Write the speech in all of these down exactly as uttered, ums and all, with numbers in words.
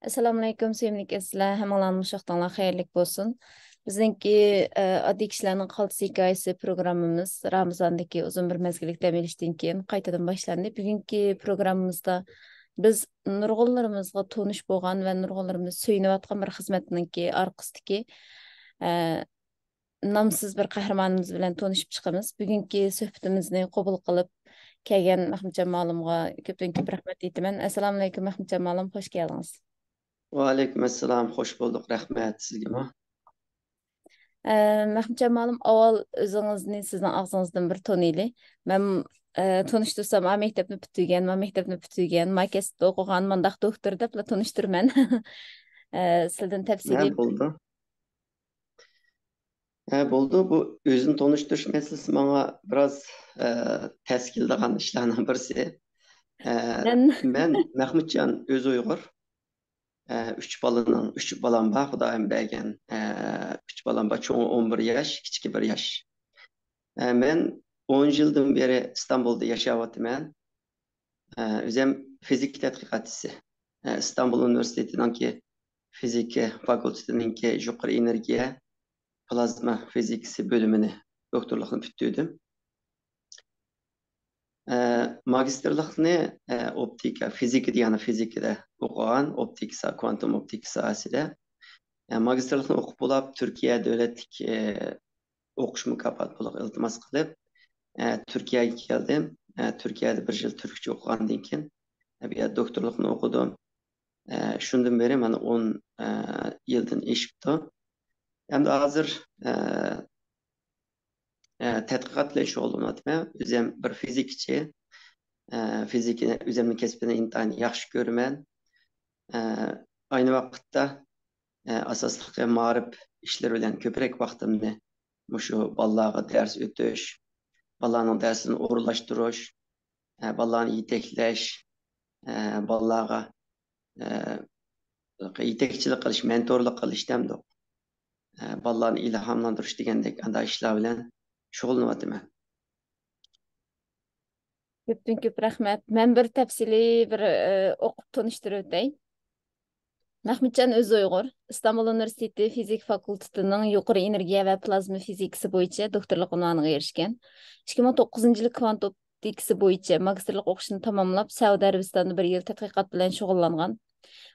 ئەسسالامۇئەلەيكۇم، سۆيۈملۈك ئىزلەر، ھەممىڭلارنىڭ شوختىڭلار خەيرلىك بولسۇن. بىزنىڭكى، ئە، ئاددىي كىشىلەرنىڭ قالتىس ھېكايىسى پروگراممىمىز رامىزاندىكى ئۇزۇن بىر مەزگىللىك دەم ئېلىشتىن كېيىن قايتىدىن باشلاندى. بۈگۈنكى پروگراممىمىزدا بىز نۇرغۇنلىرىمىزغا تونۇش بولغان ۋە نۇرغۇنلىرىمىز سۆيۈنۈۋاتقان بىر خىزمەتنىڭكى ئارقىسىدىكى، ئە، نامسىز بىر قەھرىمانىمىز بىلەن تونۇشۇپ چىقىمىز. بۈگۈنكى سۆھبىتىمىزنى قوبۇل قىلىپ كەلگەن مەخمۇتجان مالىمغا كۆپتىن كۆپ رەھمەت ئېيتىمەن. ئەسسالامۇئەلەيكۇم، مەخمۇتجان مالىم، خوش كەلدىڭىز. ۋەئەلەيكۇم ئەسسالام، خوش بولدۇق، رەھمەت سىزگىمۇ. ئە، مەخمۇتجان مالىم، ئاۋۋال ئۆزىڭىزنى سىزنىڭ ئاغزىڭىزدىن بىر تونۇيلى. مەن، ئە، تونۇشتۇرسام، «ما مەكتەپنى پۈتتۈرگەن، ما مەكتەپنى پۈتتۈرگەن، ما كەسىپتە ئوقۇغان، مانداق دوكتور» دەپلا تونۇشتۇرىمەن. ئە، سىزدىن ھە، تەپسىلىي. بولدى. ھە، بولدى. بۇ ئۆزىنى تونۇشتۇرۇش مەسىلىسى ماڭا بىراز، ئە، تەس كېلىدىغان ئىشلارنىڭ بىرسى. ئە، مەن مەن مەخمۇتجان ئۆزى ئۇيغۇر. ئە، ئۈچ بالىنىڭ، ئۈچ بالام بار، خۇدايىم بەرگەن. ئە، ئۈچ بالام بار، چوڭى ئون بىر ياش، كىچىكى بىر ياش. ئە، مەن ئون يىلدىن بېرى ئىستانبۇلدا ياشاۋاتىمەن. ئە، ئۆزۈم فىزىكا تەتقىقاتچىسى. ئە، ئىستانبۇل ئۇنىۋېرسىتېتىنىڭكى فىزىكا فاكۇلتېتىنىڭكى يۇقىرى ئېنېرگىيە پلازما فىزىكىسى بۆلۈمىنى، دوكتورلۇقنى پۈتتۈردۈم. ئە، ماگىستىرلىقنى، ئە، ئوپتىكا، فىزىكا دېگەن فىزىكىدا ئوقۇغان، ئوپتىكا سا-، كۋانتۇم ئوپتىكا ساھەسىدە. ئە، ماگىستىرلىقنى ئوقۇپ بولاپ، تۈركىيە دۆلەتلىك، ئە، ئوقۇش مۇكاپاتى پۇلىغا ئىلتىماس قىلىپ، ئە، تۈركىيەگە كەلدىم. ئە، تۈركىيەدە بىر يىل تۈركچە ئوقۇغاندىن كېيىن، ئە، بۇ يەردە دوكتورلۇقنى ئوقۇدۇم. ئە، شۇندىن بېرى مانا ئون، ئە، يىلدىن ئېشىپتۇ. ئەمدى ھازىر، ئە، ئە، تەتقىقات بىلەن شۇغۇللىنىۋاتىمەن. ئۆزۈم بىر فىزىكچى. ئە، فىزىكىنى، ئۆزۈمنىڭ كەسپىنى ئىنتايىن ياخشى كۆرىمەن. ئە، ئاينى ۋاقىتتا، ئە، ئاساسلىقى مائارىپ ئىشلىرى بىلەن كۆپرەك ۋاقتىمنى مۇشۇ بالىلارغا دەرس ئۆتۈش، بالىلارنىڭ دەرسىنى ئورۇنلاشتۇرۇش، ئە، بالىلارنى يېتەكلەش، ئە، بالىلارغا، ئە، يېتەكچىلىك قىلىش، مېنتورلۇق قىلىش دەمدۇق. ئە، بالىلارنى ئىلھاملاندۇرۇش دېگەندەك ئانداق ئىشلار بىلەن شۇغۇللىنىۋاتىمەن. كۆپتىن كۆپ رەھمەت. مەن بىر تەپسىلىي بىر، ئە، ئوقۇپ تونۇشتۇرۇۋېتەي. مەخمۇتجان ئۆزى ئۇيغۇر، ئىستانبۇل ئۇنىۋېرسىتېتى فىزىكا فاكۇلتېتىنىڭ يۇقىرى ئېنېرگىيە ۋە پلازما فىزىكىسى بويىچە دوكتورلۇق ئۇنۋانىغا ئېرىشكەن. ئىككى مىڭ توققۇزىنچى يىلى كۋانت ئوپتىكىسى بويىچە ماگىستىرلىق ئوقۇشىنى تاماملاپ، سەئۇدى ئەرەبىستاندا بىر يىل تەتقىقات بىلەن شۇغۇللانغان.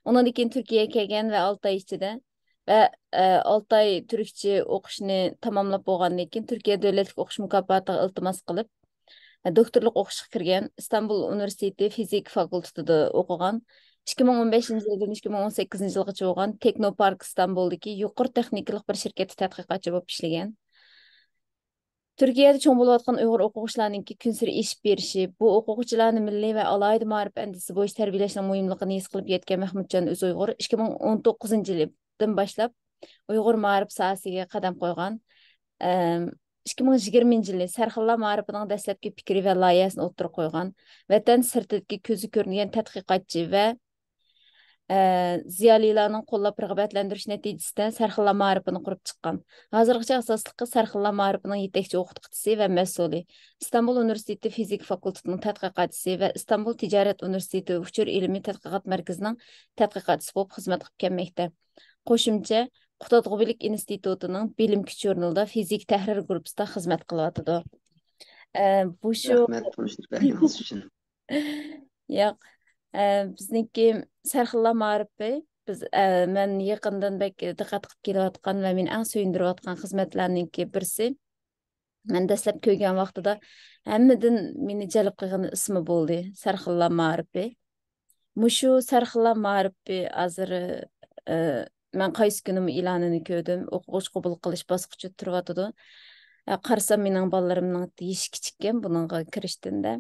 ئۇنىڭدىن كېيىن تۈركىيەگە كەلگەن ۋە ئالتە ئاي ئىچىدە ۋە، ئە، ئالتە ئاي تۈركچە ئوقۇشنى تاماملاپ بولغاندىن كېيىن، تۈركىيە دۆلەتلىك ئوقۇش مۇكاپاتىغا ئىلتىماس قىلىپ، دوكتورلۇق ئوقۇشقا كىرگەن. ئىستانبۇل ئۇنىۋېرسىتېتى فىزىكا فاكۇلتېتىدا ئوقۇغان. ئىككى مىڭ ئون بەشىنچى يىلدىن ئىككى مىڭ ئون سەككىزىنچى يىلغىچە بولغان تېكنوپارك ئىستانبۇلدىكى يۇقىرى تېخنىكىلىق بىر شىركەتتە تەتقىقاتچى بولۇپ ئىشلىگەن. تۈركىيەدە چوڭ بولۇۋاتقان ئۇيغۇر ئوقۇغۇچىلارنىڭكى كۈنسېرى ئېشىپ بېرىشى، بۇ ئوقۇغۇچىلارنى مىللىي ۋە ئالاھىدە مائارىپ ئەندىزىسى بويىچە تەربىيەلەشنىڭ مۇھىملىقىنى ھېس قىلىپ يەتكەن مەخمۇتجان ئۆزى ئۇيغۇر ئىككى مىڭ ئون توققۇزىنچى يىلدىن باشلاپ ئۇيغۇر مائارىپ ساھەسىگە قەدەم قويغان. ئەم، ئىككى مىڭ يىگىرمىنچى يىلى سەرخىللار مائارىپىنىڭ دەسلەپكى پىكرى ۋە لايىھەسىنى ئوتتۇرىغا قويغان. ۋەتەن سىرتىدىكى كۆزى كۆرۈنگەن تەتقىقاتچى ۋە، ئە، زىيالىيلارنىڭ قوللاپ رىغبەتلەندۈرۈش نەتىجىسىدە سەرخىللار مائارىپىنى قۇرۇپ چىققان. ھازىرغىچە ئاساسلىقى سەرخىللار مائارىپىنىڭ يېتەكچى ئوقۇتقۇچىسى ۋە مەسئۇلى، ئىستانبۇل ئۇنىۋېرسىتېتى فىزىكا فاكۇلتېتىنىڭ تەتقىقاتچىسى ۋە ئىستانبۇل تىجارەت ئۇنىۋېرسىتېتى ئۇچۇر ئىلمىي تەتقىقات مەركىزىنىڭ تەتقىقاتچىسى بولۇپ خىزمەت قىلىپ كەلمەكتە. قوشۇمچە، قۇتادغۇبىلىك ئىنستىتۇتىنىڭ بىلىم كۈچ ژۇرنىلىدا فىزىكا تەھرىر گۇرۇپپىسىدا خىزمەت قىلىۋاتىدۇ. ئە، بۇ شۇ رەھمەت تونۇشتۇرۇپ بەرگىنىڭىز ئۈچۈن. ياق، ئە، بىزنىڭكى سەرخىللار مائارىپى، بىز، ئە، مەن يېقىندىن بەك دىققەت قىلىپ كېلىۋاتقان ۋە مېنى ئەڭ سۆيۈندۈرۈۋاتقان خىزمەتلەرنىڭكى بىرسى. مەن دەسلەپ كۆرگەن ۋاقتىدا ھەممىدىن مېنى جەلپ قىلغىنى ئىسمى بولدى، سەرخىللار مائارىپى. مۇشۇ سەرخىللار مائارىپى ھازىر، ئە، مەن قايسى كۈنىمۇ ئېلانىنى كۆردۈم، ئوقۇغۇچى قوبۇل قىلىش باسقۇچىدا تۇرۇۋاتىدۇ. ئە، قارىسام، مېنىڭ بالىلىرىمنىڭ يېشى كىچىككەن بۇنىڭغا كىرىشتىن-دە.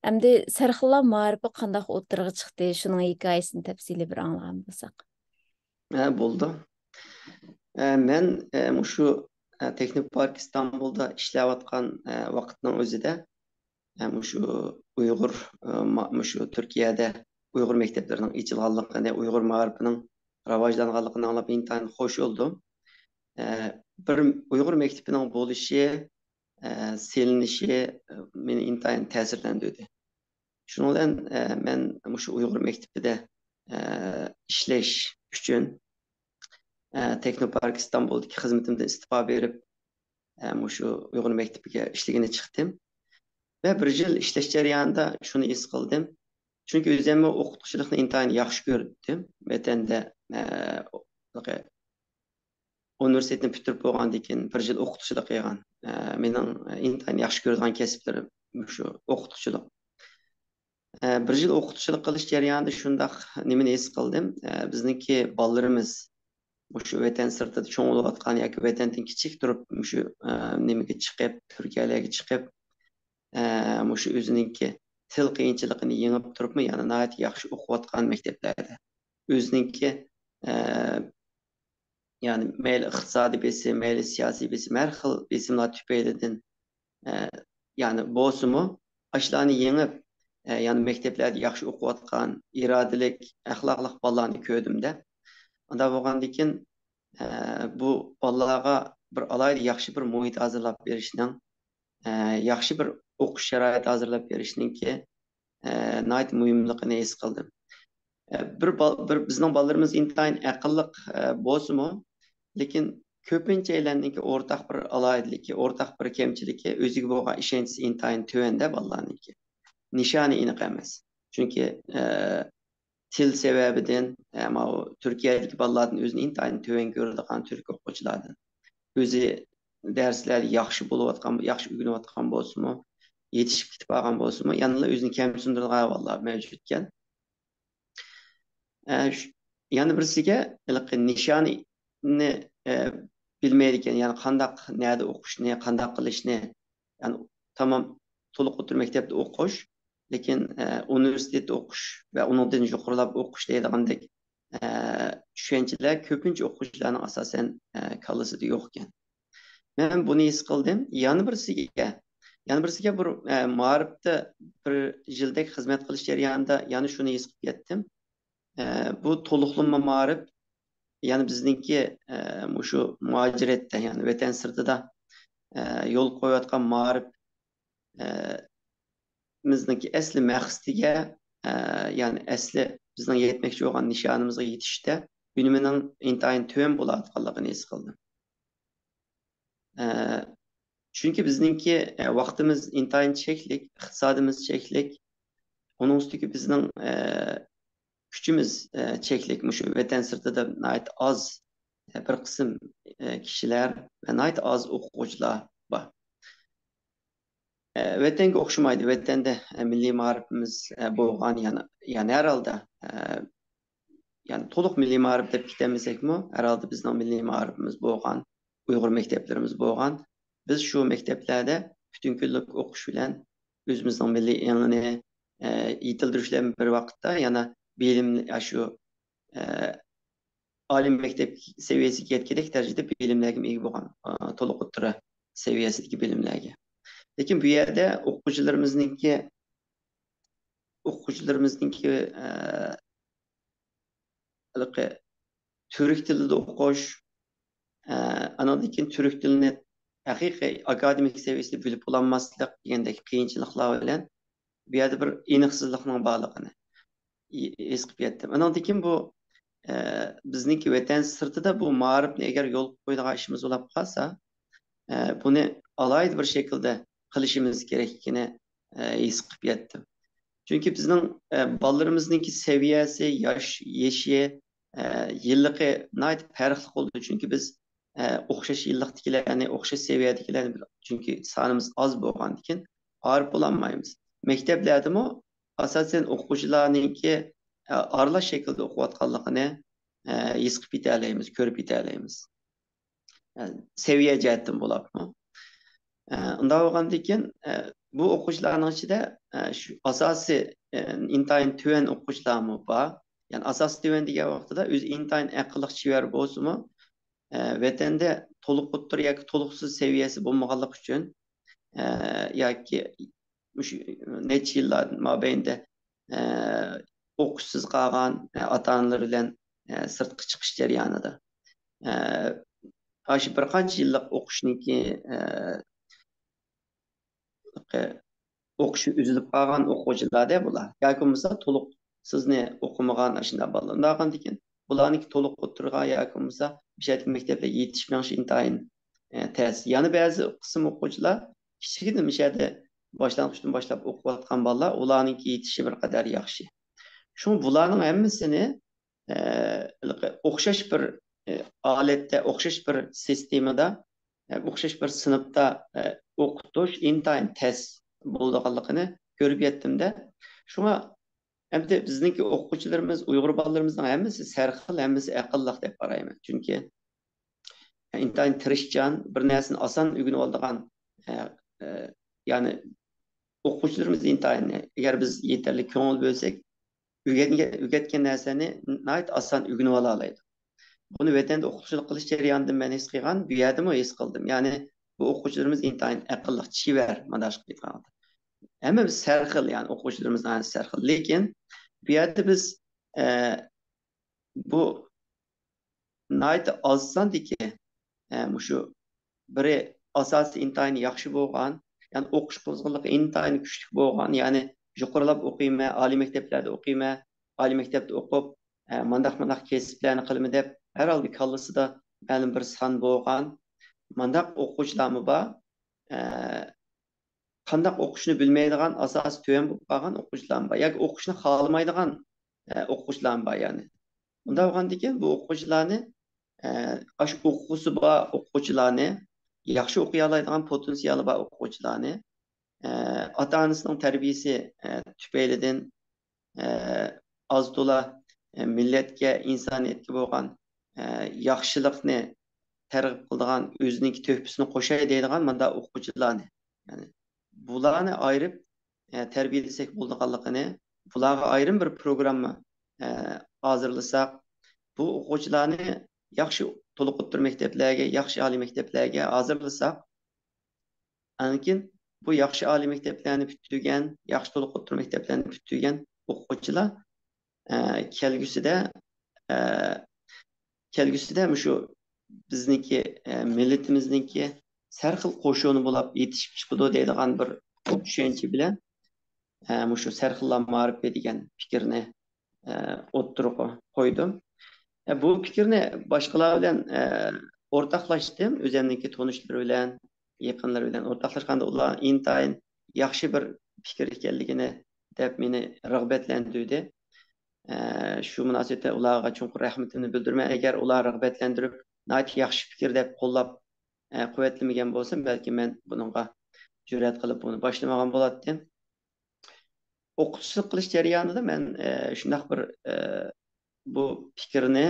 ئەمدى سەرخىللار مائارىپى قانداق ئوتتۇرىغا چىقتى؟ شۇنىڭ ھېكايىسىنى تەپسىلىي بىر ئاڭلىغان بولساق. ھە، بولدى. ئە، مەن، ئە، مۇشۇ، ئە، تېخنوپارك ئىستانبۇلدا ئىشلەۋاتقان، ئە، ۋاقىتنىڭ ئۆزىدە، ئە، مۇشۇ ئۇيغۇر، ئە، ما-، مۇشۇ تۈركىيەدە ئۇيغۇر مەكتەپلىرىنىڭ ئېچىلغانلىقىنى، ئۇيغۇر مائارىپىنىڭ راۋاجلانغانلىقىنى ئاڭلاپ ئىنتايىن خوش بولدۇم. ئە، بىر ئۇيغۇر مەكتىپىنىڭ بولۇشى، ئە، سېلىنىشى، ئە، مېنى ئىنتايىن تەسىرلەندۈردى. شۇنىڭ بىلەن، ئە، مەن مۇشۇ ئۇيغۇر مەكتىپىدە، ئە، ئىشلەش ئۈچۈن، ئە، تېخنوپارك ئىستانبۇلدىكى خىزمىتىمدىن ئىستېپا بېرىپ، ئە، مۇشۇ ئۇيغۇر مەكتىپىگە ئىشلىگىلى چىقتىم. ۋە بىر يىل ئىشلەش جەريانىدا شۇنى ھېس قىلدىم. چۈنكى ئۆزۈممۇ ئوقۇتقۇچىلىقنى ئىنتايىن ياخشى كۆردۈم. ۋەتەندە، ئە، ئۇنىۋېرسىتېتنى پۈتتۈرۈپ بولغاندىن كېيىن بىر يىل ئوقۇتقۇچىلىق قىلغان. ئە، مېنىڭ ئىنتايىن ياخشى كۆرىدىغان كەسىپلىرىم مۇشۇ ئوقۇتقۇچىلىق. ئە، بىر يىل ئوقۇتقۇچىلىق قىلىش جەريانىدا شۇنداق نېمىنى ھېس قىلدىم؟ ئە، بىزنىڭكى بالىلىرىمىز مۇشۇ ۋەتەن سىرتىدا چوڭ بولۇۋاتقان ياكى ۋەتەندىن كىچىك تۇرۇپ مۇشۇ، ئە، نېمىگە چىقىپ، تۈركىيەلەرگە چىقىپ، ئە، مۇشۇ ئۆزىنىڭكى تىل قىيىنچىلىقىنى يېڭىپ تۇرۇپمۇ، يەنە ناھايىتى ياخشى ئوقۇۋاتقان مەكتەپلەردە. ئۆزىنىڭكى، ئە، يەنى مەيلى ئىقتىسادىي بېسىم، مەيلى سىياسىي بېسىم، ھەر خىل بېسىملار تۈپەيلىدىن، ئە، يەنى بولسىمۇ، ئاشۇلارنى يېڭىپ، ئە، يەنى مەكتەپلەردە ياخشى ئوقۇۋاتقان، ئىرادىلىك، ئەخلاقلىق بالىلارنى كۆردۈم-دە. ئۇنداق بولغاندىكىن، ئە، بۇ بالىلارغا بىر ئالاھىدە ياخشى بىر مۇھىت ھازىرلاپ بېرىشنىڭ، ئە، ياخشى بىر ئوقۇش شارائىتى ھازىرلاپ بېرىشنىڭكى، ئە، ناھايىتى مۇھىملىقىنى ھېس قىلدىم. ئە، بىر بال-، بىر بىزنىڭ بالىلىرىمىز ئىنتايىن ئەقىللىق، ئە، بولسىمۇ، لېكىن كۆپىنچىلەرنىڭكى ئورتاق بىر ئالاھىدىلىكى، ئورتاق بىر كەمچىلىكى، ئۆزىگە بولغان ئىشەنچىسى ئىنتايىن تۆۋەندە بالىلارنىڭكى. نىشانى ئېنىق ئەمەس. چۈنكى، ئە، تىل سەۋەبىدىن، ئە، ماۋۇ تۈركىيەدىكى بالىلاردىن ئۆزىنى ئىنتايىن تۆۋەن كۆرىدىغان تۈرك ئوقۇغۇچىلاردىن. ئۆزى دەرسلەردە ياخشى بولۇۋاتقان، ياخشى ئۆگىنىۋاتقان بولسىمۇ، يېتىشىپ كېتىپ قالغان بولسىمۇ، يەنىلا ئۆزىنى كەمسىندۈرىدىغان ئەھۋاللار مەۋجۇتكەن. ئە، ش-، يەنە بىرسىگە ھېلىقى نىشانىنى، ئە، بىلمەيدىكەن، يەنى قانداق، نەدە ئوقۇشنى، قانداق قىلىشنى، يەنى تامام تولۇق ئوتتۇرا مەكتەپتە ئوقۇش، لېكىن، ئە، ئۇنىۋېرسىتېتتا ئوقۇش ۋە ئۇنىڭدىن يۇقىرىلاپ ئوقۇش دەيدىغاندەك، ئە، چۈشەنچىلەر كۆپىنچە ئوقۇغۇچىلارنىڭ ئاساسەن، ئە، كاللىسىدا يوق ئىكەن. مەن بۇنى ھېس قىلدىم. يەنە بىرسىگە، يەنە بىرسىگە بىر، ئە، مائارىپتا بىر يىلدەك خىزمەت قىلىش جەريانىدا يەنە شۇنى ھېس قىلىپ يەتتىم. ئە، بۇ تولۇقلىما مائارىپ، يەنى بىزنىڭكى، ئە، مۇشۇ مۇھاجىرەتتە، يەنى ۋەتەن سىرتىدا، ئە، يول قويۇۋاتقان مائارىپ، ئە، بىزنىڭكى ئەسلى مەقسىتىگە، ئە، يەنى ئەسلى بىزنىڭ يەتمەكچى بولغان نىشانىمىزغا يېتىشتە ئۈنۈمىنىڭ ئىنتايىن تۆۋەن بولۇۋاتقانلىقىنى ھېس قىلدىم. ئە، چۈنكى بىزنىڭكى، ئە، ۋاقتىمىز ئىنتايىن چەكلىك، ئىقتىسادىمىز چەكلىك، ئۇنىڭ ئۈستىگە بىزنىڭ، ئە، كۈچىمىز، ئە، چەكلىك. مۇشۇ ۋەتەن سىرتىدا ناھايىتى ئاز، ئە، بىر قىسىم، ئە، كىشىلەر ۋە ناھايىتى ئاز ئوقۇغۇچىلار بار. ئە، ۋەتەنگە ئوخشىمايدۇ. ۋەتەندە، ئە، مىللىي مائارىپىمىز، ئە، بولغان، يەنى، يەنى ھەر ھالدا، ئە، يەنى تولۇق مىللىي مائارىپ دەپ كېتەلمىسەكمۇ، ھەر ھالدا بىزنىڭ مىللىي مائارىپىمىز بولغان، ئۇيغۇر مەكتەپلىرىمىز بولغان. بىز شۇ مەكتەپلەردە پۈتۈن كۈنلۈك ئوقۇش بىلەن ئۆزىمىزنىڭ مىللىي ئېڭىنى، ئە، يېتىلدۈرۈش بىلەن بىر ۋاقىتتا يەنە بىلىم، ئاشۇ، ئە، ئالىي مەكتەپ سەۋىيەسىگە يەتكۈدەك دەرىجىدە بىلىملەرگە ئىگە بولغان، ئە، تولۇق ئوتتۇرا سەۋىيەسىدىكى بىلىملەرگە. لېكىن بۇ يەردە ئوقۇغۇچىلىرىمىزنىڭكى، ئوقۇغۇچىلىرىمىزنىڭكى، ئە، ھېلىقى تۈرك تىلىدا ئوقۇش، ئە، ئانىڭدىن كېيىن تۈرك تىلىنى ھەقىقىي ئاكادېمىك سەۋىيەسىدە بىلىپ بولالماسلىق دېگەندەك قىيىنچىلىقلار بىلەن بۇ يەردە بىر ئېنىقسىزلىقنىڭ بارلىقىنى ھېس قىلىپ يەتتىم. ئانىڭدىن كېيىن بۇ، ئە، بىزنىڭكى ۋەتەن سىرتىدا بۇ مائارىپنى ئەگەر يولغا قويىدىغان ئىشىمىز بولۇپ قالسا، ئە، بۇنى ئالاھىدە بىر شەكىلدە قىلىشىمىز كېرەكلىكىنى، ئە، ھېس قىلىپ يەتتىم. چۈنكى بىزنىڭ، ئە، بالىلىرىمىزنىڭكى سەۋىيەسى، ياش، يېشى، ئە، يىللىقى ناھايىتى پەرقلىق بولىدۇ. چۈنكى بىز، ئە، ئوخشاش يىللىقتىكىلەرنى، ئوخشاش سەۋىيەدىكىلەرنى، چۈنكى سانىمىز ئاز بولغاندىكىن ئايرىپ بولالمايمىز. مەكتەپلەردىمۇ ئاساسەن ئوقۇغۇچىلارنىڭكى، ئە، ئارىلاش شەكىلدە ئوقۇۋاتقانلىقىنى، ئە، ھېس قىلىپ يېتەلەيمىز، كۆرۈپ يېتەلەيمىز. ئە، سەۋىيە جەھەتتىن بولۇپمۇ. ئە، ئۇنداق بولغاندىكىن، ئە، بۇ ئوقۇغۇچىلارنىڭ ئىچىدە، ئە، شۇ ئاساسىي، ئە، ئىنتايىن تۆۋەن ئوقۇغۇچىلارمۇ بار. يەنى ئاساسىي تۆۋەن دېگەن ۋاقتىدا ئۆزى ئىنتايىن ئەقىللىق چېۋەر بولسىمۇ، ئە، ۋەتەندە تولۇق ئوتتۇرا ياكى تولۇقسىز سەۋىيەسى بولمىغانلىقى ئۈچۈن، ئە، ياكى مۇشۇ نەچچە يىللار مابەينىدە، ئە، ئوقۇشسىز قالغان، ئە، ئاتا-ئانىلىرى بىلەن، ئە، سىرتقا چىقىش جەريانىدا، ئە، ئاشۇ بىر قانچە يىللىق ئوقۇشنىڭكى، ئە، ئوقۇشى ئۈزۈلۈپ قالغان ئوقۇغۇچىلار-دە بۇلار. ياكى بولمىسا تولۇق سىزنى ئوقۇمىغان ئاشۇنداق بالىلار. ئۇنداق بولغاندىكىن بۇلارنىڭكى تولۇق ئوتتۇرىغا ياكى بولمىسا مۇشۇ يەردىكى مەكتەپلەرگە يېتىشىپ مېڭىشى ئىنتايىن، ئە، تەس. يەنە بەزى قىسىم ئوقۇغۇچىلار كىچىكىدىن مۇشۇ يەردە باشلانغۇچتىن باشلاپ ئوقۇۋاتقان بالىلار، ئۇلارنىڭكى يېتىشى بىر قەدەر ياخشى. شۇڭا بۇلارنىڭ ھەممىسىنى، ئە، ھېلىقى ئوخشاش بىر، ئە، ھالەتتە، ئوخشاش بىر سىستېمىدا، ئە، ئوخشاش بىر سىنىپتا، ئە، ئوقۇتۇش ئىنتايىن تەس بولىدىغانلىقىنى كۆرۈپ يەتتىم-دە. شۇڭا ئەمدى بىزنىڭكى ئوقۇغۇچىلىرىمىز، ئۇيغۇر بالىلىرىمىزنىڭ ھەممىسى سەرخىل، ھەممىسى ئەقىللىق دەپ قارايمەن. چۈنكى ئىنتايىن تىرىشچان، بىر نەرسىنى ئاسان ئۆگىنىۋالىدىغان، ئە، ئە، يەنى ئوقۇغۇچىلىرىمىز ئىنتايىن، ئەگەر بىز يېتەرلىك كۆڭۈل بۆلسەك، ئۆگەتكەن، ئۆگەتكەن نەرسىنى ناھايىتى ئاسان ئۆگىنىۋالالايدۇ. بۇنى ۋەتەندە ئوقۇتقۇچىلىق قىلىش جەريانىدا مەن ھېس قىلغان، بۇ يەردىمۇ ھېس قىلدىم. يەنى بۇ ئوقۇغۇچىلىرىمىز ئىنتايىن ئەقىللىق، چېۋەر، مۇنداق ئېيتقاندا. ھەممىمىز سەرخىل، يەنى ئوقۇغۇچىلىرىمىز ھەممىسى سەرخىل. لېكىن بۇ يەردە بىز، ئە، بۇ ناھايىتى ئاز ساندىكى، ئە، مۇشۇ بىرى ئاساسى ئىنتايىن ياخشى بولغان، يەنى ئوقۇش قىزغىنلىقى ئىنتايىن كۈچلۈك بولغان، يەنى يۇقىرىلاپ ئوقۇيمەن، ئالىي مەكتەپلەردە ئوقۇيمەن، ئالىي مەكتەپتە ئوقۇپ، ئە، مانداق، مانداق كەسىپلەرنى قىلىمەن دەپ، ھەر ھالدا كاللىسىدا مەلۇم بىر سان بولغان، مانداق ئوقۇغۇچىلارمۇ بار. ئە، قانداق ئوقۇشنى بىلمەيدىغان، ئاساسى تۆۋەن بولۇپ قالغان ئوقۇغۇچىلارمۇ بار. ياكى ئوقۇشنى خالىمايدىغان، ئە، ئوقۇغۇچىلارمۇ بار يەنى. ئۇنداق بولغاندىكىن بۇ ئوقۇغۇچىلارنى، ئە، ئاشۇ ئوقۇغۇسى بار ئوقۇغۇچىلارنى، ياخشى ئوقۇيالايدىغان پوتېنسىيالى بار ئوقۇغۇچىلارنى، ئە، ئاتا-ئانىسىنىڭ تەربىيىسى، ئە، تۈپەيلىدىن، ئە، ئاز تولا، ئە، مىللەتكە، ئىنسانىيەتكە بولغان، ئە، ياخشىلىقنى تەرغىب قىلىدىغان، ئۆزىنىڭكى تۆھپىسىنى قوشاي دەيدىغان مانداق ئوقۇغۇچىلارنى، يەنى بۇلارنى ئايرىپ، ئە، تەربىيەلىسەك بولىدىغانلىقىنى، بۇلارغا ئايرىم بىر پروگرامما، ئە، ھازىرلىساق، بۇ ئوقۇغۇچىلارنى ياخشى تولۇق ئوتتۇرا مەكتەپلەرگە، ياخشى ئالىي مەكتەپلەرگە ھازىرلىساق، ئاندىن كېيىن بۇ ياخشى ئالىي مەكتەپلەرنى پۈتتۈرگەن، ياخشى تولۇق ئوتتۇرا مەكتەپلەرنى پۈتتۈرگەن ئوقۇغۇچىلار، ئە، كەلگۈسىدە، ئە، كەلگۈسىدە مۇشۇ بىزنىڭكى، ئە، مىللىتىمىزنىڭكى سەرخىل قوشۇنى بولاپ يېتىشىپ چىقىدۇ دەيدىغان بىر چۈشەنچە بىلەن، ئە، مۇشۇ سەرخىللار مائارىپى دېگەن پىكىرنى، ئە، ئوتتۇرىغا قويدۇم. ئە، بۇ پىكىرنى باشقىلار بىلەن، ئە، ئورتاقلاشتىم. ئۆزۈمنىڭكى تونۇشلىرى بىلەن، يېقىنلىرى بىلەن ئورتاقلاشقاندا ئۇلار ئىنتايىن ياخشى بىر پىكىر ئىكەنلىكىنى دەپ مېنى رىغبەتلەندۈردى. ئە، شۇ مۇناسىۋەتتە ئۇلارغا چوڭقۇر رەھمىتىمنى بىلدۈرىمەن. ئەگەر ئۇلار رىغبەتلەندۈرۈپ، ناھايىتى ياخشى پىكىر دەپ قوللاپ، ئە، قۇۋۋەتلىمىگەن بولسا، بەلكىم مەن بۇنىڭغا جۈرئەت قىلىپ بۇنى باشلىمىغان بولاتتىم. ئوقۇتقۇچىلىق قىلىش جەريانىدا مەن، ئە، شۇنداق بىر، ئە، بۇ پىكىرنى،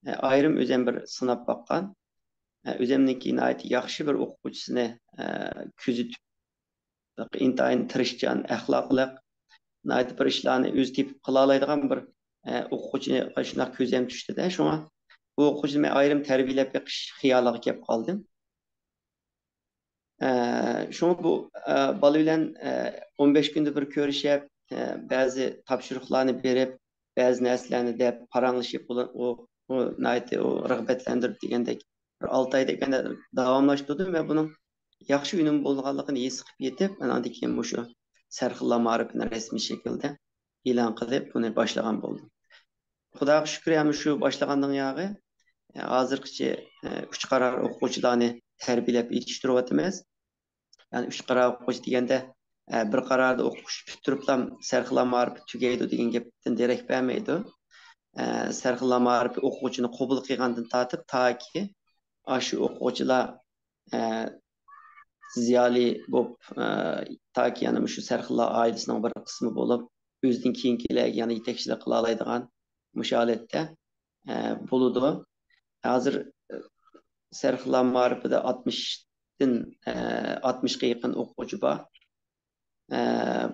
ئە، ئايرىم ئۆزۈم بىر سىناپ باققان. ئە، ئۆزۈمنىڭكى ناھايىتى ياخشى بىر ئوقۇغۇچىسىنى، ئە، كۆزىتىپ، ئىنتايىن تىرىشچان، ئەخلاقلىق، ناھايىتى بىر ئىشلارنى ئۆزى تېپىپ قىلالايدىغان بىر، ئە، ئوقۇغۇچى شۇنداق كۆزۈم چۈشتى-دە. شۇڭا بۇ ئوقۇغۇچىنى مەن ئايرىم تەربىيەلەپ بېقىش خىيالىغا كېلىپ قالدىم. ئە، شۇڭا بۇ، ئە، بالا بىلەن، ئە، ئون بەش كۈندە بىر كۆرۈشۈپ، ئە، بەزى تاپشۇرۇقلارنى بېرىپ، بەزى نەرسىلەرنى دەپ پاراڭلىشىپ، ئۇ، ئۇ، ئۇ ناھايىتى ئۇ رىغبەتلەندۈرۈپ دېگەندەك بىر ئالتە ئايدەك داۋاملاشتۇردۇم ۋە بۇنىڭ ياخشى ئۈنۈم بولغانلىقىنى ھېس قىلىپ يېتىپ، مەن ئاندىن كېيىن مۇشۇ سەرخىللار مائارىپىنى رەسمىي شەكىلدە ئېلان قىلىپ، بۇنى باشلىغان بولدۇم. خۇداغا شۈكرى، ھەم شۇ باشلىغاندىن ياغى، ئە، ھازىرغىچە، ئە، ئۈچ قارار ئوقۇغۇچىلارنى تەربىيەلەپ يېتىشتۈرۈۋاتىمىز. يەنى ئۈچ قارار ئوقۇغۇچى دېگەندە، ئە، بىر قاراردا ئوقۇش پۈتتۈرۈپلا سەرخىللار مائارىپى تۈگەيدۇ دېگەن گەپتىن دېرەك بەرمەيدۇ. ئە، سەرخىللار مائارىپى ئوقۇغۇچىنى قوبۇل قىلغاندىن تارتىپ تاكى ئاشۇ ئوقۇغۇچىلار، ئە، زىيالىي بولۇپ، ئە، تاكى يەنە مۇشۇ سەرخىللار ئائىلىسىنىڭ بىر قىسمى بولۇپ، ئۆزىدىن كېيىنكىلەرگە يەنە يېتەكچىلىك قىلالايدىغان مۇشۇ ھالەتتە، ئە، بولىدۇ. ھازىر، ئە، سەرخىللار مائارىپىدا ئاتمىشتىن، ئە، ئاتمىشقا يېقىن ئوقۇغۇچى بار. ئە،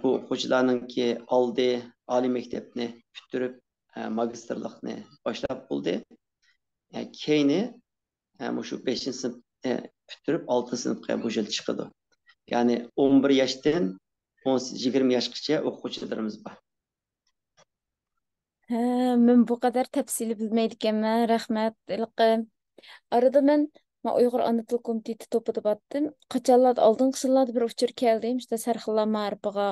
بۇ ئوقۇغۇچىلارنىڭكى ئالدى ئالىي مەكتەپنى پۈتتۈرۈپ، ئە، ماگىستىرلىقنى باشلاپ بولدى. ئە، كەينى، ئە، مۇشۇ بەشىنچى سىنىپنى پۈتتۈرۈپ، ئالتىنچى سىنىپقا بۇ يىل چىقىدۇ. يەنى ئون بىر ياشتىن ئون، يىگىرمە ياشقىچە ئوقۇغۇچىلىرىمىز بار. ھە، مەن بۇ قەدەر تەپسىلىي بىلمەيدىكەنمەن، رەھمەت. ھېلىقى ئارىدا مەن مەن ئۇيغۇر ئانا تىل كومىتېتى توپىدا باتتىم. قاچانلاردا، ئالدىنقى يىللاردا بىر ئۇچۇر كەلدى، شۇنداق سەرخىللار مائارىپىغا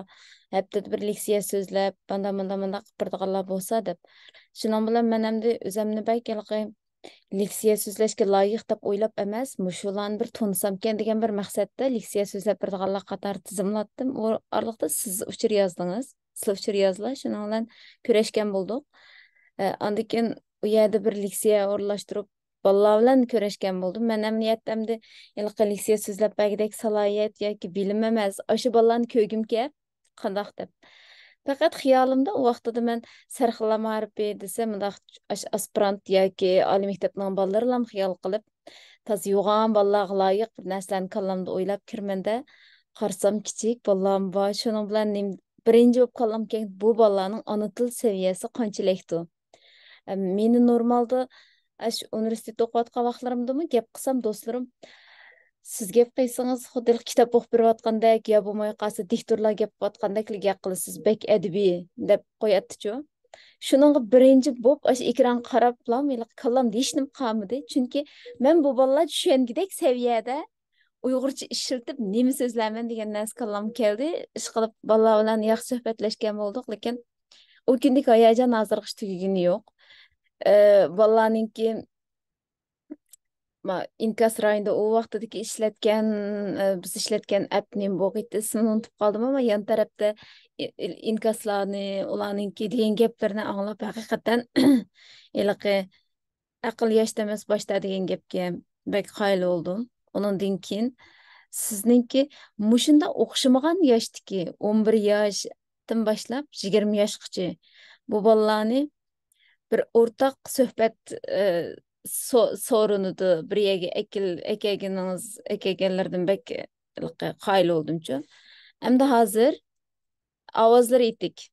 ھەپتىدە بىر لېكسىيە سۆزلەپ، مانداق، مانداق، مانداق قىلىپ بېرىدىغانلار بولسا دەپ. شۇنىڭ بىلەن مەن ئەمدى ئۆزەمنى بەك ھېلىقى لېكسىيە سۆزلەشكە لايىق دەپ ئويلاپ ئەمەس، مۇشۇلارنى بىر تونۇسامكەن دېگەن بىر مەقسەتتە لېكسىيە سۆزلەپ بېرىدىغانلار قاتارىدا تىزىملاتتىم. ئۇ ئارىلىقتا سىز ئۇچۇر يازدىڭىز. سىز ئۇچۇر يازدىلا، شۇنىڭ بىلەن كۆرۈشكەن بولدۇق. ئە، ئاندىن كېيىن ئۇ يەردە بىر لېكسىيە ئورۇنلاشتۇرۇپ، بالىلار بىلەن كۆرۈشكەن بولدۇم. مەن ئەمەلىيەتتە ئەمدى ھېلىقى لېكسىيە سۆزلەپ بەرگۈدەك سالاھىيەت ياكى بىلىم ئەمەس، ئاشۇ بالىلارنى كۆرگۈم كەپ، قانداق دەپ. پەقەت خىيالىمدا ئۇ ۋاقتىدا مەن سەرخىللار مائارىپى دېسە، مۇنداق ئاش-، ئاسپىرانت ياكى ئالىي مەكتەپنىڭ بالىلىرىلام خىيال قىلىپ، تازا يوغان بالىلارغا لايىق بىر نەرسىلەرنى كاللامدا ئويلاپ كىرىمەن-دە، قارىسام كىچىك بالىلارمۇ بار. شۇنىڭ بىلەن نېمە، بىرىنچى بولۇپ كاللامغا كەلگەن بۇ بالىلارنىڭ ئانا تىل سەۋىيەسى قانچىلىكتۇ؟ ئە، مېنى نورمالدا، ئە، شۇ ئۇنىۋېرسىتېتتا ئوقۇۋاتقان ۋاقىتلىرىمدىمۇ گەپ قىلسام دوستلىرىم، سىز گەپ قىلسىڭىز خۇددى كىتاب ئوقۇپ بېرىۋاتقاندەك يا بولماي قالسا دىكتورلار گەپ قىلىۋاتقاندەكلا گەپ قىلىسىز، بەك ئەدەبىي دەپ قوياتتىچۇ. شۇنىڭغا بىرىنچى بولۇپ ئاشۇ ئېكرانغا قاراپلا ھېلىقى كاللامدا ھېچنېمە قالمىدى. چۈنكى مەن بۇ بالىلار چۈشەنگۈدەك سەۋىيەدە ئۇيغۇرچە ئىشلىتىپ نېمە سۆزلەرمەن دېگەن نەرسە كاللامغا كەلدى. ئىشقىلىپ بالىلار بىلەن ياخشى سۆھبەتلەشكەن بولدۇق، لېكىن ئۇ كۈندىكى ھاياجان ھازىرغىچە تۈگىگىنى يوق. ئە، بالىلارنىڭكى ما-، ئىنكاس رايونىدا ئۇ ۋاقتىدىكى ئىشلەتكەن، ئە، بىز ئىشلەتكەن ئەپ نېمە بولغىيتتى، ئىسمىنى ئۇنتۇپ قالدىم، ئەمما يان تەرەپتە ئى-، ئى-، ئىنكاسلارنى، ئۇلارنىڭكى دېگەن گەپلىرىنى ئاڭلاپ ھەقىقەتەن ھېلىقى ئەقىل ياشتا ئەمەس باشتا دېگەن گەپكە بەك قايىل بولدۇم. ئۇنىڭدىن كېيىن سىزنىڭكى مۇشۇنداق ئوخشىمىغان ياشتىكى ئون بىر ياشتىن باشلاپ يىگىرمە ياشقىچە بۇ بالىلارنى بىر ئورتاق سۆھبەت، ئە، سو-، سورۇنىدا بىر يەرگە ئەكىل-، ئەكەلگىنىڭىز، ئەكەلگەنلىرىدىن بەك قايىل بولدۇمچۇ. ئەمدى ھازىر ئاۋازلىرى يېتىك.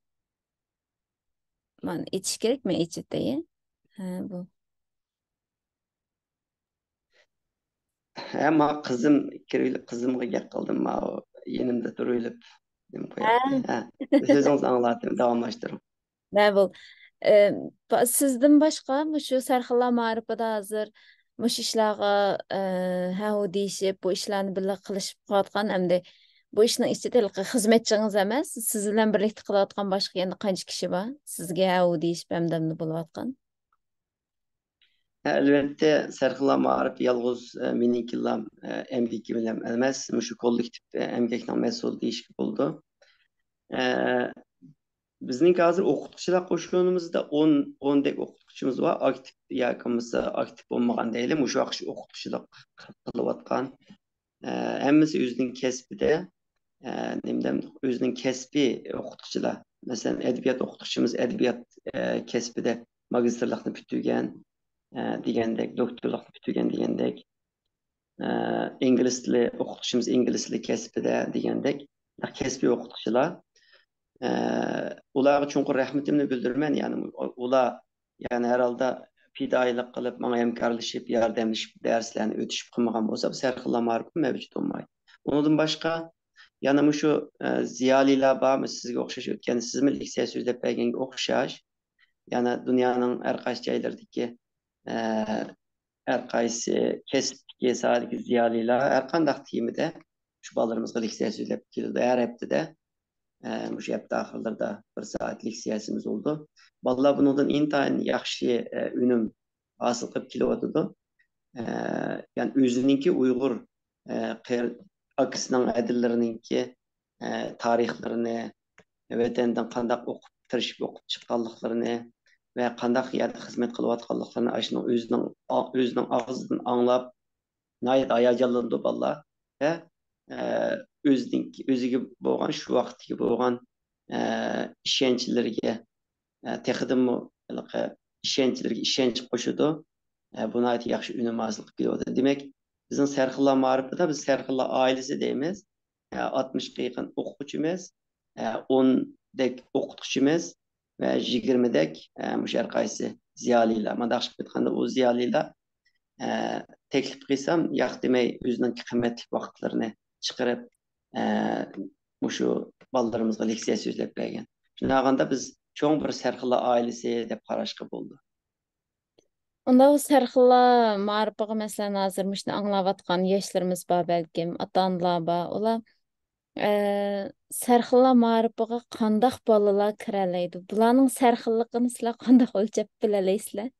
مانا ئېچىش كېرەك، مەن ئېچىتەي. ھە، بۇ. ھە، ما قىزىم كىرىۋېلىپ، قىزىمغا گەپ قىلدىم، ما يېنىمدا تۇرۇۋېلىپ نېمە قوياتتى. ھە. ھە، سۆزىڭىزنى ئاڭلاۋاتىمەن، داۋاملاشتۇرۇڭ. مەقبۇل. ئە، با-، سىزدىن باشقا مۇشۇ سەرخىللار مائارىپىدا ھازىر مۇشۇ ئىشلارغا، ئە، ھە-ھۇ دېيىشىپ، بۇ ئىشلارنى بىللە قىلىشىپ قىلىۋاتقان، ئەمدى بۇ ئىشنىڭ ئىچىدە ھېلىقى خىزمەتچىڭىز ئەمەس، سىز بىلەن بىرلىكتە قىلىۋاتقان باشقا يەنە قانچە كىشى بار؟ سىزگە ھە-ھۇ دېيىشىپ ھەمدەمدە بولۇۋاتقان؟ ھە، ئەلۋەتتە، سەرخىللار مائارىپى يالغۇز، ئە، مېنىڭكىلا، ئە، ئەمگىكى بىلەن ئەمەس، مۇشۇ كوللېكتىپ، ئە، ئەمگەكنىڭ مەسئۇلى دېيىشكە بولىدۇ. ئە، بىزنىڭكى ھازىر ئوقۇتقۇچىلار قوشۇنىمىزدا ئون، ئوندەك ئوقۇتقۇچىمىز بار، ئاكتىپ ياكى بولمىسا ئاكتىپ بولمىغان دەيلى، مۇشۇ ۋاقىت ئوقۇتقۇچىلىق قىلىۋاتقان. ئە، ھەممىسى ئۆزىنىڭ كەسپىدە، ئە، نېمە دەيمىز، ئۆزىنىڭ كەسپىي ئوقۇتقۇچىلار. مەسىلەن، ئەدەبىيات ئوقۇتقۇچىمىز ئەدەبىيات، ئە، كەسپىدە ماگىستىرلىقنى پۈتتۈرگەن، ئە، دېگەندەك، دوكتورلۇقنى پۈتتۈرگەن دېگەندەك. ئە، ئىنگلىز تىلى ئوقۇتقۇچىمىز ئىنگلىز تىلى كەسپىدە دېگەندەك، كەسپىي ئوقۇتقۇچىلار. ئە، ئۇلارغا چوڭقۇر رەھمىتىمنى بىلدۈرىمەن. يەنى ئۇلار، يەنى ھەر ھالدا پىدائىيلىق قىلىپ، ماڭا ھەمكارلىشىپ، ياردەملىشىپ، دەرسلەرنى ئۆتۈشۈپ قىلمىغان بولسا، بۇ سەرخىللار مائارىپى مەۋجۇت بولمايدۇ. ئۇنىڭدىن باشقا، يەنە مۇشۇ، ئە، زىيالىيلار بارمۇ؟ سىزگە ئوخشاش ئۆتكەندە، سىزمۇ لېكسىيە سۆزلەپ بەرگەنگە ئوخشاش. يەنە دۇنيانىڭ ھەر قايسى جايلىرىدىكى، ئە، ھەر قايسى كەسىپتىكى، ساھەدىكى زىيالىيلار ھەر قانداق تېمىدا شۇ بالىلىرىمىزغا لېكسىيە سۆزلەپ كېلىدۇ. ھەر ھەپتىدە، ئە، مۇشۇ ھەپتە ئاخىرلىرىدا بىر سائەت لېكسىيەسىمىز بولىدۇ. بالىلار بۇنىڭدىن ئىنتايىن ياخشى، ئە، ئۈنۈم ھاسىل قىلىپ كېلىۋاتىدۇ. ئە، يەنى ئۆزىنىڭكى ئۇيغۇر، ئە، قېر-، ئاكىسىنىڭ، ھەدىلىرىنىڭكى، ئە، تارىخلىرىنى، ۋەتەندىن قانداق ئوقۇپ، تىرىشىپ ئوقۇپ چىققانلىقلىرىنى ۋە قانداق يەردە خىزمەت قىلىۋاتقانلىقلىرىنى ئاشۇنىڭ ئۆزىنىڭ، ئۆزىنىڭ ئاغزىدىن ئاڭلاپ، ناھايىتى ھاياجانلىنىدۇ بالىلار. ۋە، ئە، ئۆزىنىڭ، ئۆزىگە بولغان، شۇ ۋاقىتتىكى بولغان، ئە، ئىشەنچلىرىگە، ئە، تېخىدىنمۇ ھېلىقى ئىشەنچلىرىگە ئىشەنچ قوشىدۇ. ئە، بۇ ناھايىتى ياخشى ئۈنۈم ھاسىل قىلىپ كېلىۋاتىدۇ. دېمەك، بىزنىڭ سەرخىللار مائارىپىدا بىز سەرخىللار ئائىلىسى دەيمىز. ئە، ئاتمىشقا يېقىن ئوقۇغۇچىمىز، ئە، ئوندەك ئوقۇتقۇچىمىز ۋە يىگىرمىدەك، ئە، مۇشۇ ھەر قايسى زىيالىيلار. مۇنداقچە ئېيتقاندا، ئۇ زىيالىيلار، ئە، تەكلىپ قىلسام، ياق دېمەي، ئۆزىنىڭ قىممەتلىك ۋاقىتلىرىنى چىقىرىپ، ئە، مۇشۇ بالىلىرىمىزغا لېكسىيە سۆزلەپ بەرگەن. شۇنداق قىلغاندا بىز چوڭ بىر سەرخىللار ئائىلىسى دەپ قاراشقا بولىدۇ. ئۇنداق سەرخىللار مائارىپىغا، مەسىلەن، ھازىر مۇشۇنى ئاڭلاۋاتقان ياشلىرىمىز بار بەلكىم، ئاتا-ئانىلار بار. ئۇلار، ئە، سەرخىللار مائارىپىغا قانداق بالىلار كىرەلەيدۇ؟ بۇلارنىڭ سەرخىللىقىنى سىلەر قانداق ئۆلچەپ بىلەلەيسىلەر؟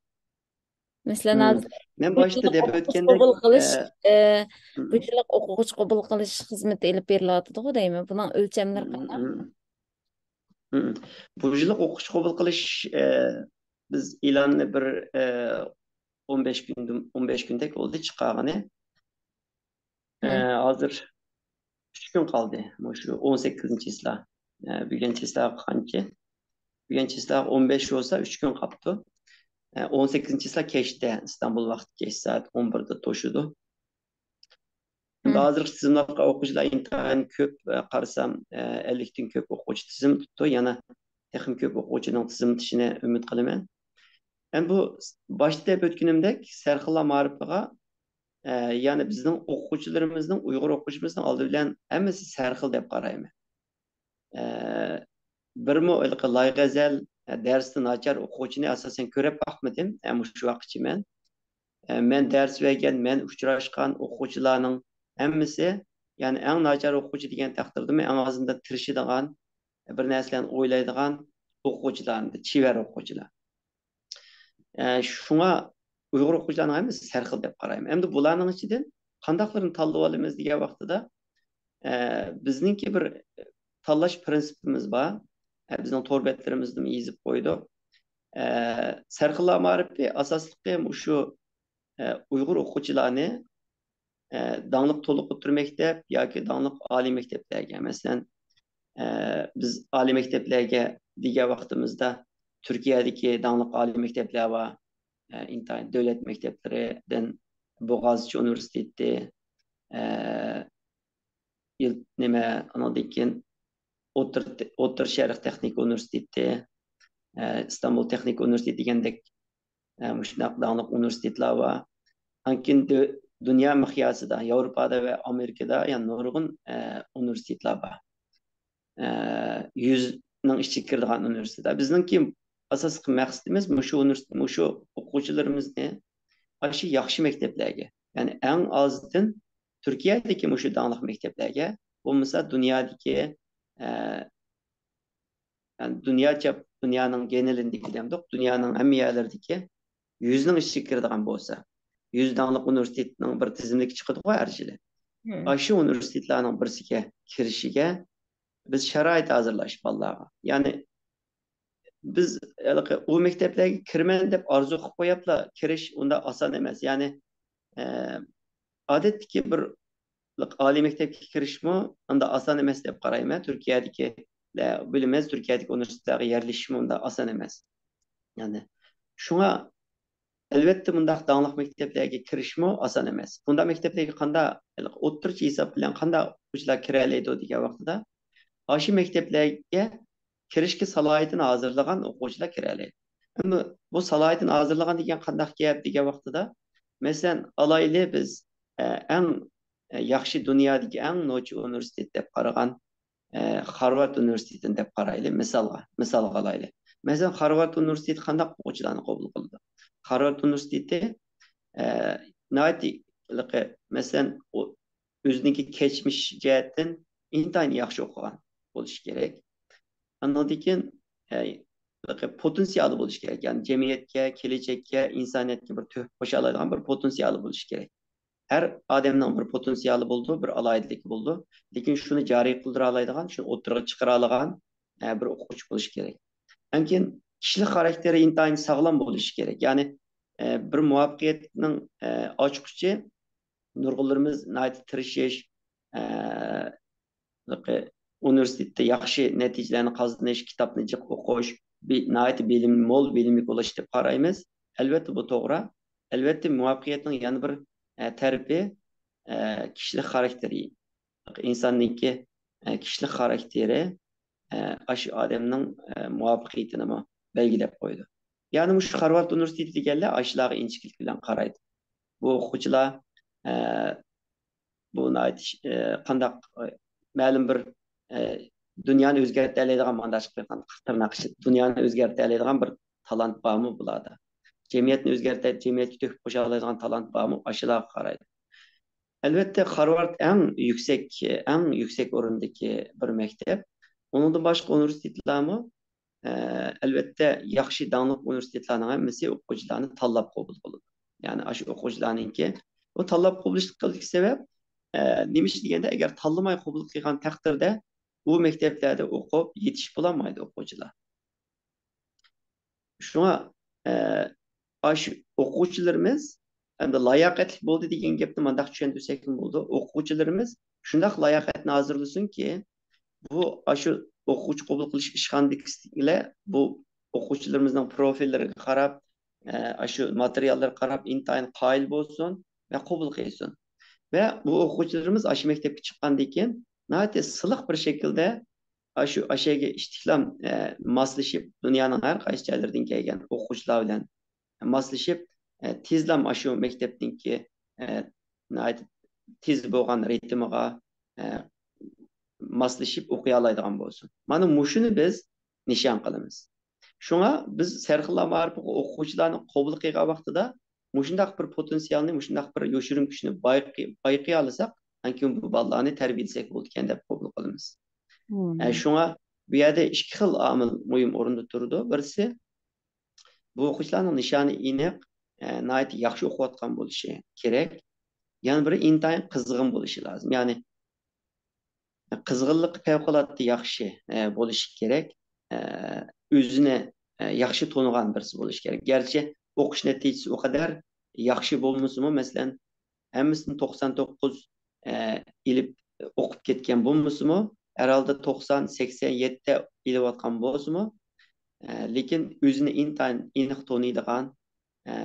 مەسىلەن، مم. ھازىر مەن بۇ باشتا يىللىق دەپ ئوقۇغۇچى ئۆتكەندەك، قوبۇل قىلىش، ئە، ئە، بۇ مم. يىللىق ئوقۇغۇچى قوبۇل قىلىش خىزمىتى ئېلىپ بېرىلىۋاتىدىغۇ دەيمەن. بۇنىڭ ئۆلچەملىرى مم، قانداق؟ مم. مم. بۇ يىللىق ئوقۇغۇچى قوبۇل قىلىش، ئە، بىز ئېلاننى بىر، ئە، ئون بەش كۈندىن، ئون بەش كۈندەك بولدى چىقارغىنى. ئە، مم. ھازىر ئۈچ كۈن قالدى. مۇشۇ ئون سەككىزىنچى چىسلا. ئە، بۈگۈن چىسلا قانچە؟ بۈگۈن چىسلا ئون بەش بولسا، ئۈچ كۈن قاپتۇ. ئە، ئون سەككىزىنچى چىسلا كەچتە، ئىستانبۇل ۋاقتى كەچ سائەت ئون بىردە توشىدۇ. ئەمدى مم. ھازىرقى تىزىملاتقان ئوقۇغۇچىلار ئىنتايىن كۆپ، ئە، قارىسام، ئە، ئەللىكتىن كۆپ ئوقۇغۇچى تىزىملىتىپتۇ. يەنە تېخىمۇ كۆپ ئوقۇغۇچىنىڭ تىزىملىتىشىنى ئۈمىد قىلىمەن. ئەمدى بۇ باشتا دەپ ئۆتكىنىمدەك، سەرخىللار مائارىپىغا، ئە، يەنى بىزنىڭ ئوقۇغۇچىلىرىمىزنىڭ، ئۇيغۇر ئوقۇغۇچىمىزنىڭ ئالدى بىلەن ھەممىسى سەرخىل دەپ قارايمەن. ئە، بىرمۇ ھېلىقى لايغەزەل، ئە، دەرستە ناچار ئوقۇغۇچىنى ئاساسەن كۆرۈپ باقمىدىم، ئە، مۇشۇ ۋاقىتقىچە مەن. ئە، مەن دەرس بەرگەن، مەن ئۇچراشقان ئوقۇغۇچىلارنىڭ ھەممىسى، يەنى ئەڭ ناچار ئوقۇغۇچى دېگەن تەقدىردىمۇ ئەڭ ئازىندا تىرىشىدىغان، بىر نەرسىلەرنى ئويلايدىغان ئوقۇغۇچىلار، چېۋەر ئوقۇغۇچىلار. ئە، شۇڭا ئۇيغۇر ئوقۇغۇچىلارنىڭ ھەممىسى سەرخىل دەپ قارايمەن. ئەمدى بۇلارنىڭ ئىچىدىن قانداقلىرىنى تاللىۋالىمىز دېگەن ۋاقتىدا، ئە، بىزنىڭكى بىر تاللاش پىرىنسىپىمىز بار. ئە، بىزنىڭ تور بەتلىرىمىزدىمۇ يېزىپ قويدۇق. ئە، سەرخىللار مائارىپى ئاساسلىقى مۇشۇ، ئە، ئۇيغۇر ئوقۇغۇچىلارنى ئە، داڭلىق تولۇق ئوتتۇرا مەكتەپ ياكى داڭلىق ئالىي مەكتەپلەرگە، مەسىلەن، ئە، بىز ئالىي مەكتەپلەرگە دېگەن ۋاقتىمىزدا تۈركىيەدىكى داڭلىق ئالىي مەكتەپلەر بار، ئە، ئىنتايىن دۆلەت مەكتەپلىرىدىن بوغازچى ئۇنىۋېرسىتېتى، ئە، يىل-، نېمە، ئانىڭدىن كېيىن ئوتتۇرا، ئوتتۇرا شەرق تېخنىكا ئۇنىۋېرسىتېتى، ئە، ئىستانبۇل تېخنىكا ئۇنىۋېرسىتېتى دېگەندەك، ئە، مۇشۇنداق داڭلىق ئۇنىۋېرسىتېتلار بار. ئاندىن كېيىن دۆ-، دۇنيا مىقياسىدا، ياۋروپادا ۋە ئامېرىكىدا يەنە نۇرغۇن، ئە، ئۇنىۋېرسىتېتلار بار. ئە، يۈزنىڭ ئىچىگە كىرىدىغان ئۇنىۋېرسىتېتلار. بىزنىڭكى ئاساسلىق مەقسىتىمىز مۇشۇ ئۇنىۋېرسىتېت، مۇشۇ ئوقۇغۇچىلىرىمىزنى ئاشۇ ياخشى مەكتەپلەرگە، يەنى ئەڭ ئازدىن تۈركىيەدىكى مۇشۇ داڭلىق مەكتەپلەرگە، بولمىسا دۇنيادىكى، ئە، يەنى دۇنياچە، دۇنيانىڭ گېنېلىندىكى دەمدۇق، دۇنيانىڭ ھەممە يەرلىرىدىكى يۈزنىڭ ئىچىگە كىرىدىغان بولسا، يۈز داڭلىق ئۇنىۋېرسىتېتنىڭ بىر تىزىملىكى چىقىدىغۇ ھەر يىلى. مم. ئاشۇ ئۇنىۋېرسىتېتلارنىڭ بىرسىگە كىرىشىگە بىز شارائىت ھازىرلاش بالىلارغا. يەنى بىز ھېلىقى ئۇ مەكتەپلەرگە كىرىمەن دەپ ئارزۇ قىلىپ قويۇپلا كىرىش ئۇنداق ئاسان ئەمەس. يەنى، ئە، ئادەتتىكى بىر ئالىي مەكتەپكە كىرىشمۇ ئۇنداق ئاسان ئەمەس دەپ قارايمەن. تۈركىيەدىكىلەر بىلىمىز، تۈركىيەدىكى ئۇنىۋېرسىتېتلارغا يەرلىشىشمۇ ئۇنداق ئاسان ئەمەس. يەنى شۇڭا ئەلۋەتتە، مۇنداق داڭلىق مەكتەپلەرگە كىرىشمۇ ئاسان ئەمەس. بۇنداق مەكتەپلەرگە قانداق، ئوتتۇرىچە ھېساب بىلەن قانداق ئوقۇغۇچىلار كىرەلەيدۇ دېگەن ۋاقتىدا، ئاشۇ مەكتەپلەرگە كىرىشكە سالاھىيىتىنى ھازىرلىغان ئوقۇغۇچىلار كىرەلەيدۇ. ئەمما بۇ سالاھىيىتىنى ھازىرلىغان دېگەن قانداق گەپ دېگەن ۋاقتىدا، مەسىلەن، ئالايلى بىز، ئە، ئەڭ، ئە، ياخشى، دۇنيادىكى ئەڭ نوچى ئۇنىۋېرسىتېت دەپ قارىغان ئە، خارۋارد ئۇنىۋېرسىتېتىنى دەپ قارايلى، مىسالغا، مىسالغا ئالايلى. مەسىلەن، خارۋارد ئۇنىۋېرسىتېتى قانداق ئوقۇغۇچىلارنى قوبۇل قىلىدۇ؟ خارۋارد ئۇنىۋېرسىتېتى، ئە، ناھايىتى، مەسىلەن، ئۇ، ئۆزىنىڭكى كەچمىش جەھەتتىن ئىنتايىن ياخشى ئوقۇغان بولۇشى كېرەك. ئاندىن كېيىن، ئە، پوتېنسىيالى بولۇشى كېرەك. يەنى جەمئىيەتكە، كېلەچەككە، ئىنسانىيەتكە بىر تۆھپە قوشالايدىغان بىر پوتېنسىيالى بولۇشى كېرەك. ھەر ئادەمنىڭ بىر پوتېنسىيالى بولىدۇ، بىر ئالاھىدىلىكى بولىدۇ. لېكىن شۇنى جارى قىلدۇرالايدىغان، شۇنى ئوتتۇرىغا چىقىرالىغان، ئە، بىر ئوقۇغۇچى بولۇشى كېرەك. ئاندىن كېيىن كىشىلىك خاراكتېرى ئىنتايىن ساغلام بولۇشى كېرەك. يەنى، ئە، بىر مۇۋەپپەقىيەتنىڭ، ئە، ئاچقۇچى نۇرغۇنلىرىمىز ناھايىتى تىرىشىش، ئە، ئۇنىۋېرسىتېتتا ياخشى نەتىجىلەرنى قازىنىش، كىتابنى جىق ئوقۇش، بى-، ناھايىتى بىلىم، مول بىلىملىك بولۇش دەپ قارايمىز. ئەلۋەتتە، بۇ توغرا. ئەلۋەتتە، مۇۋەپپەقىيەتنىڭ يەنە بىر، ئە، تەرىپى، ئە، كىشىلىك خاراكتېرى. ئىنساننىڭكى، ئە، كىشىلىك خاراكتېرى، ئە، ئاشۇ ئادەمنىڭ، ئە، مۇۋەپپەقىيىتىنىمۇ بەلگىلەپ قويىدۇ. يەنى مۇشۇ خارۋارد ئۇنىۋېرسىتېتى دېگەنلەر ئاشۇلارغا ئىنچىكىلىك بىلەن قارايدۇ. بۇ ئوقۇغۇچىلار، ئە، بۇ ناھايىتى، ئە، قانداق، ئە، مەلۇم بىر، ئە، دۇنيانى ئۆزگەرتەلەيدىغان، مانداق بىر قانداق تىرناق ئىچىدە دۇنيانى ئۆزگەرتەلەيدىغان بىر تالانت بارمۇ بۇلاردا؟ جەمئىيەتنى ئۆزگەرتەي، جەمئىيەتكە تۆھپە قوشالايدىغان تالانت بارمۇ؟ ئاشۇلارغا قارايدۇ. ئەلۋەتتە، خارۋارد ئەڭ يۈكسەك، ئەڭ يۈكسەك ئورۇندىكى بىر مەكتەپ. ئۇنىڭدىن باشقا ئۇنىۋېرسىتېتلارمۇ، ئە، ئەلۋەتتە، ياخشى داڭلىق ئۇنىۋېرسىتېتلارنىڭ ھەممىسى ئوقۇغۇچىلارنى تاللاپ قوبۇل قىلىدۇ. يەنى ئاشۇ ئوقۇغۇچىلارنىڭكى، بۇ تاللاپ قوبۇل قىلىشتىكى سەۋەب، ئە، نېمە ئىش دېگەندە، ئەگەر تاللىماي قوبۇل قىلغان تەقدىردە، ئۇ مەكتەپلەردە ئوقۇپ يېتىشىپ بولالمايدۇ ئوقۇغۇچىلار. شۇڭا، ئە، ئاشۇ ئوقۇغۇچىلىرىمىز ئەمدى لاياقەتلىك بولدى دېگەن گەپنى مۇنداق چۈشەندۈرسەكمۇ بولىدۇ. ئوقۇغۇچىلىرىمىز شۇنداق لاياقەتنى ھازىرلىسۇنكى، بۇ ئاشۇ ئوقۇغۇچى قوبۇل قىلىش ئىشخانىدىكىلەر بۇ ئوقۇغۇچىلىرىمىزنىڭ پروفىللىرىغا قاراپ، ئە، ئاشۇ ماتېرىياللارغا قاراپ ئىنتايىن قايىل بولسۇن ۋە قوبۇل قىلسۇن. ۋە بۇ ئوقۇغۇچىلىرىمىز ئاشۇ مەكتەپكە چىققاندىن كېيىن ناھايىتى سىلىق بىر شەكىلدە ئاشۇ ئاشەگە ئىستىھلام، ئە، ماسلىشىپ، دۇنيانىڭ ھەر قايسى جايلىرىدىن كەلگەن ئوقۇغۇچىلار بىلەن ماسلىشىپ، ئە، تېزلام ئاشۇ مەكتەپنىڭكى، ئە، ناھايىتى تېز بولغان رىتىمىغا، ئە، ماسلىشىپ ئوقۇيالايدىغان بولسۇن. مانا مۇشۇنى بىز نىشان قىلىمىز. شۇڭا بىز سەرخىللار مائارىپىغا ئوقۇغۇچىلارنى قوبۇل قىلغان ۋاقتىدا مۇشۇنداق بىر پوتېنسىيالنى، مۇشۇنداق بىر يوشۇرۇن كۈچنى بايقى-، بايقىيالىساق، ئاندىن كېيىن بۇ بالىلارنى تەربىيەلىسەك بولىدىكەن دەپ قوبۇل قىلىمىز. ئە، شۇڭا بۇ يەردە ئىككى خىل ئامىل مۇھىم ئورۇندا تۇرىدۇ. بىرسى، بۇ ئوقۇغۇچىلارنىڭ نىشانى ئېنىق، ئە، ناھايىتى ياخشى ئوقۇۋاتقان بولۇشى كېرەك. يەنە بىرى، ئىنتايىن قىزغىن بولۇشى لازىم. يەنى قىزغىنلىقى پەۋقۇلئاددە ياخشى، ئە، بولۇشى كېرەك. ئە، ئۆزىنى، ئە، ياخشى تونۇغان بىرسى بولۇشى كېرەك. گەرچە ئوقۇش نەتىجىسى ئۇ قەدەر ياخشى بولمىسىمۇ، مەسىلەن، ھەممىسىدىن توقسان توققۇز، ئە، ئېلىپ ئوقۇپ كەتكەن بولمىسىمۇ، ھەر ھالدا توقسان، سەكسەن يەتتە ئېلىۋاتقان بولسىمۇ، ئە، لېكىن ئۆزىنى ئىنتايىن ئېنىق تونۇيدىغان، ئە،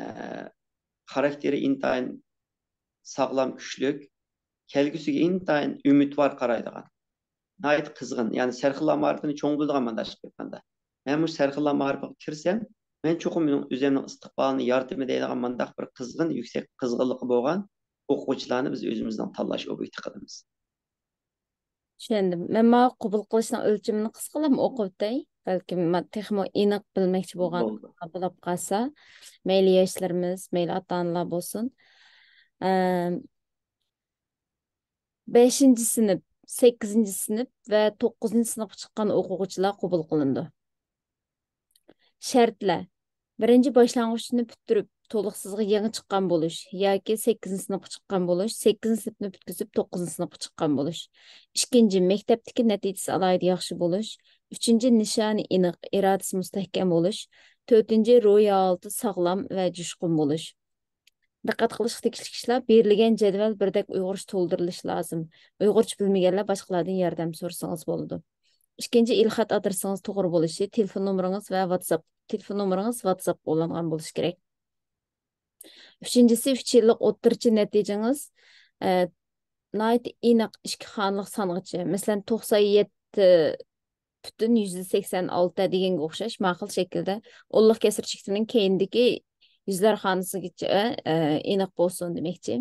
خاراكتېرى ئىنتايىن ساغلام، كۈچلۈك، كەلگۈسىگە ئىنتايىن ئۈمىدۋار قارايدىغان، ناھايىتى قىزغىن، يەنى سەرخىللار مائارىپىنى چوڭ بىلىدىغان مانداق ئىش قىلغاندا، مەن مۇشۇ سەرخىللار مائارىپىغا كىرسەم، مەن چوقۇم مېنىڭ ئۆزۈمنىڭ ئىستىقبالىنى يارىتىمەن دەيدىغان مانداق بىر قىزغىن، يۈكسەك قىزغىنلىقى بولغان ئوقۇغۇچىلارنى بىز ئۆزىمىزنىڭ تاللاش ئوبيېكتى قىلىمىز. چۈشەندىم. مەن ماۋۇ قوبۇل قىلىشنىڭ ئۆلچىمىنى قىسقىلاپ ئوقۇپ ئۆتەي. بەلكىم ما-، تېخىمۇ ئېنىق بىلمەكچى بولغان بولدى. بولۇپ قالسا، مەيلى ياشلىرىمىز، مەيلى ئاتا-ئانىلار بولسۇن. ئەم، بەشىنچى سىنىپ، سەككىزىنچى سىنىپ ۋە توققۇزىنچى سىنىپقا چىققان ئوقۇغۇچىلار قوبۇل قىلىنىدۇ. شەرتلەر: بىرىنچى، باشلانغۇچنى پۈتتۈرۈپ، تولۇقسىزغا يېڭى چىققان بولۇش ياكى سەككىزىنچى سىنىپقا چىققان بولۇش، سەككىزىنچى سىنىپنى پۈتكۈزۈپ، توققۇزىنچى سىنىپقا چىققان بولۇش. ئىككىنچى، مەكتەپتىكى نەتىجىسى ئالاھىدە ياخشى بولۇش. ئۈچىنچى، نىشانى ئېنىق، ئىرادىسى مۇستەھكەم بولۇش. تۆتىنچى، روھىي ھالىتى ساغلام ۋە جۇشقۇن بولۇش. دىققەت قىلىشقا تېگىشلىك ئىشلار: بېرىلگەن جەدۋەل بىردەك ئۇيغۇرچە تولدۇرۇلۇشى لازىم. ئۇيغۇرچە بىلمىگەنلەر باشقىلاردىن ياردەم سورىسىڭىز بولىدۇ. ئىككىنچى، ئېلخەت ئادرېسىڭىز توغرا بولۇشى، تېلېفون نومۇرىڭىز ۋە ۋاتساپ، تېلېفون نومۇرىڭىز ۋاتساپقا ئۇلانغان بولۇشى كېرەك. ئۈچىنچىسى، ئۈچ يىللىق ئوتتۇرىچە نەتىجىڭىز، ئە، ناھايىتى ئېنىق ئىككى خانىلىق سانغىچە، مەسىلەن، توقسان يەتتە پۈتۈن يۈزدە سەكسەن ئالتە دېگەنگە ئوخشاش ماقۇل شەكىلدە ئونلۇق كەسىر چېكىتىنىڭ كەينىدىكى يۈزلەر خانىسىگىچە، ئە، ئېنىق بولسۇن دېمەكچى.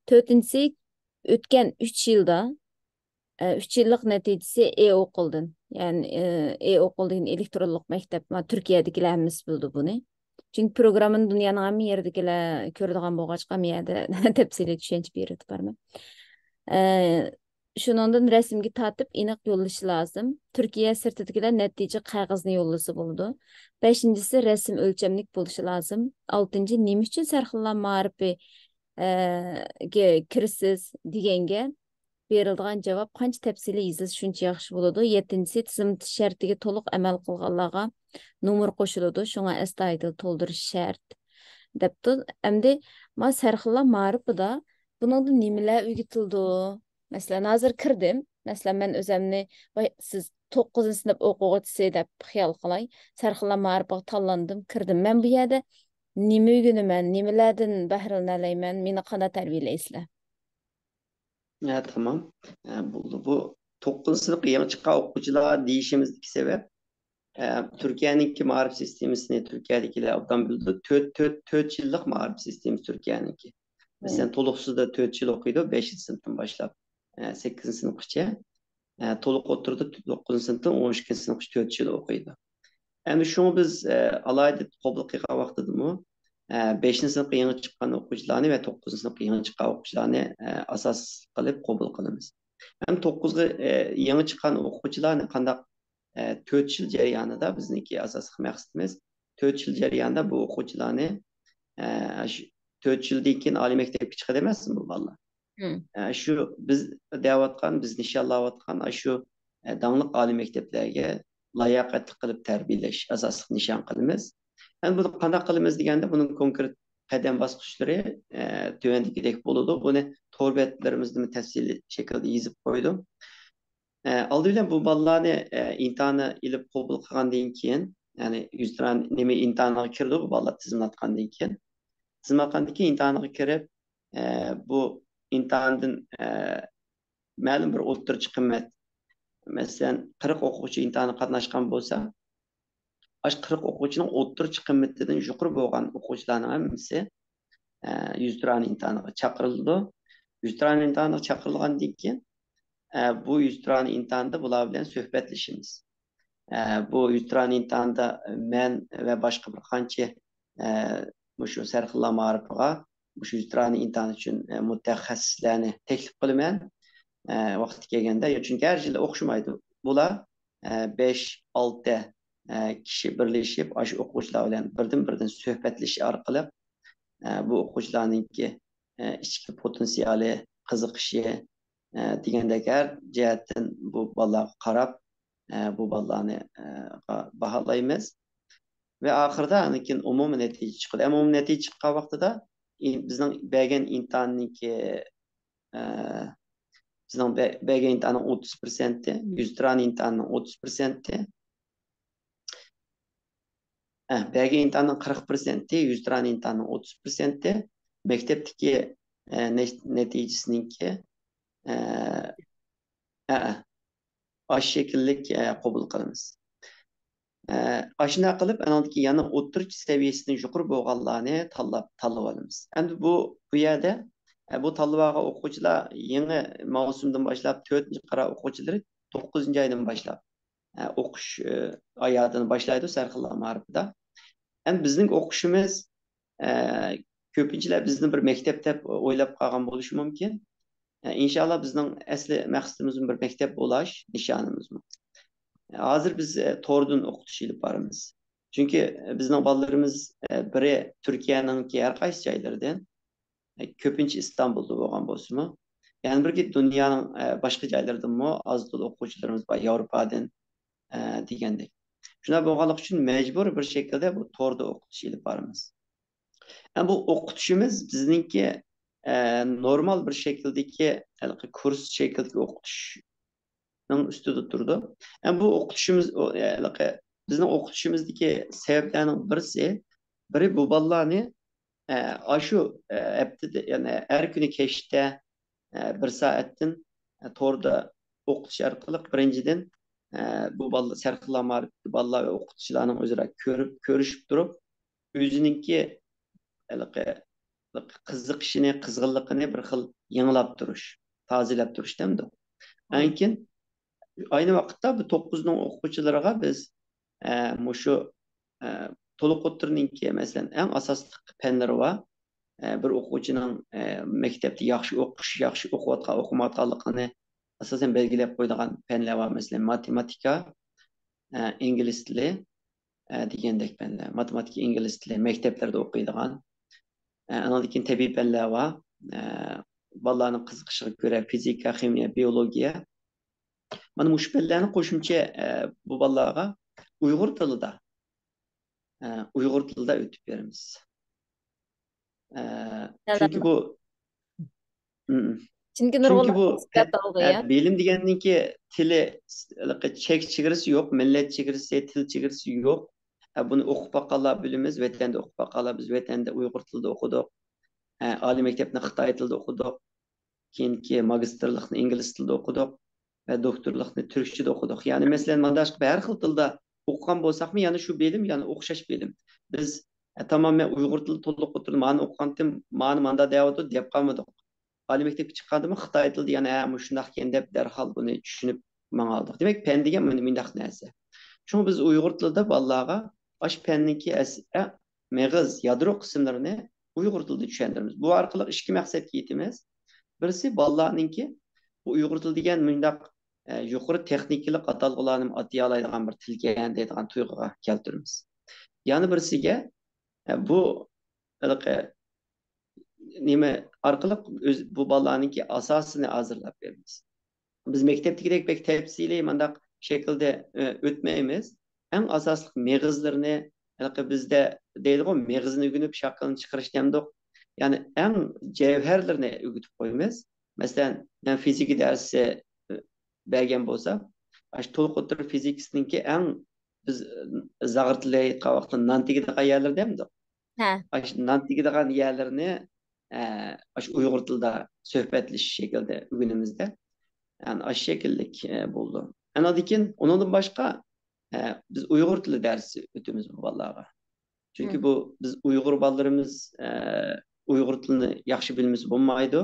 تۆتىنچىسى، ئۆتكەن ئۈچ يىلدا، ئە، ئۈچ يىللىق نەتىجىسى ئې ئوقۇلدىن، يەنى، ئە، ئې ئوقۇل دېگەن ئېلېكترونلۇق مەكتەپ، ما، تۈركىيەدىكىلەر ھەممىسى بىلىدۇ بۇنى. چۈنكى پروگراممىنى دۇنيانىڭ ھەممە يېرىدىكىلەر كۆرىدىغان بولغاچقا، ھەممە يەردە تەپسىلىي چۈشەنچە بېرىۋېتىپ بارىمەن. ئە، شۇنىڭدىن رەسىمگە تارتىپ ئېنىق يوللىشى لازىم. تۈركىيە سىرتىدىكىلەر نەتىجە قەغىزىنى يوللىسا بولىدۇ. بەشىنچىسى، رەسىم ئۆلچەملىك بولۇشى لازىم. ئالتىنچى، نېمە ئۈچۈن سەرخىللار مائارىپى، ئە، گە-، كىرىسىز دېگەنگە بېرىلىدىغان جاۋاب قانچە تەپسىلىي يېزىلسا، شۇنچە ياخشى بولىدۇ. يەتتىنچىسى، تىزىملىتىش شەرتىگە تولۇق ئەمەل قىلغانلارغا نومۇر قوشۇلىدۇ، شۇڭا ئەستايىدىل تولدۇرۇش شەرت، دەپتۇ. ئەمدى ما سەرخىللار مائارىپىدا بۇنىڭدا نېمىلەر ئۆگىتىلىدۇ؟ مەسىلەن، ھازىر كىردىم. مەسىلەن، مەن ئۆزۈمنى، ۋاي، سىز توققۇزىنچى سىنىپ ئوقۇغۇچىسى دەپ خىيال قىلاي. سەرخىللار مائارىپىغا تاللاندىم، كىردىم. مەن بۇ يەردە نېمە ئۆگىنىمەن، نېمىلەردىن بەھرىلىنەلەيمەن، مېنى قانداق تەربىيەلەيسىلەر؟ ھە، تامام. ھە، بولدى. بۇ توققۇزىنچى سىنىپقا يېڭى چىققان ئوقۇغۇچىلار دېيىشىمىزدىكى سەۋەب، ئە، تۈركىيەنىڭكى مائارىپ سىستېمىسىنى تۈركىيەدىكىلەر ئوبدان بىلىدۇ. تۆت، تۆت، تۆت يىللىق مائارىپ سىستېمىسى تۈركىيەنىڭكى. مەسىلەن، تولۇقسىزدا تۆت يىل ئوقۇيدۇ، بەشىنچى سىنىپتىن باشلاپ، ئە، سەككىزىنچى سىنىپقىچە. ئە، تولۇق ئوتتۇرىدا توققۇزىنچى سىنىپتىن ئون ئىككىنچى سىنىپقىچە تۆت يىل ئوقۇيدۇ. ئەمدى شۇڭا بىز، ئە، ئالاھىدە قوبۇل قىلغان ۋاقتىدىمۇ، ئە، بەشىنچى سىنىپقا يېڭى چىققان ئوقۇغۇچىلارنى ۋە توققۇزىنچى سىنىپقا يېڭى چىققان ئوقۇغۇچىلارنى، ئە، ئاساس قىلىپ قوبۇل قىلىمىز. ھەم توققۇزغا، ئە، يېڭى چىققان ئوقۇغۇچىلارنى قانداق، ئە، تۆت يىل جەريانىدا بىزنىڭكى ئاساسلىق مەقسىتىمىز، تۆت يىل جەريانىدا بۇ ئوقۇغۇچىلارنى، ئە، شۇ تۆت يىلدىن كېيىن ئالىي مەكتەپكە چىقىدۇ ئەمەسمۇ بالىلار؟ مم. ئە، شۇ بىز دەۋاتقان، بىز نىشانلاۋاتقان، ئە، شۇ، ئە، داڭلىق ئالىي مەكتەپلەرگە لاياقەتلىك قىلىپ تەربىيەلەش ئاساسلىق نىشان قىلىمىز. ئەمدى بۇنى قانداق قىلىمىز دېگەندە، بۇنىڭ كونكرېت قەدەم باسقۇچلىرى، ئە، تۆۋەندىكىدەك بولىدۇ. بۇنى تور بەتلىرىمىزدىمۇ تەپسىلىي شەكىلدە يېزىپ قويدۇم. ئە، ئالدى بىلەن بۇ بالىلارنى، ئە، ئىمتىھاننى ئېلىپ قوبۇل قىلغاندىن كېيىن، يەنى يۈزتۇرا نېمە ئىمتىھانىغا كىرىدۇ بۇ بالىلار تىزىملاتقاندىن كېيىن. تىزىملاتقاندىن كېيىن ئىمتىھانغا كىرىپ، ئە، بۇ ئىمتىھاندىن، ئە، مەلۇم بىر ئوتتۇرىچە قىممەت، مەسىلەن، قىرىق ئوقۇغۇچى ئىمتىھانغا قاتناشقان بولسا، ئاشۇ قىرىق ئوقۇغۇچىنىڭ ئوتتۇرىچە قىممىتىدىن يۇقىرى بولغان ئوقۇغۇچىلارنىڭ ھەممىسى، ئە، يۈزتۇرا ئىمتىھانىغا چاقىرىلىدۇ. يۈزتۇرا ئىمتىھانىغا چاقىرىلغاندىن كېيىن، ئە، بۇ يۈزتۇرا ئىمتىھاندا بۇلار بىلەن سۆھبەتلىشىمىز. ئە، بۇ يۈزتۇرا ئىمتىھاندا مەن ۋە باشقا بىر قانچە، ئە، مۇشۇ سەرخىللار مائارىپىغا مۇشۇ يۈزتۇرا ئىمتىھان ئۈچۈن، ئە، مۇتەخەسسىسلەرنى تەكلىپ قىلىمەن. ئە، ۋاقتى كەلگەندە، چۈنكى ھەر يىلى ئوخشىمايدۇ. بۇلار، ئە، بەش، ئالتە، ئە، كىشى بىرلىشىپ، ئاشۇ ئوقۇغۇچىلار بىلەن بىردىن-بىردىن سۆھبەتلىشىش ئارقىلىق، ئە، بۇ ئوقۇغۇچىلارنىڭكى، ئە، ئىچكى پوتېنسىيالى، قىزىقىشى، ئە، دېگەندەك ھەر جەھەتتىن بۇ بالىلارغا قاراپ، ئە، بۇ بالىلارنى، ئە، باھالايمىز. ۋە ئاخىرىدا ئاندىن كېيىن ئومۇمىي نەتىجە چىقىدۇ. ئومۇمىي نەتىجە چىققان ۋاقتىدا، ئى، بىزنىڭ بەرگەن ئىمتىھاننىڭكى، ئە، بىزنىڭ بە-، بەرگەن ئىمتىھاننىڭ ئوتتۇز پىرسەنتى، يۈزتۇرا ئىمتىھاننىڭ ئوتتۇز پىرسەنتى، ئە، بەرگەن ئىمتىھاننىڭ قىرىق پىرسەنتى، يۈزتۇرا ئىمتىھاننىڭ ئوتتۇز پىرسەنتى، مەكتەپتىكى، ئە، نەت-، نەتىجىسىنىڭكى، ئە، ئە، ئە، ئاشۇ شەكىللىك، ئە، قوبۇل قىلىمىز. ئە، ئاشۇنداق قىلىپ، ئانىڭدىن كېيىن يەنە ئوتتۇرىچە سەۋىيەسىدىن يۇقىرى بولغانلارنى تاللاپ، تاللىۋالىمىز. ئەمدى بۇ، بۇ يەردە، ئە، بۇ تاللىۋالغان ئوقۇغۇچىلار يېڭى ماۋسۇمدىن باشلاپ، تۆتىنچى قارا ئوقۇغۇچىلىرى توققۇزىنچى ئايدىن باشلاپ، ئە، ئوقۇش، ئە، ھاياتىنى باشلايدۇ سەرخىللار مائارىپىدا. ئەمدى بىزنىڭ ئوقۇشىمىز، ئە، كۆپىنچىلەر بىزنى بىر مەكتەپ دەپ ئويلاپ قالغان بولۇشى مۇمكىن. ئە، ئىنشاللا بىزنىڭ ئەسلى مەقسىتىمىزمۇ بىر مەكتەپ بولاش نىشانىمىزمۇ. ھازىر بىز، ئە، توردىن ئوقۇتۇش ئېلىپ بارىمىز. چۈنكى بىزنىڭ بالىلىرىمىز، ئە، بىرى تۈركىيەنىڭكى ھەر قايسى جايلىرىدىن، ئە، كۆپىنچە ئىستانبۇلدا بولغان بولسىمۇ، يەنە بىرى دۇنيانىڭ، ئە، باشقا جايلىرىدىنمۇ ئاز تولا ئوقۇغۇچىلىرىمىز بار، ياۋروپادىن، ئە، دېگەندەك. شۇنداق بولغانلىقى ئۈچۈن مەجبۇر بىر شەكىلدە بۇ توردا ئوقۇتۇش ئېلىپ بارىمىز. ئە، بۇ ئوقۇتۇشىمىز بىزنىڭكى، ئە، نورمال بىر شەكىلدىكى، ھېلىقى كۇرس شەكلىدىكى ئوقۇتۇشنىڭ ئۈستىدە تۇرىدۇ. ئە، بۇ ئوقۇتۇشىمىز، ئۇ، ھېلىقى بىزنىڭ ئوقۇتۇشىمىزدىكى سەۋەبلەرنىڭ بىرسى، بىرى بۇ بالىلارنى، ئە، ئاشۇ، ئە، ھەپتىدە، يەنى ھەر كۈنى كەچتە، ئە، بىر سائەتتىن، ئە، توردا ئوقۇتۇش ئارقىلىق بىرىنچىدىن، ئە، بۇ بالىلار سەرخىللار مائارىپىدىكى بالىلار ۋە ئوقۇتقۇچىلارنىڭ ئۆزئارا كۆرۈپ، كۆرۈشۈپ تۇرۇپ، ئۆزىنىڭكى ھېلىقى، ھېلىقى قىزىقىشىنى، قىزغىنلىقىنى بىر خىل يېڭىلاپ تۇرۇش، تازىلاپ تۇرۇش دەمدۇ. ئاندىن كېيىن ئاينى ۋاقىتتا بۇ توققۇزنىڭ ئوقۇغۇچىلىرىغا بىز، ئە، مۇشۇ، ئە، تولۇق ئوتتۇرىنىڭكى، مەسىلەن، ئەڭ ئاساسلىق پەنلىرى بار. ئە، بىر ئوقۇغۇچىنىڭ، ئە، مەكتەپتە ياخشى ئوقۇش، ياخشى ئوقۇۋاتقان، ئوقۇمايۋاتقانلىقىنى ئاساسەن بەلگىلەپ قويىدىغان پەنلەر بار. مەسىلەن، ماتېماتىكا، ئە، ئىنگلىز تىلى، ئە، دېگەندەك پەنلەر. ماتېماتىكا، ئىنگلىز تىلى مەكتەپلەردە ئوقۇيدىغان. ئە، ئانىڭدىن كېيىن تەبىئىي پەنلەر بار. ئە، بالىلارنىڭ قىزىقىشىغا كۆرە فىزىكا، خىمىيە، بىئولوگىيە. مانا مۇشۇ پەنلەرنى قوشۇمچە، ئە، بۇ بالىلارغا ئۇيغۇر تىلىدا، ئە، ئۇيغۇر تىلىدا ئۆتۈپ بېرىمىز. ئە، چۈنكى بۇ، مم. چۈنكى چۈنكى نۇرغۇنلىغان بۇ پەن، ئە، بىلىم دېگەننىڭكى تىلى، چەك چېگرىسى يوق، مىللەت چېگرىسى، تىل چېگرىسى يوق. ئە، بۇنى ئوقۇپ باققانلار بىلىمىز، ۋەتەندە ئوقۇپ باققانلار، بىز ۋەتەندە ئۇيغۇر تىلىدا ئوقۇدۇق. ئە، ئالىي مەكتەپنى خىتاي تىلىدا ئوقۇدۇق. كېيىنكى ماگىستىرلىقنى ئىنگلىز تىلىدا ئوقۇدۇق ۋە دوكتورلۇقنى تۈركچىدە ئوقۇدۇق. يەنى، مەسىلەن، مانداق قىلىپ ھەر خىل تىلدا ئوقۇغان بولساقمۇ، يەنە شۇ بىلىم، يەنە ئوخشاش بىلىم. بىز، ئە، تامام مەن ئۇيغۇر تىلى تولۇق ئوتتۇرىدا مانى ئوقۇغانتىم، مانى ماندا دەۋاتىدۇ دەپ قالمىدۇق. ئالىي مەكتەپكە چىققاندىمۇ خىتاي تىلىدا يەنە، ھە، مۇشۇنداقكەن دەپ دەرھال بۇنى چۈشىنىپ ماڭالىدۇق. دېمەك، پەن دېگەن مۇن-، مۇنداق نەرسە. شۇڭا بىز ئۇيغۇر تىلىدا بالىلارغا ئاشۇ پەننىڭكى ئەس-، ئە، مېغىز، يادرو قىسىملىرىنى ئۇيغۇر تىلىدا چۈشەندۈرىمىز. بۇ ئارقىلىق ئىككى مەقسەتكە يېتىمىز. بىرسى بالىلارنىڭكى بۇ ئۇيغۇر تىلى دېگەن مۇنداق، ئە، يۇقىرى تېخنىكىلىق ئاتالغۇلارنى ئاتىيالايدىغان بىر تىلكەن دەيدىغان تۇيغۇغا كەلتۈرىمىز. يەنە بىرسىگە، ئە، بۇ ھېلىقى نېمە ئارقىلىق ئۆز، بۇ بالىلارنىڭكى ئاساسىنى ھازىرلاپ بېرىمىز. بىز مەكتەپتىكىدەك بەك تەپسىلىي مانداق شەكىلدە، ئە، ئۆتمەيمىز. ئەڭ ئاساسلىق مېغىزلىرىنى، ھېلىقى بىزدە دەيدىغۇ، مېغىزنى ئۆگىنىپ، شاكىلىنى چىقىرىش دەمدۇق. يەنى ئەڭ جەۋھەرلىرىنى ئۆگىتىپ قويىمىز. مەسىلەن، مەن فىزىكا دەرسى، ئە، بەرگەن بولسام، ئاشۇ تولۇق ئوتتۇرا فىزىكىسىنىڭكى ئەڭ بىز، ئە، زاغرا تىلى ئېيتقان ۋاقىتتا نان تېگىدىغان يەرلىرى دەمدۇق. ھە. ئاشۇ نان تېگىدىغان يەرلىرىنى، ئە، ئاشۇ ئۇيغۇر تىلىدا سۆھبەتلىشىش شەكلىدە ئۆگىنىمىزدە. يەنى ئاشۇ شەكىللىك، ئە، بولىدۇ. ئاندىن كېيىن ئۇنىڭدىن باشقا، ئە، بىز ئۇيغۇر تىلى دەرسى ئۆتىمىز بۇ بالىلارغا. چۈنكى بۇ بىز ئۇيغۇر بالىلىرىمىز، ئە، ئۇيغۇر تىلىنى ياخشى بىلمىسە بولمايدۇ.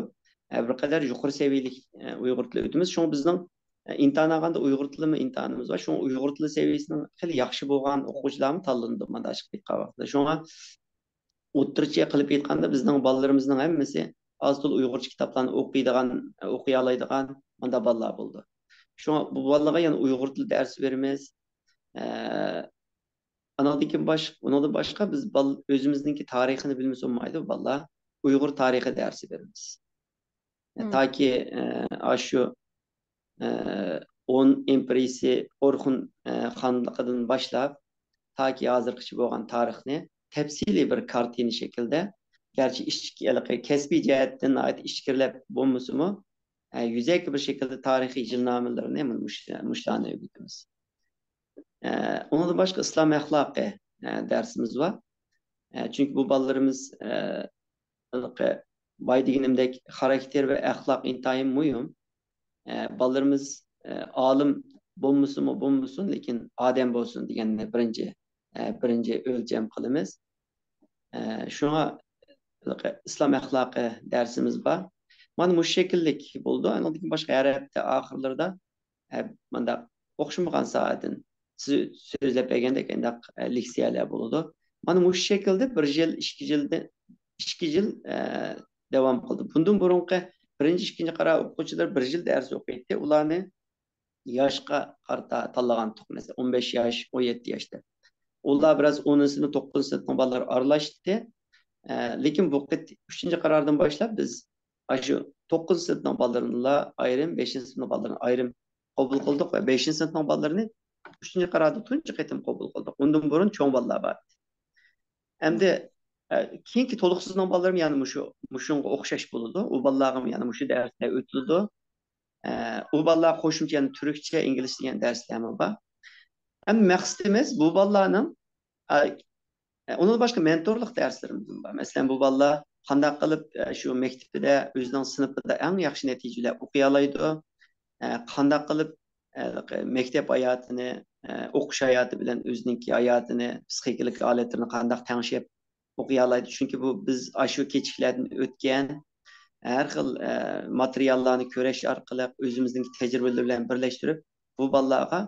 ئە، بىر قەدەر يۇقىرى سەۋىيەلىك، ئە، ئۇيغۇر تىلى ئۆتىمىز. شۇڭا بىزنىڭ، ئە، ئىمتىھان ئالغاندا ئۇيغۇر تىلىمۇ ئىمتىھانىمىز بار. شۇڭا ئۇيغۇر تىلى سەۋىيەسىنىڭ خېلى ياخشى بولغان ئوقۇغۇچىلارمۇ تاللىنىدۇ مانداق ئىشقا قىلغان ۋاقىتتا. شۇڭا ئوتتۇرىچە قىلىپ ئېيتقاندا، بىزنىڭ بالىلىرىمىزنىڭ ھەممىسى ئاز تولا ئۇيغۇرچە كىتابلارنى ئوقۇيدىغان، ئوقۇيالايدىغان مانداق بالىلار بولىدۇ. شۇڭا بۇ بالىلارغا يەنە ئۇيغۇر تىلى دەرسى بېرىمىز. ئە، ئانىڭدىن كېيىن باش-، ئۇنىڭدىن باشقا بىز بال-، ئۆزىمىزنىڭكى تارىخىنى بىلمىسە بولمايدۇ، بالىلار. ئۇيغۇر تارىخى دەرسى بېرىمىز. تاكى، ئە، ئاشۇ، ئە، ھون ئىمپېرىيىسى ئورخۇن، ئە، خانلىقىدىن باشلاپ، تاكى ھازىرغىچە بولغان تارىخنى تەپسىلىي بىر كارتىنا شەكلىدە، گەرچە ئىچكى، ھېلىقى كەسپىي جەھەتتىن ناھايىتى ئىچكىرىلەپ بولمىسىمۇ، ئە، يۈزەكى بىر شەكىلدە تارىخىي يىلنامىلىرىنى مانا مۇش-، مۇشۇلارنى ئۆگىتىمىز. ئە، ئۇنىڭدىن باشقا ئىسلام ئەخلاقى، ئە، دەرسىمىز بار. ئە، چۈنكى بۇ بالىلىرىمىز، ئە، ھېلىقى بايا دېگىنىمدەك خاراكتېر ۋە ئەخلاق ئىنتايىن مۇھىم. ئە، بالىلىرىمىز، ئە، ئالىم بولمىسىمۇ بولمىسۇن، لېكىن ئادەم بولسۇن دېگەننى بىرىنچى، ئە، بىرىنچى ئۆلچەم قىلىمىز. ئە، شۇڭا ھېلىقى ئىسلام ئەخلاقى دەرسىمىز بار. مانا مۇشۇ شەكىللىك بولىدۇ. ئاندىن كېيىن باشقا ھەر ھەپتە ئاخىرلىرىدا، ئە، مانداق ئوخشىمىغان ساھەدىن سىز سۆزلەپ بەرگەندەك ئانداق، ئە، لېكسىيەلەر بولىدۇ. مانا مۇشۇ شەكىلدە بىر يىل، ئىككى يىلدىن، ئىككى يىل، ئە، داۋام قىلدى. بۇندىن بۇرۇنقى بىرىنچى، ئىككىنچى قارا ئوقۇغۇچىلار بىر يىل دەرس ئوقۇيتتى. ئۇلارنى ياشقا قارىتا تاللىغانتۇق، مەسىلەن، ئون بەش ياش، ئون يەتتە ياش دەپ. ئۇلار بىراز ئونىنچى سىنىپ، توققۇزىنچى سىنىپنىڭ بالىلىرى ئارىلاشتى. ئە، لېكىن بۇ قېت-، ئۈچىنچى قاراردىن باشلاپ بىز ئاشۇ توققۇزىنچى سىنىپنىڭ بالىلىرىنىلا ئايرىم، بەشىنچى سىنىپنىڭ بالىلىرىنى ئايرىم قوبۇل قىلدۇق ۋە بەشىنچى سىنىپنىڭ بالىلىرىنى ئۈچىنچى قاراردا تۇنجى قېتىم قوبۇل قىلدۇق. ئۇندىن بۇرۇن چوڭ بالىلار بار ئىدى. ئەمدى، ئە، كېيىنكى تولۇقسىزنىڭ بالىلىرىمۇ يەنە مۇشۇ، مۇشۇنىڭغا ئوخشاش بولىدۇ. ئۇ بالىلارغىمۇ يەنە مۇشۇ دەرسلەر ئۆتۈلىدۇ. ئە، ئۇ بالىلار قوشۇمچە يەنە تۈركچە، ئىنگلىزچە دېگەن دەرسلەرمۇ بار. ئەمما مەقسىتىمىز بۇ بالىلارنىڭ، ئە، ئە، ئۇنىڭدىن باشقا مېنتورلۇق دەرسلىرىمىزمۇ بار. مەسىلەن، بۇ بالىلار قانداق قىلىپ، ئە، شۇ مەكتىپىدە ئۆزىنىڭ سىنىپىدا ئەڭ ياخشى نەتىجە بىلەن ئوقۇيالايدۇ، ئە، قانداق قىلىپ، ئە، مەكتەپ ھاياتىنى، ئە، ئوقۇش ھاياتى بىلەن ئۆزىنىڭكى ھاياتىنى، پسىخىكىلىق ھالەتلىرىنى قانداق تەڭشەپ ئوقۇيالايدۇ. چۈنكى بۇ بىز ئاشۇ كېچىكلەردىن ئۆتكەن ھەر خىل، ئە، ماتېرىياللارنى كۆرۈش ئارقىلىق ئۆزىمىزنىڭ تەجرىبىلىرى بىلەن بىرلەشتۈرۈپ، بۇ بالىلارغا،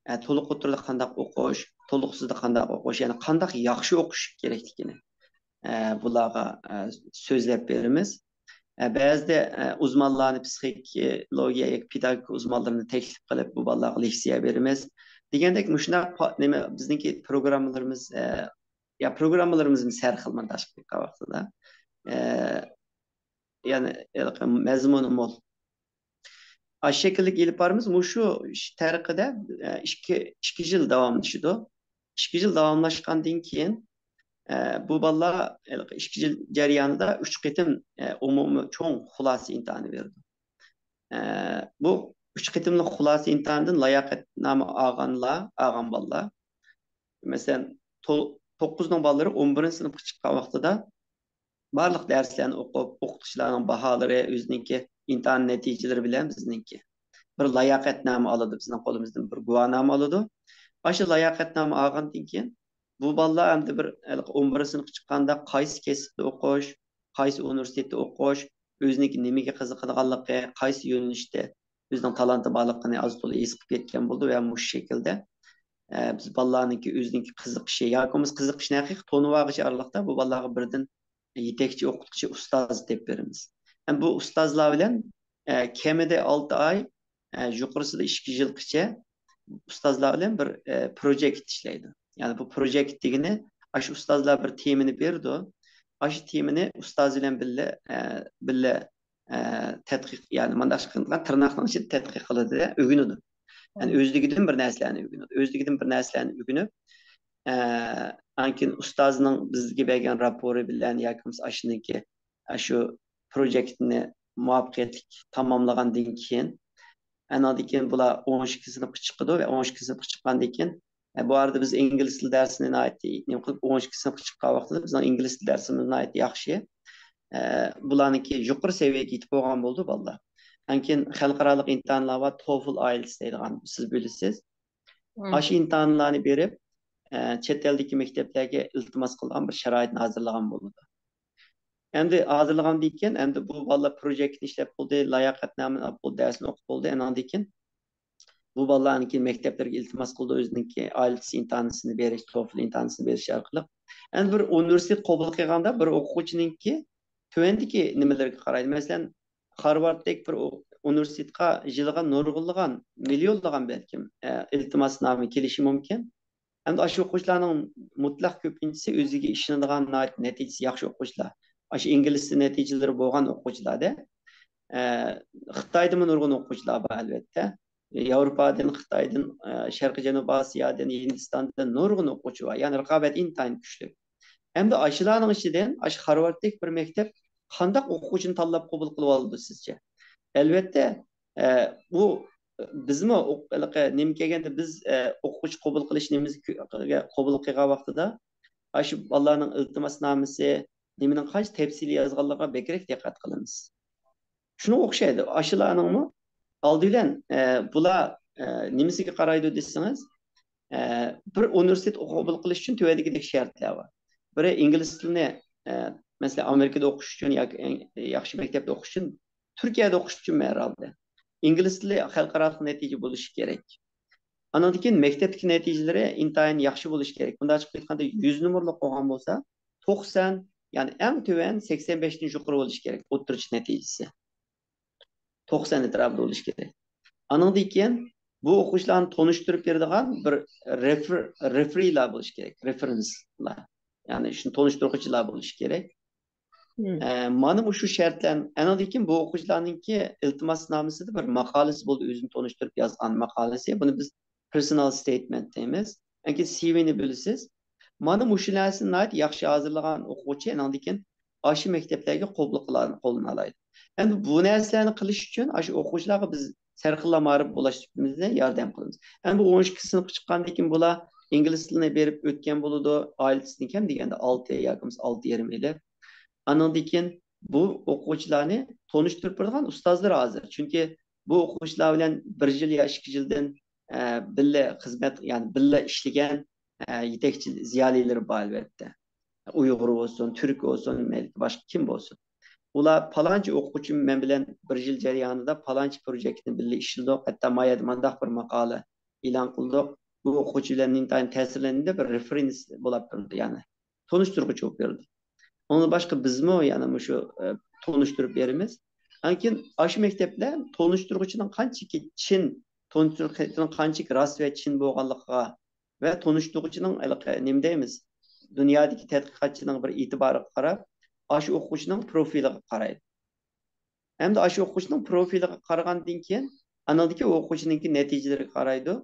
ئە، تولۇق ئوتتۇرىدا قانداق ئوقۇش، تولۇقسىزدا قانداق ئوقۇش، يەنى قانداق ياخشى ئوقۇش كېرەكلىكىنى، ئە، بۇلارغا، ئە، سۆزلەپ بېرىمىز. ئە، بەزىدە، ئە، ئۇزمانلارنى، پسىخولوگىيە ياكى پېداگوگىكا ئۇزمانلىرىنى تەكلىپ قىلىپ، بۇ بالىلارغا لېكسىيە بېرىمىز. دېگەندەك، مۇشۇنداق پا-، نېمە، بىزنىڭكى پروگراممىلىرىمىز، ئە، يا پروگراممىلىرىمىزمۇ ھەر خىل مانداق قىلغان ۋاقتىدا، ئە، يەنى ھېلىقى مەزمۇنى مول. ئاشۇ شەكىللىك ئېلىپ بارىمىز. مۇشۇ ئىش تەرىقىدە، ئە، ئىككى، ئىككى يىل داۋاملىشىدۇ. ئىككى يىل داۋاملاشقاندىن كېيىن، ئە، بۇ بالىلار ھېلىقى ئىككى يىل جەريانىدا ئۈچ قېتىم، ئە، ئومۇمىي چوڭ خۇلاسە ئىمتىھانى بېرىدۇ. ئە، بۇ ئۈچ قېتىملىق خۇلاسە ئىمتىھانىدىن لاياقەتنامە ئالغانلار، ئالغان بالىلار، مەسىلەن، تو-، توققۇزنىڭ بالىلىرى ئون بىرىنچى سىنىپقا چىققان ۋاقتىدا بارلىق دەرسلەرنى ئوقۇپ، ئوقۇتقۇچىلارنىڭ باھالىرى، ئۆزىنىڭكى ئىمتىھان نەتىجىلىرى بىلەن بىزنىڭكى بىر لاياقەتنامە ئالىدۇ، بىزنىڭ قولىمىزدىن بىر گۇۋاھنامە ئالىدۇ. ئاشۇ لاياقەتنامە ئالغاندىن كېيىن، بۇ بالىلار ئەمدى بىر، ھېلىقى ئون بىرىنچى سىنىپقا چىققاندا قايسى كەسىپتە ئوقۇش، قايسى ئۇنىۋېرسىتېتتا ئوقۇش، ئۆزىنىڭكى نېمىگە قىزىقىدىغانلىقى، قايسى يۆنىلىشتە ئۆزىنىڭ تالانتى بارلىقىنى ئاز تولا ھېس قىلىپ يەتكەن بولىدۇ ۋە مۇشۇ شەكىلدە، ئە، بىز بالىلارنىڭكى ئۆزىنىڭكى قىزىقىشى ياكى بولمىسا قىزىقىشىنى ھەقىقىي تونۇۋالغۇچە ئارىلىقتا بۇ بالىلارغا بىردىن يېتەكچى ئوقۇتقۇچى ئۇستاز دەپ بېرىمىز. ھەم بۇ ئۇستازلار بىلەن، ئە، كەمىدە ئالتە ئاي، ئە، يۇقىرىسىدا ئىككى يىلغىچە ئۇستازلار بىلەن بىر، ئە، پروجېكت ئىشلەيدۇ. يەنى بۇ پروجېكت دېگىنى ئاشۇ ئۇستازلار بىر تېمىنى بېرىدۇ. ئاشۇ تېمىنى ئۇستاز بىلەن بىللە، ئە، بىللە، ئە، تەتقىق، يەنى مۇنداق قىلغان تىرناقنىڭ ئىچىدە تەتقىق قىلىدۇ، ئۆگىنىدۇ. يەنى ئۆزلۈكىدىن بىر نەرسىلەرنى ئۆگىنىدۇ. ئۆزلۈكىدىن بىر نەرسىلەرنى ئۆگىنىپ، ئە، ئاندىن كېيىن ئۇستازنىڭ بىزگە بەرگەن راپورى بىلەن ياكى بولمىسا ئاشۇنىڭكى، ئاشۇ پروجېكتنى مۇۋەپپەقىيەتلىك تاماملىغاندىن كېيىن، ئاندىن كېيىن بۇلار ئون ئىككى سىنىپقا چىقىدۇ ۋە ئون ئىككى سىنىپقا چىققاندىن كېيىن، ئە، بۇ ئارىدا بىز ئىنگلىز تىل دەرسىنى ناھايىتى نېمە قىلىپ، ئون ئىككى سىنىپقا چىققان ۋاقتىدا بىزنىڭ ئىنگلىز تىل دەرسىمىز ناھايىتى ياخشى. ئە، بۇلارنىڭكى يۇقىرى سەۋىيەگە يېتىپ بولغان بولىدۇ بالىلار. ئاندىن كېيىن خەلقئارالىق ئىمتىھانلار بار، توفل ئايلتس دەيدىغان، سىز بىلىسىز. ئاشۇ ئىمتىھانلارنى بېرىپ، ئە، چەت ئەلدىكى مەكتەپلەرگە ئىلتىماس قىلغان بىر شارائىتنى ھازىرلىغان بولىدۇ. ئەمدى ھازىرلىغاندىن كېيىن، ئەمدى بۇ بالىلار پروجېكتنى ئىشلەپ بولدى، لاياقەتنامىنى ئاپ بولدى، دەرسنى ئوقۇپ بولدى، ئاندىن كېيىن بۇ بالىلار ئاندىن كېيىن مەكتەپلەرگە ئىلتىماس قىلدى، ئۆزىنىڭكى ئايلتس ئىمتىھانىسىنى بېرىش، توفل ئىمتىھانىسىنى بېرىش ئارقىلىق. ئەمدى بىر ئۇنىۋېرسىتېت قوبۇل قىلغاندا بىر ئوقۇغۇچىنىڭكى تۆۋەندىكى نېمىلىرىگە قارايدۇ. مەسىلەن، خارۋاردتەك بىر ئۇ-، ئۇنىۋېرسىتېتقا يىلىغا نۇرغۇنلىغان، مىليونلىغان بەلكىم، ئە، ئىلتىماسنامە كېلىشى مۇمكىن. ئەمدى ئاشۇ ئوقۇغۇچىلارنىڭ مۇتلەق كۆپىنچىسى ئۆزىگە ئىشىنىدىغان، ناھايىتى نەتىجىسى ياخشى ئوقۇغۇچىلار. ئاشۇ ئىنگلىز تىلى نەتىجىلىرى بولغان ئوقۇغۇچىلاردا، ئە، خىتايدىمۇ نۇرغۇن ئوقۇغۇچىلار بار، ئەلۋەتتە. ياۋروپادىن، خىتايدىن، ئە، شەرقىي جەنۇبىي ئاسىيادىن، ھىندىستاندىن نۇرغۇن ئوقۇغۇچى بار. يەنى رىقابەت ئىنتايىن كۈچلۈك. ئەمدى ئاشۇلارنىڭ ئىچىدىن ئاشۇ خارۋاردتەك بىر مەكتەپ قانداق ئوقۇغۇچىنى تاللاپ قوبۇل قىلىۋالىدۇ سىزچە؟ ئەلۋەتتە، ئە، بۇ بىزمۇ ئوق-، ھېلىقى نېمە كەلگەندە بىز، ئە، ئوقۇغۇچى قوبۇل قىلىش نېمىسى كۆ-، قوبۇل قىلغان ۋاقتىدا ئاشۇ بالىلارنىڭ ئىلتىماسنامىسى، نېمىنىڭ قانچە تەپسىلىي يازغانلىقىغا بەكرەك دىققەت قىلىمىز. شۇنىڭغا ئوخشايدۇ. ئاشۇلارنىڭمۇ ئالدى بىلەن، ئە، بۇلار، ئە، نېمىسىگە قارايدۇ دېسىڭىز، ئە، بىر ئۇنىۋېرسىتېت قوبۇل قىلىش ئۈچۈن تۆۋەندىكىدەك شەرتلەر بار. بىرى ئىنگلىز تىلىنى، ئە، مەسىلەن، ئامېرىكىدا ئوقۇش ئۈچۈن ياكى ئەڭ ياخشى مەكتەپتە ئوقۇش ئۈچۈن تۈركىيەدە ئوقۇش ئۈچۈن ھەرھالدا. ئىنگلىز تىلى خەلقئارالىق نەتىجە بولۇشى كېرەك. ئانىڭدىن كېيىن مەكتەپتىكى نەتىجىلىرى ئىنتايىن ياخشى بولۇشى كېرەك. بۇنداق چىقىپ كەتكەندە يۈز نومۇرلۇق بولغان بولسا، توقسان، يەنى ئەڭ تۆۋەن سەكسەن بەشتىن يۇقىرى بولۇشى كېرەك ئوتتۇرىچە نەتىجىسى. توقسان ئەتراپىدا بولۇشى كېرەك. ئانىڭدىن كېيىن بۇ ئوقۇغۇچىلارنى تونۇشتۇرۇپ بېرىدىغان بىر رېفېر-، رېفېرىلار بولۇشى كېرەك، رېفېرېنسلار. يەنى شۇنى تونۇشتۇرغۇچىلار بولۇشى كېرەك. مم. ئە، مانا مۇشۇ شەرتلەر، ئانىڭدىن كېيىن بۇ ئوقۇغۇچىلارنىڭكى ئىلتىماسنامىسىدا بىر ماقالىسى بولدى، ئۆزىنى تونۇشتۇرۇپ يازغان ماقالىسى. بۇنى بىز پېرسونال ستېيتمېنت دەيمىز. ياكى سىۋىنى بىلىسىز. مانا مۇشۇ نەرسىنى ناھايىتى ياخشى ھازىرلىغان ئوقۇغۇچى ئانىڭدىن كېيىن ئاشۇ مەكتەپلەرگە قوبۇل قىلا-، قوللىنالايدۇ. ئەمدى بۇ نەرسىلەرنى قىلىش ئۈچۈن ئاشۇ ئوقۇغۇچىلارغا بىز سەرخىل مائارىپ ئۇلاشتۇرۇشىمىزنى ياردەم قىلىمىز. ئەمدى بۇ ئون ئىككى سىنىپقا چىققاندىن كېيىن بۇلار ئىنگلىز تىلىنى بېرىپ ئۆتكەن بولىدۇ. ئائىلىسىدىن كەم دېگەندە ئالتە ياكى بولمىسا ئالتە يېرىم ئېلىپ، ئانىڭدىن كېيىن بۇ ئوقۇغۇچىلارنى تونۇشتۇرۇپ بېرىدىغان ئۇستازلار ھازىر. چۈنكى بۇ ئوقۇغۇچىلار بىلەن بىر يىل يا ئىككى يىلدىن، ئە، بىللە خىزمەت، يەنى بىللە ئىشلىگەن، ئە، يېتەكچى زىيالىيلىرى بار، ئەلۋەتتە. ئۇيغۇر بولسۇن، تۈرك بولسۇن، مەيلى باشقا كىم بولسۇن. ئۇلار پالانچى ئوقۇغۇچىم مەن بىلەن بىر يىل جەريانىدا پالانچى پروجېكتنى بىللە ئىشلىدۇق، ھەتتا ما يەردە مانداق بىر ماقالە ئېلان قىلدۇق. بۇ ئوقۇغۇچى بىلەن ئىنتايىن تەسىرلەندى، بىر رېفېرېنس بولاپ تۇردى، يەنى تونۇشتۇرغۇچى بولۇپ بېرىلدى. ئۇنىڭدىن باشقا بىزمۇ يەنە مۇشۇ، ئە، تونۇشتۇرۇپ بېرىمىز. ئاندىن كېيىن ئاشۇ مەكتەپلەر تونۇشتۇرغۇچىنىڭ قانچىكى چىن، تونۇشتۇرغۇچىنىڭ قانچىكى راست ۋە چىن بولغانلىقىغا ۋە تونۇشتۇرغۇچىنىڭ ھېلىقى نېمە دەيمىز، دۇنيادىكى تەتقىقاتچىنىڭ بىر ئېتىبارىغا قاراپ، ئاشۇ ئوقۇغۇچىنىڭ پروفىلىغا قارايدۇ. ئەمدى ئاشۇ ئوقۇغۇچىنىڭ پروفىلىغا قارىغاندىن كېيىن، ئانىڭدىن كېيىن ئوقۇغۇچىنىڭكى نەتىجىلىرىگە قارايدۇ.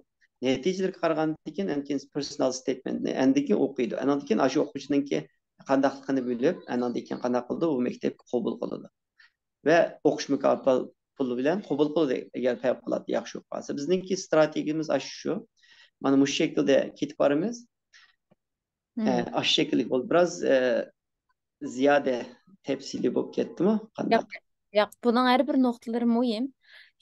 نەتىجىلىرىگە قارىغاندىن كېيىن، ئەندىن كېيىن پېرسونال ستېيتمېنتنى ئەندىن كېيىن ئوقۇيدۇ. ئانىڭدىن كېيىن ئاشۇ ئوقۇغۇچىنىڭكى قانداقلىقىنى بىلىپ، ئانىڭدىن كېيىن قانداق قىلىدۇ؟ بۇ مەكتەپكە قوبۇل قىلىدۇ. ۋە ئوقۇش مۇكاپات پۇلى بىلەن قوبۇل قىلىدۇ، ئەگەر پەۋقۇلئاددە ياخشى ئوقۇپ قالسا. بىزنىڭكى ئىستراتېگىيەمىز ئاشۇ شۇ. مانا مۇشۇ شەكىلدە كېتىپ بارىمىز. ئە، ئاشۇ شەكىللىك بولدى. بىراز، ئە، زىيادە تەپسىلىي بولۇپ كەتتىمۇ؟ قانداق؟ ياق، ياق، بۇنىڭ ھەر بىر نۇقتىلىرى مۇھىم.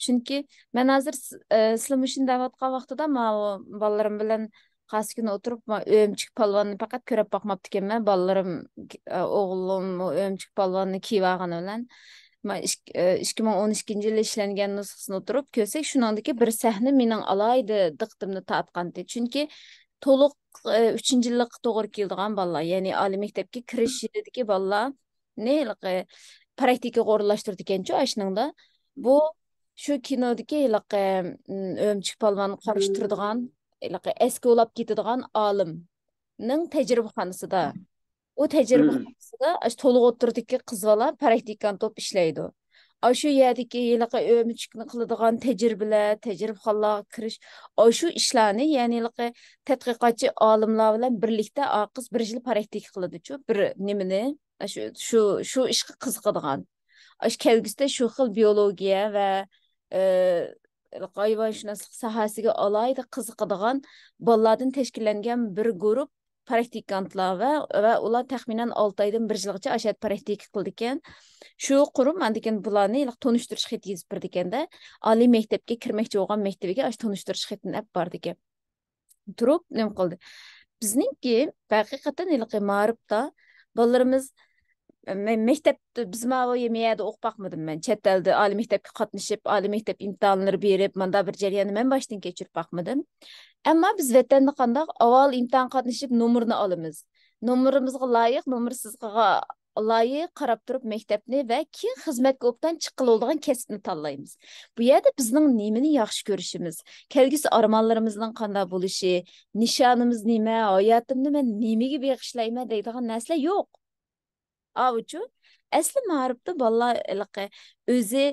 چۈنكى مەن ھازىر س-، ئە، سىلەر مۇشۇنى دەۋاتقان ۋاقتىدا ماۋۇ بالىلىرىم بىلەن قايسى كۈنى ئولتۇرۇپ، ما-، ئۆمۈچۈك پالۋاننى پەقەت كۆرۈپ باقماپتىكەنمەن. بالىلىرىم، ئە، ئوغلۇم ئۆمۈچۈك پالۋاننى كىيىۋالغىنى بىلەن. ئىككى مىڭ ئون ئىككىنچى يىلى ئىشلەنگەن نۇسخىسىنى ئولتۇرۇپ كۆرسەك، شۇنىڭدىكى بىر سەھنە مېنىڭ ئالاھىدە دىققىتىمنى تارتقانتى. چۈنكى تولۇق، ئە، ئۈچىنچى يىللىققا توغرا كېلىدىغان بالىلار، يەنى ئالىي مەكتەپكە كىرىش يىلىدىكى بالىلارنى ھېلىقى پراكتىكىغا ئورۇنلاشتۇرىدىكەنچۇ ئاشۇنىڭدا. بۇ شۇ كىنودىكى ھېلىقى، م، ئۆمۈچۈك پالۋانغا قارشى تۇرىدىغان، ھېلىقى ئەسكى ئۇلاپ كېتىدىغان ئالىمنىڭ تەجرىبىخانىسىدا. ئۇ تەجرىبىخانىسىدا ئاشۇ تولۇق ئوتتۇرىدىكى قىز بالا پراكتىكانت بولۇپ ئىشلەيدۇ. ئاشۇ يەردىكى ھېلىقى ئۆمۈچۈكنى قىلىدىغان تەجرىبىلەر، تەجرىبىخانىلارغا كىرىش، ئاشۇ ئىشلارنى، يەنى ھېلىقى تەتقىقاتچى ئالىملار بىلەن بىرلىكتە ئا قىز بىر يىل پراكتىكا قىلىدۇچۇ، بىر نېمىنى، ئاشۇ، شۇ، شۇ ئىشقا قىزىقىدىغان. ئاشۇ كەلگۈسىدە شۇ خىل بىيولوگىيە ۋە، ئە، ھايۋانشۇناسلىق ساھەسىگە ئالاھىدە قىزىقىدىغان بالىلاردىن تەشكىللەنگەن بىر گۇرۇپ پراكتىكانتلار ۋە، ۋە ئۇلار تەخمىنەن ئالتە ئايدىن بىر يىلغىچە ئاشۇ يەردە پراكتىكا قىلىدىكەن. شۇ قۇرۇم ئاندىن كېيىن بۇلارنى تونۇشتۇرۇش خېتى يېزىپ بېرىدىكەندە، ئالىي مەكتەپكە كىرمەكچى بولغان مەكتىۋىگە ئاشۇ تونۇشتۇرۇش خېتىنى ئەپ بارىدىكەن. تۇرۇپ نېمە قىلدى؟ بىزنىڭكى ھەقىقەتەن ھېلىقى مائارىپتا بالىلىرىمىز، مە-، مەكتەپتە بىز ماۋۇ يەردە ئوقۇپ باقمىدىم مەن. چەت ئەلدە ئالىي مەكتەپكە قاتنىشىپ، ئالىي مەكتەپ ئىمتىھانلىرى بېرىپ، ماندا بىر جەرياننى مەن باشتىن كەچۈرۈپ باقمىدىم. ئەمما بىز ۋەتەندە قانداق؟ ئاۋۋال ئىمتىھان قاتنىشىپ نومۇرنى ئالىمىز. نومۇرىمىزغا لايىق، نومۇرسىزغا لايىق قاراپ تۇرۇپ مەكتەپنى ۋە كېيىن خىزمەتكە ئوبدان چىققىلى بولىدىغان كەسىپنى تاللايمىز. بۇ يەردە بىزنىڭ نېمىنى ياخشى كۆرۈشىمىز، كەلگۈسى ئارمانلىرىمىزنىڭ قانداق بولۇشى، نىشانىمىز نېمە، ھاياتىمنى مەن نېمىگە بېغىشلايمەن دەيدىغان نەرسىلەر يوق. ئاۋۇچۇ، ئەسلى مائارىپتا بالىلار ھېلىقى ئۆزى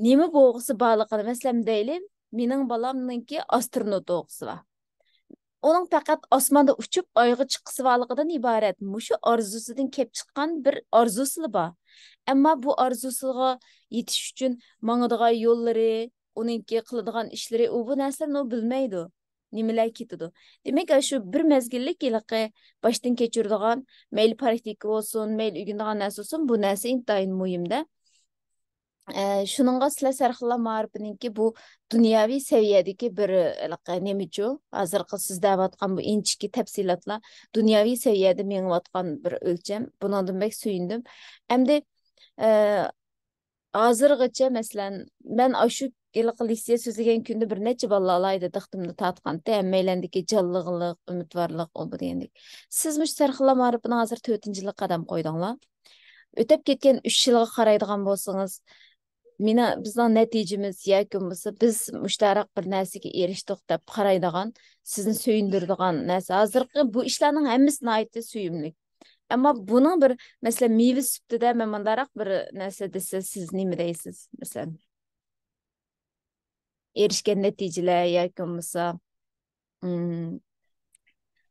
نېمە بولغۇسى بارلىقىنى، مەسىلەن، دەيلى، مېنىڭ بالامنىڭكى ئاسترونوت بولغۇسى بار. ئۇنىڭ پەقەت ئاسماندا ئۇچۇپ ئايغا چىققۇسى بارلىقىدىن ئىبارەت. مۇشۇ ئارزۇسىدىن كېلىپ چىققان بىر ئارزۇسىلا بار. ئەمما بۇ ئارزۇسىغا يېتىش ئۈچۈن ماڭىدىغان يوللىرى، ئۇنىڭكى قىلىدىغان ئىشلىرى، ئۇ بۇ نەرسىلەرنى ئۇ بىلمەيدۇ. نېمىلەر كېتىدۇ. دېمەك، شۇ بىر مەزگىللىك ھېلىقى باشتىن كەچۈرىدىغان، مەيلى پراكتىكا بولسۇن، مەيلى ئۆگىنىدىغان نەرسە بولسۇن، بۇ نەرسە ئىنتايىن مۇھىم-دە. ئە، شۇنىڭغا سىلەر سەرخىللا مائارىپىنىڭكى بۇ دۇنياۋى سەۋىيەدىكى بىر، ھېلىقى نېمىچۇ، ھازىرقى سىز دەۋاتقان بۇ ئىنچىكە تەپسىلاتلار دۇنياۋى سەۋىيەدە مېڭىۋاتقان بىر ئۆلچەم. بۇنىڭدىن بەك سۆيۈندۈم. ئەمدى، ئە، ھازىرغىچە، مەسىلەن، مەن ئاشۇ ھېلىقى لېكسىيە سۆزلىگەن كۈندە بىر نەچچە بالىلار ئالاھىدە دىققىتىمنى تارتقانتى، ھەممەيلەندىكى جانلىقلىق، ئۈمىدۋارلىق، ئۇ بۇ دېگەندەك. سىز مۇشۇ سەرخىللا مائارىپىنىڭ ھازىر تۆتىنچى يىلىغا قەدەم قويدۇڭلار. ئۆتۈپ كەتكەن ئۈچ يىلغا قارايدىغان بولسىڭىز، مېنى، بىزنىڭ نەتىجىمىز ياكى بولمىسا بىز مۇشتاراق بىر نەرسىگە ئېرىشتۇق دەپ قارايدىغان، سىزنى سۆيۈندۈرىدىغان نەرسە. ھازىرقى بۇ ئىشلارنىڭ ھەممىسى ناھايىتى سۆيۈملۈك. ئەمما بۇنىڭ بىر، مەسىلەن، مېۋە سۈپىتىدە مەن مۇنداقراق بىر نەرسە دېسە، سىز نېمە دەيسىز؟ مەسىلەن، ئېرىشكەن نەتىجىلەر ياكى بولمىسا، ئىم،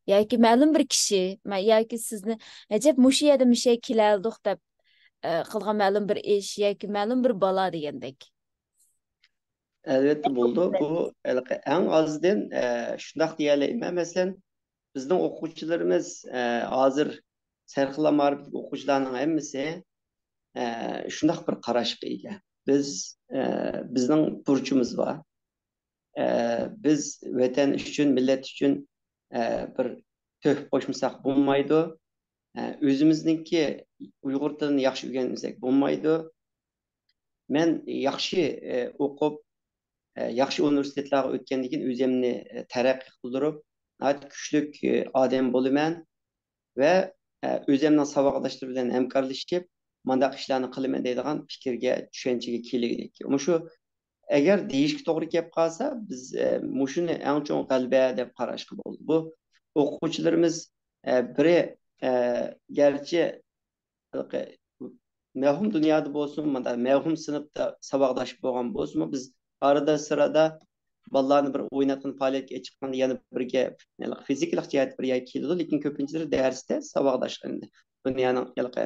ياكى مەلۇم بىر كىشى، مە-، ياكى سىزنى، ئەجەب، مۇشۇ يەردە مۇشۇ يەرگە كېلەلىدۇق دەپ، ئە، قىلغان مەلۇم بىر ئىش ياكى مەلۇم بىر بالا دېگەندەك. ئەلۋەتتە بولىدۇ. بۇ ھېلىقى ئەڭ ئازىدىن، ئە، شۇنداق دېيەلەيمەن. مەسىلەن، بىزنىڭ ئوقۇغۇچىلىرىمىز، ئە، ھازىر سەرخىللا مائارىپىدىكى ئوقۇغۇچىلارنىڭ ھەممىسى، ئە، شۇنداق بىر قاراشقا ئىگە. بىز، ئە، بىزنىڭ بۇرچىمىز بار. ئە، بىز ۋەتەن ئۈچۈن، مىللەت ئۈچۈن، ئە، بىر تۆھپە قوشمىساق بولمايدۇ. ئە، ئۆزىمىزنىڭكى ئۇيغۇر تىلىنى ياخشى ئۆگەنمىسەك بولمايدۇ. مەن ياخشى، ئە، ئوقۇپ، ئە، ياخشى ئۇنىۋېرسىتېتلارغا ئۆتكەندىن كېيىن ئۆزۈمنى، ئە، تەرەققىي قىلدۇرۇپ، ناھايىتى كۈچلۈك، ئە، ئادەم بولىمەن ۋە، ئە، ئۆزۈمنىڭ ساۋاقداشلىرى بىلەن ھەمكارلىشىپ، مانداق ئىشلارنى قىلىمەن دەيدىغان پىكىرگە، چۈشەنچىگە كېلىگۈدەك. مۇشۇ ئەگەر دېيىشكە توغرا كەپ قالسا، بىز، ئە، مۇشۇنى ئەڭ چوڭ غەلىبە دەپ قاراشقا بولىدۇ. بۇ ئوقۇغۇچىلىرىمىز، ئە، بىرى، ئە، گەرچە ھېلىقى مەۋھۇم دۇنيادا بولسۇن، مانا مەۋھۇم سىنىپتا ساۋاقداش بولغان بولسىمۇ، بىز ئارىدا سىرىدا بالىلارنى بىر ئويناتقان پائالىيەتكە چىققاندا يەنە بىرگە، ھېلىقى فىزىكىلىق جەھەتتە بىر يەرگە كېلىدۇ، لېكىن كۆپىنچىلىرى دەرستە ساۋاقداش قىلىنىدۇ. دۇنيانىڭ ھېلىقى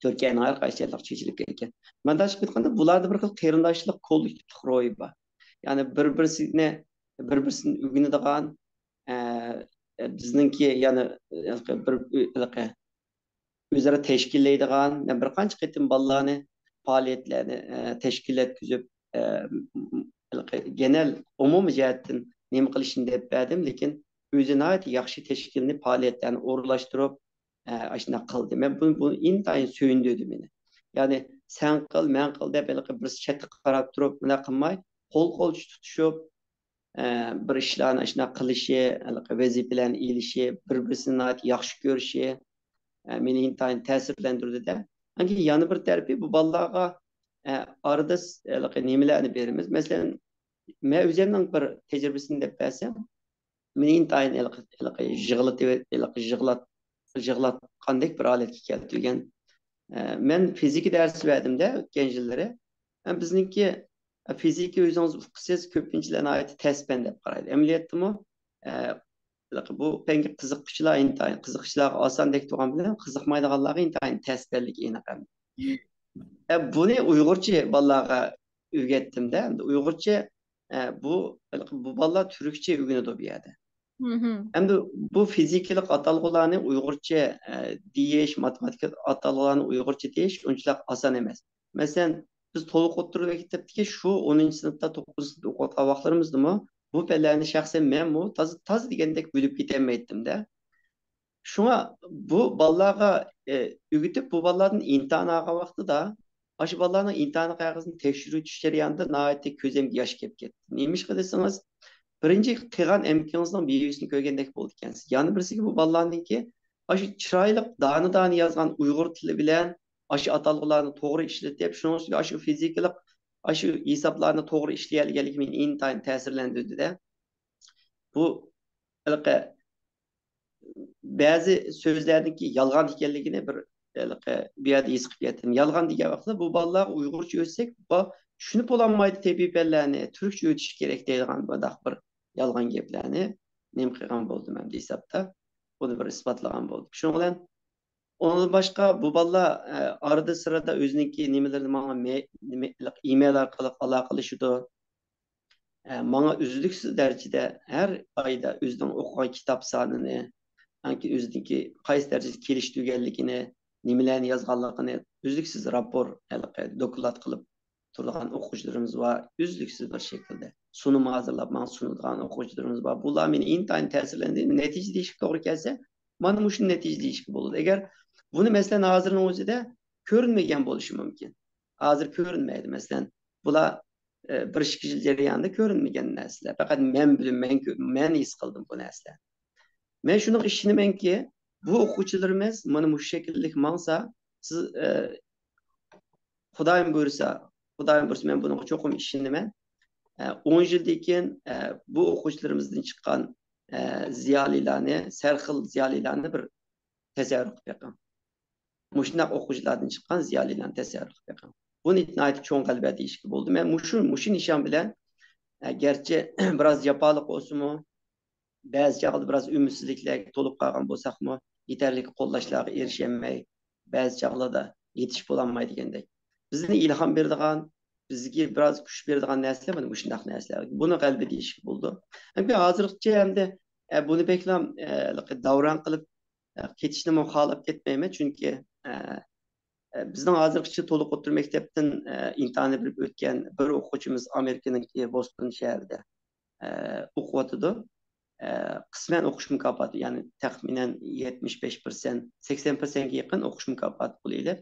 تۈركىيەنىڭ ھەر قايسى جايلىرىغا چېچىلىپ كەتكەن. مانداقچە ئېيتقاندا، بۇلاردا بىر خىل قېرىنداشلىق، كوللېكتىپلىق روھى بار. يەنى بىر-، بىرسىنى، بىر-، بىرسىدىن ئۆگىنىدىغان، ئە، بىزنىڭكى يەنى، بىر، ھېلىقى ئۆزئارا تەشكىللەيدىغان، بىر قانچە قېتىم بالىلارنى پائالىيەتلەرنى، ئە، تەشكىللەتكۈزۈپ، ئە، ھېلىقى گېنەل ئومۇمىي جەھەتتىن نېمە قىلىشنى دەپ بەردىم، لېكىن ئۆزى ناھايىتى ياخشى تەشكىلنى، پائالىيەتلەرنى ئورۇنلاشتۇرۇپ، ئە، ئاشۇنداق قىلدى. مەن بۇ، بۇ ئىنتايىن سۆيۈندۈردى مېنى. يەنى سەن قىل، مەن قىل دەپ ھېلىقى بىرسى چەتكە قاراپ تۇرۇپ، ئۇنداق قىلماي، قول قول تۇتۇشۇپ، ئە، بىر ئىشلارنى ئاشۇنداق قىلىشى، ھېلىقى ۋەزىپىلەرنى ئېلىشى، بىر بىرسىنى ناھايىتى ياخشى كۆرۈشى، ئە، مېنى ئىنتايىن تەسىرلەندۈردى-دە. ئاندىن كېيىن يەنە بىر تەرىپى، بۇ بالىلارغا، ئە، ئارىدا س-، ھېلىقى نېمىلەرنى بېرىمىز. مەسىلەن، مەن ئۆزۈمنىڭ بىر تەجرىبىسىنى دەپ بەرسەم، مېنى ئىنتايىن ھېلىقى، ھېلىقى يىغلىتىۋەت-، ھېلىقى يىغلات-، يىغلاتقاندەك بىر ھالەتكە كەلتۈرگەن. ئە، مەن فىزىكا دەرسى بەردىم-دە ئۆتكەن يىللىرى. ئە، بىزنىڭكى، ئە، فىزىكا ئۆزىڭىز ئۇقىسىز، كۆپىنچىلەر ناھايىتى تەس پەن دەپ قارايدۇ. ئەمەلىيەتتىمۇ، ئە، بۇ پەنگە قىزىققۇچىلار ئىنتايىن، قىزىققۇچىلارغا ئاساندەك تۇرغان بىلەن، قىزىقمايدىغانلارغا ئىنتايىن تەس پەنلىكى ئېنىق ئەمدى. ئە، بۇنى ئۇيغۇرچە بالىلارغا ئۆگەتتىم-دە. ئەمدى ئۇيغۇرچە، ئە، بۇ، بۇ بالىلار تۈركچە ئۆگىنىدۇ بۇ يەردە. ئەمدى بۇ فىزىكىلىق ئاتالغۇلارنى ئۇيغۇرچە، ئە، دېيىش، ماتېماتىكا ئاتالغۇلارنى ئۇيغۇرچە دېيىش ئۇنچىلىك ئاسان ئەمەس. مەسىلەن، بىز تولۇق ئوتتۇرا مەكتەپتىكى شۇ ئونىنچى سىنىپتا، توققۇزىنچى سىنىپتا ئوقۇغان ۋاقىتلىرىمىزدىمۇ بۇ پەنلەرنى شەخسەن مەنمۇ تازا، تازا دېگەندەك بىلىپ كېتەلمەيتتىم-دە. شۇڭا بۇ بالىلارغا، ئە، ئۆگىتىپ، بۇ بالىلاردىن ئىمتىھان ئالغان ۋاقتىدا، ئاشۇ بالىلارنىڭ ئىمتىھان قەغىزىنى تەكشۈرۈۋېتىش جەريانىدا ناھايىتى كۆزۈمگە ياش كېلىپ كەتتى. نېمىشقا دېسىڭىز، بىرىنچى قىلغان ئەمگىكىڭىزنىڭ مېۋىسىنى كۆرگەندەك بولىدىكەنسىز. يەنە بىرسىگە، بۇ بالىلارنىڭكى ئاشۇ چىرايلىق دانە-دانە يازغان ئۇيغۇر تىلى بىلەن ئاشۇ ئاتالغۇلارنى توغرا ئىشلىتىپ، شۇنىڭ ئۈستىگە ئاشۇ فىزىكىلىق، ئاشۇ ھېسابلارنى توغرا ئىشلىيەلىگەنلىكى مېنى ئىنتايىن تەسىرلەندۈردى-دە. بۇ ھېلىقى بەزى سۆزلەرنىڭكى يالغان ئىكەنلىكىنى بىر ھېلىقى بۇ يەردە ھېس قىلىپ يەتتىم. يالغان دېگەن ۋاقىتتا بۇ بالىلارغا ئۇيغۇرچە ئۆتسەك، با-، چۈشىنىپ بولالمايدۇ تېببىي پەنلەرنى، تۈركچە ئۆتۈش كېرەك دەيدىغان بۇنداق بىر يالغان گەپلەرنى نېمە قىلغان بولدۇم ئەمدى ھېسابتا؟ بۇنى بىر ئىسپاتلىغان بولدۇم. شۇنىڭ بىلەن ئۇنىڭدىن باشقا بۇ بالىلار، ئە، ئارىدا سىرىدا ئۆزىنىڭكى نېمىلىرىنى ماڭا مې-، نېمە، ئىمېيل ئارقىلىق ئالاقىلىشىدۇ. ئە، ماڭا ئۈزلۈكسىز دەرىجىدە ھەر ئايدا ئۆزىنىڭ ئوقۇغان كىتاب سانىنى، ئاندىن كېيىن ئۆزىنىڭكى قايسى دەرىجىدە كېلىشتۈرگەنلىكىنى، نېمىلەرنى يازغانلىقىنى ئۈزلۈكسىز راپور، ھېلىقى دوكلات قىلىپ تۇرىدىغان ئوقۇغۇچىلىرىمىز بار. ئۈزلۈكسىز بىر شەكىلدە سۇنۇم ھازىرلاپ ماڭا سۇنىدىغان ئوقۇغۇچىلىرىمىز بار. بۇلار مېنى ئىنتايىن تەسىرلەندۈردى. نەتىجە دېيىشكە توغرا كەلسە، مانا مۇشۇ نەتىجە دېيىشكە بولىدۇ. ئەگەر بۇنى، مەسىلەن، ھازىرنىڭ ئۆزىدە كۆرۈنمىگەن بولۇشى مۇمكىن. ھازىر كۆرۈنمەيدۇ. مەسىلەن، بۇلار، ئە، بىر ئىككى يىل جەريانىدا كۆرۈنمىگەن نەرسىلەر. پەقەت مەن بىلىمەن، مەن ھېس قىلدىم بۇ نەرسىلەرنى. مەن شۇنىڭغا ئىشىنىمەنكى، بۇ ئوقۇغۇچىلىرىمىز مانا مۇشۇ شەكىللىك ماڭسا، سىز، ئە، خۇدايىم بۇيرۇسا، خۇدايىم بۇيرۇسا، مەن بۇنىڭغا چوقۇم ئىشىنىمەن. ئە، ئون يىلدىن كېيىن، ئە، بۇ ئوقۇغۇچىلىرىمىزدىن چىققان، ئە، زىيالىيلارنى، سەرخىل زىيالىيلارنى بىر تەسەۋۋۇر قىلىپ بېقىڭ. مۇشۇنداق ئوقۇغۇچىلاردىن چىققان زىيالىيلارنى تەسەۋۋۇر قىلىپ بېقىڭ. بۇنى ناھايىتى چوڭ غەلىبە دېيىشكە بولىدۇ. مەن مۇشۇ، مۇشۇ نىشان بىلەن، ئە، گەرچە بىراز جاپالىق بولسىمۇ، بەزى چاغدا بىراز ئۈمىدسىزلىكلەرگە تولۇپ قالغان بولساقمۇ، يېتەرلىك قوللاشلارغا ئېرىشەلمەي، بەزى چاغلاردا يېتىشىپ بولالماي دېگەندەك. بىزنى ئىلھام بېرىدىغان، بىزگە بىراز كۈچ بېرىدىغان نەرسىلەر مانا مۇشۇنداق نەرسىلەر. بۇنى غەلىبە دېيىشكە بولىدۇ. چۈنكى ھازىرغىچە ئەمدى، ئە، بۇنى بەكلا، ئە، داۋراڭ قىلىپ، ئە، كېتىشنىمۇ خالاپ كەتمەيمەن. چۈنكى، ئە، ئە، بىزنىڭ ھازىرغىچە تولۇق ئوتتۇرا مەكتەپتىن، ئە، ئىمتىھاننى بېرىپ ئۆتكەن بىر ئوقۇغۇچىمىز ئامېرىكىنىڭكى بوستون شەھىرىدە، ئە، ئوقۇۋاتىدۇ. ئە، قىسمەن ئوقۇش مۇكاپاتى، يەنى تەخمىنەن يەتمىش بەش پىرسەنت، سەكسەن پىرسەنتكە يېقىن ئوقۇش مۇكاپاتى پۇلى ئېلىپ،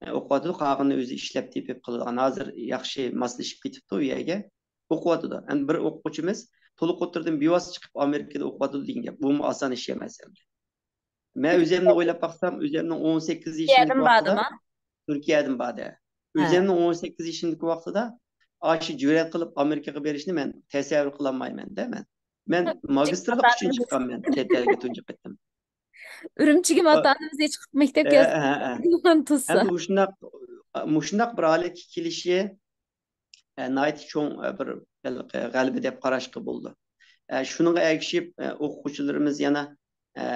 ئە، ئوقۇۋاتىدۇ. قالغىنىنى ئۆزى ئىشلەپ تېپىپ قىلىدىغان. ھازىر ياخشى ماسلىشىپ كېتىپتۇ ئۇ يەرگە. ئوقۇۋاتىدۇ. ئەمدى بىر ئوقۇغۇچىمىز تولۇق ئوتتۇرىدىن بىۋاسىتە چىقىپ ئامېرىكىدا ئوقۇۋاتىدۇ دېگەن گەپ. بۇمۇ ئاسان ئىش ئەمەس ئەمدى. مەن ئۆزۈمنى ئويلاپ باقسام، ئۆزۈمنىڭ ئون سەككىز يېشىمدىكى تۈركىيەدىن ۋاقتىدا، باردىما؟ تۈركىيەدىن باردى. ھە. ئۆزۈمنىڭ ئون سەككىز يېشىمدىكى ۋاقتىدا ئاشۇ جۈرئەت قىلىپ ئامېرىكىغا بېرىشنى مەن تەسەۋۋۇر قىلالمايمەن-دە مەن. مەن ماگىستىرلىق ئۈچۈن چىققانمەن چەت ئەلگە تۇنجى قېتىم. ئۈرۈمچىگىمۇ ئا، ئاتا-ئانىمىز ھېچ مەكتەپكە ئە، ئە، ئە. يازمىغان تۇرسا. ئەمدى مۇشۇنداق، مۇشۇنداق بىر ھالەتكە كېلىشى، ئە، ناھايىتى چوڭ، ئە، بىر، بىر غەلىبە دەپ قاراشقا بولىدۇ. ئە، شۇنىڭغا ئەگىشىپ، ئە، ئوقۇغۇچىلىرىمىز يەنە، ئە،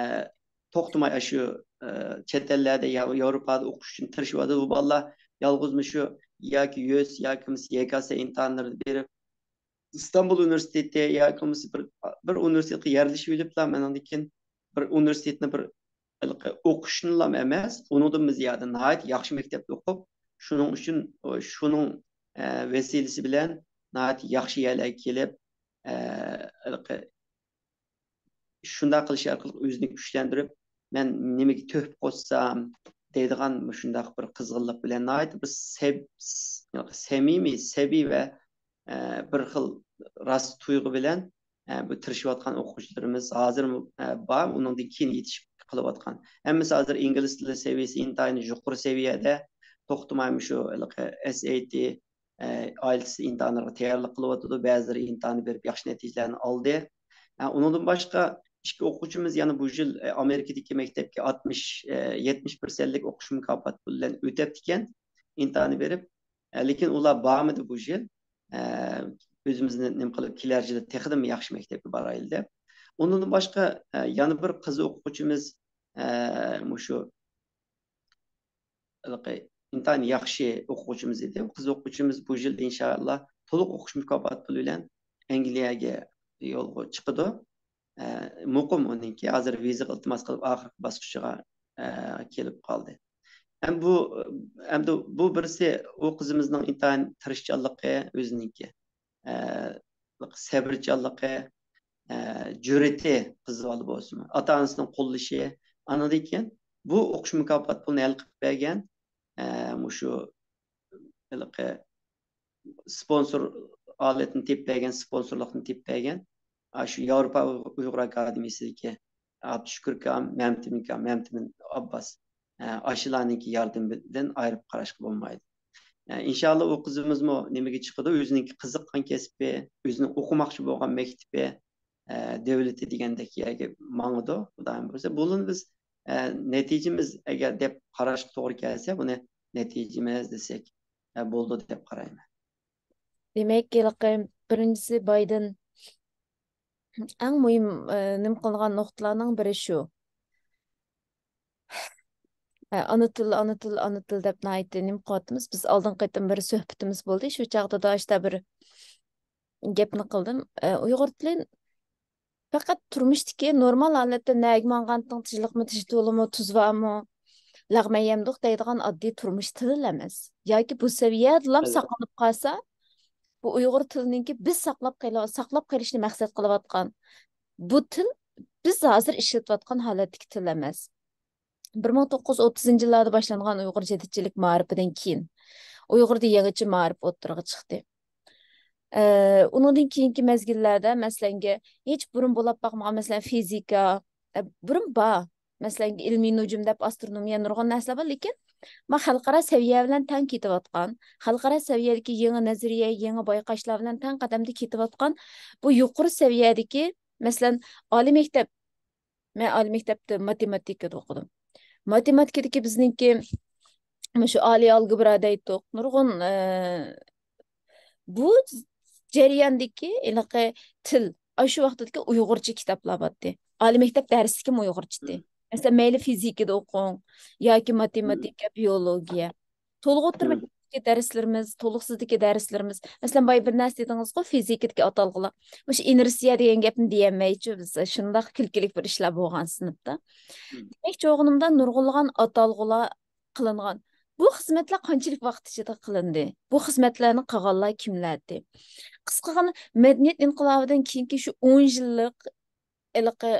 توختىماي ئاشۇ، ئە، چەت ئەللەردە يا ياۋروپادا ئوقۇش ئۈچۈن تىرىشىۋاتىدۇ. بۇ بالىلار يالغۇزمۇ شۇ ياكى يۈس ياكى بولمىسا يەكەسە ئىمتىھانلىرىنى بېرىپ، ئىستانبۇل ئۇنىۋېرسىتېتى ياكى بولمىسا بىر، بىر ئۇنىۋېرسىتېتقا يەرلىشىۋېلىپلا، مەن ئاندىن كېيىن بىر ئۇنىۋېرسىتېتنى بىر ھېلىقى ئوقۇشنىلا ئەمەس، ئۇنىڭدىنمۇ زىيادە ناھايىتى ياخشى مەكتەپتە ئوقۇپ، شۇنىڭ ئۈچۈن، شۇنىڭ، ئە، ۋەسىلىسى بىلەن ناھايىتى ياخشى يەرلەرگە كېلىپ، ئە، ھېلىقى شۇنداق قىلىش ئارقىلىق ئۆزىنى كۈچلەندۈرۈپ، مەن نېمىگە تۆھپە قوشسام، دەيدىغان مۇشۇنداق بىر قىزغىنلىق بىلەن، ناھايىتى بىر سەب-، سەمىمىي، سەبىي ۋە، ئە، بىر خىل راست تۇيغۇ بىلەن، ئە، بۇ تىرىشىۋاتقان ئوقۇغۇچىلىرىمىز ھازىرمۇ، ئە، بار، ئۇنىڭدىن كېيىن يېتىشىپ قېلىۋاتقان. ھەممىسى ھازىر ئىنگلىز تىلى سەۋىيەسى ئىنتايىن يۇقىرى سەۋىيەدە، توختىماي مۇشۇ ھېلىقى ئەس ئەي تى، ئە، ئايلېتس ئىمتىھانلىرىغا تەييارلىق قىلىۋاتىدۇ. بەزىلىرى ئىمتىھاننى بېرىپ ياخشى نەتىجىلەرنى ئالدى. ئە، ئۇنىڭدىن باشقا ئىككى ئوقۇغۇچىمىز يەنە بۇ يىل، ئە، ئامېرىكىدىكى مەكتەپكە ئاتمىش، ئە، يەتمىش پىرسەنتلىك ئوقۇش مۇكاپاتى پۇلى بىلەن ئۆتەپتىكەن، ئىمتىھاننى بېرىپ. ئە، لېكىن ئۇلار بارمىدى بۇ يىل. ئە، ئۆزىمىزنى نېمە قىلىپ، كېلەر يىلى تېخىدىنمۇ ياخشى مەكتەپكە بارايلى دەپ. ئۇنىڭدىن باشقا، ئە، يەنە بىر قىز ئوقۇغۇچىمىز، ئە، مۇشۇ ھېلىقى ئىنتايىن ياخشى ئوقۇغۇچىمىز ئىدى. قىز ئوقۇغۇچىمىز بۇ يىل ئىنشائاللا تولۇق ئوقۇش مۇكاپاتى پۇلى بىلەن ئەنگلىيەگە يولغا چىقىدۇ. ئە، مۇقىم ئۇنىڭكى، ھازىر ۋىزىغا ئىلتىماس قىلىپ ئاخىرقى باسقۇچىغا، ئە، كېلىپ قالدى. ھەم بۇ، ئەمدى بۇ بىرسى ئۇ قىزىمىزنىڭ ئىنتايىن تىرىشچانلىقى ئۆزىنىڭكى. ئە، سەۋرچانلىقى، ئە، جۈرئىتى قىز بالا بولسىمۇ، ئاتا-ئانىسىنىڭ قوللىشى، ئاندىن كېيىن بۇ ئوقۇش مۇكاپات پۇلىنى ھەل قىلىپ بەرگەن، ئە، مۇشۇ ھېلىقى سپونسور ھالەتنى تېپىپ بەرگەن، سپونسورلۇقنى تېپىپ بەرگەن، ئاشۇ ياۋروپا ئۇيغۇر ئاكادېمىيىسىدىكى ئابدۇشۈكۈر ئاكام، مەمتىمىن ئاكام، مەمتىمىن ئابباس، ئە، ئاشۇلارنىڭكى ياردىمىدىن ئايرىپ قاراشقا بولمايدۇ. ئە، ئىنشاللا ئۇ قىزىمىزمۇ نېمىگە چىقىدۇ، ئۆزىنىڭكى قىزىققان كەسپى، ئۆزىنىڭ ئوقۇماقچى بولغان مەكتىپى، ئە، دۆلىتى دېگەندەك يەرگە ماڭىدۇ، خۇدايىم بۇيرۇسا. بۇنىمۇ بىز، ئە، نەتىجىمىز ئەگەر دەپ قاراشقا توغرا كەلسە، بۇنى نەتىجىمىز دېسەك، ئە، بولىدۇ دەپ قارايمەن. دېمەك، ھېلىقى بىرىنچىسى بايدىن ئەڭ مۇھىم، ئە، نېمە قىلىدىغان نۇقتىلارنىڭ بىرى شۇ. ئە، ئانا تىل، ئانا تىل، ئانا تىل دەپ ناھايىتى نېمە قىلىۋاتىمىز. بىز ئالدىنقى قېتىم بىر سۆھبىتىمىز بولدى. شۇ چاغدا دا ئاشتا بىر گەپنى قىلدىم. ئە، ئۇيغۇر تىلى پەقەت تۇرمۇشتىكى نورمال ھالەتتە نەگە ماڭغانتىڭ، تىنچلىقمۇ، تىنچ تولىمۇ، تۇز بارمۇ، لەغمەن يەمدۇق دەيدىغان ئاددىي تۇرمۇش تىلى ئەمەس. ياكى بۇ سەۋىيەدىلا ساقلىنىپ قالسا، بۇ ئۇيغۇر تىلىنىڭكى بىز ساقلاپ قېلىۋ-، ساقلاپ قېلىشنى مەقسەت قىلىۋاتقان بۇ تىل بىز ھازىر ئىشلىتىۋاتقان ھالەتتىكى تىل ئەمەس. بىر مىڭ توققۇز يۈز ئوتتۇزىنچى يىللاردا باشلانغان ئۇيغۇر جەدىدچىلىك مائارىپىدىن كېيىن ئۇيغۇردا يېڭىچە مائارىپ ئوتتۇرىغا چىقتى. ئە، ئۇنىڭدىن كېيىنكى مەزگىللەردە، مەسىلەنگە، ھېچ بۇرۇن بولاپ باقمىغان، مەسىلەن، فىزىكا، ئە، بۇرۇن بار. مەسىلەن، ئىلمىي نۇجۇم دەپ ئاسترونومىيە نۇرغۇن نەرسىلەر بار، لېكىن ما خەلقئارا سەۋىيە بىلەن تەڭ كېتىۋاتقان، خەلقئارا سەۋىيەدىكى يېڭى نەزەرىيە، يېڭى بايقاشلار بىلەن تەڭ قەدەمدە كېتىۋاتقان بۇ يۇقىرى سەۋىيەدىكى، مەسىلەن، ئالىي مەكتەپ، مەن ئالىي مەكتەپتە ماتېماتىكىدا ئوقۇدۇم. ماتېماتىكىدىكى بىزنىڭكى مۇشۇ ئالىي ئالگېبرا دەيتتۇق، نۇرغۇن، ئە، بۇ جەرياندىكى ھېلىقى تىل، ئاشۇ ۋاقىتتىكى ئۇيغۇرچە كىتابلار بارتتى. ئالىي مەكتەپ دەرسلىكىمۇ ئۇيغۇرچىتى. مەسىلەن، مەيلى فىزىكىدا ئوقۇڭ ياكى ماتېماتىكا، بىيولوگىيە. تولۇق ئوتتۇرا مەكتەپتىكى دەرسلىرىمىز، تولۇقسىزدىكى دەرسلىرىمىز. مەسىلەن، بايا بىر نەرسە دېدىڭىزغۇ، فىزىكىدىكى ئاتالغۇلار. مۇشۇ ئىنېرسىيە دېگەن گەپنى دېيەلمەيچۇ بىز. شۇنداق كۈلكىلىك بىر ئىشلار بولغان سىنىپتا. دېمەكچى بولغىنىمدا، نۇرغۇنلىغان ئاتالغۇلار قىلىنغان. بۇ خىزمەتلەر قانچىلىك ۋاقىت ئىچىدە قىلىندى؟ بۇ خىزمەتلەرنى قىلغانلار كىملەردى؟ قىسقىغىنە، مەدەنىيەت ئىنقىلابىدىن كېيىنكى شۇ ئون يىللىق ھېلىقى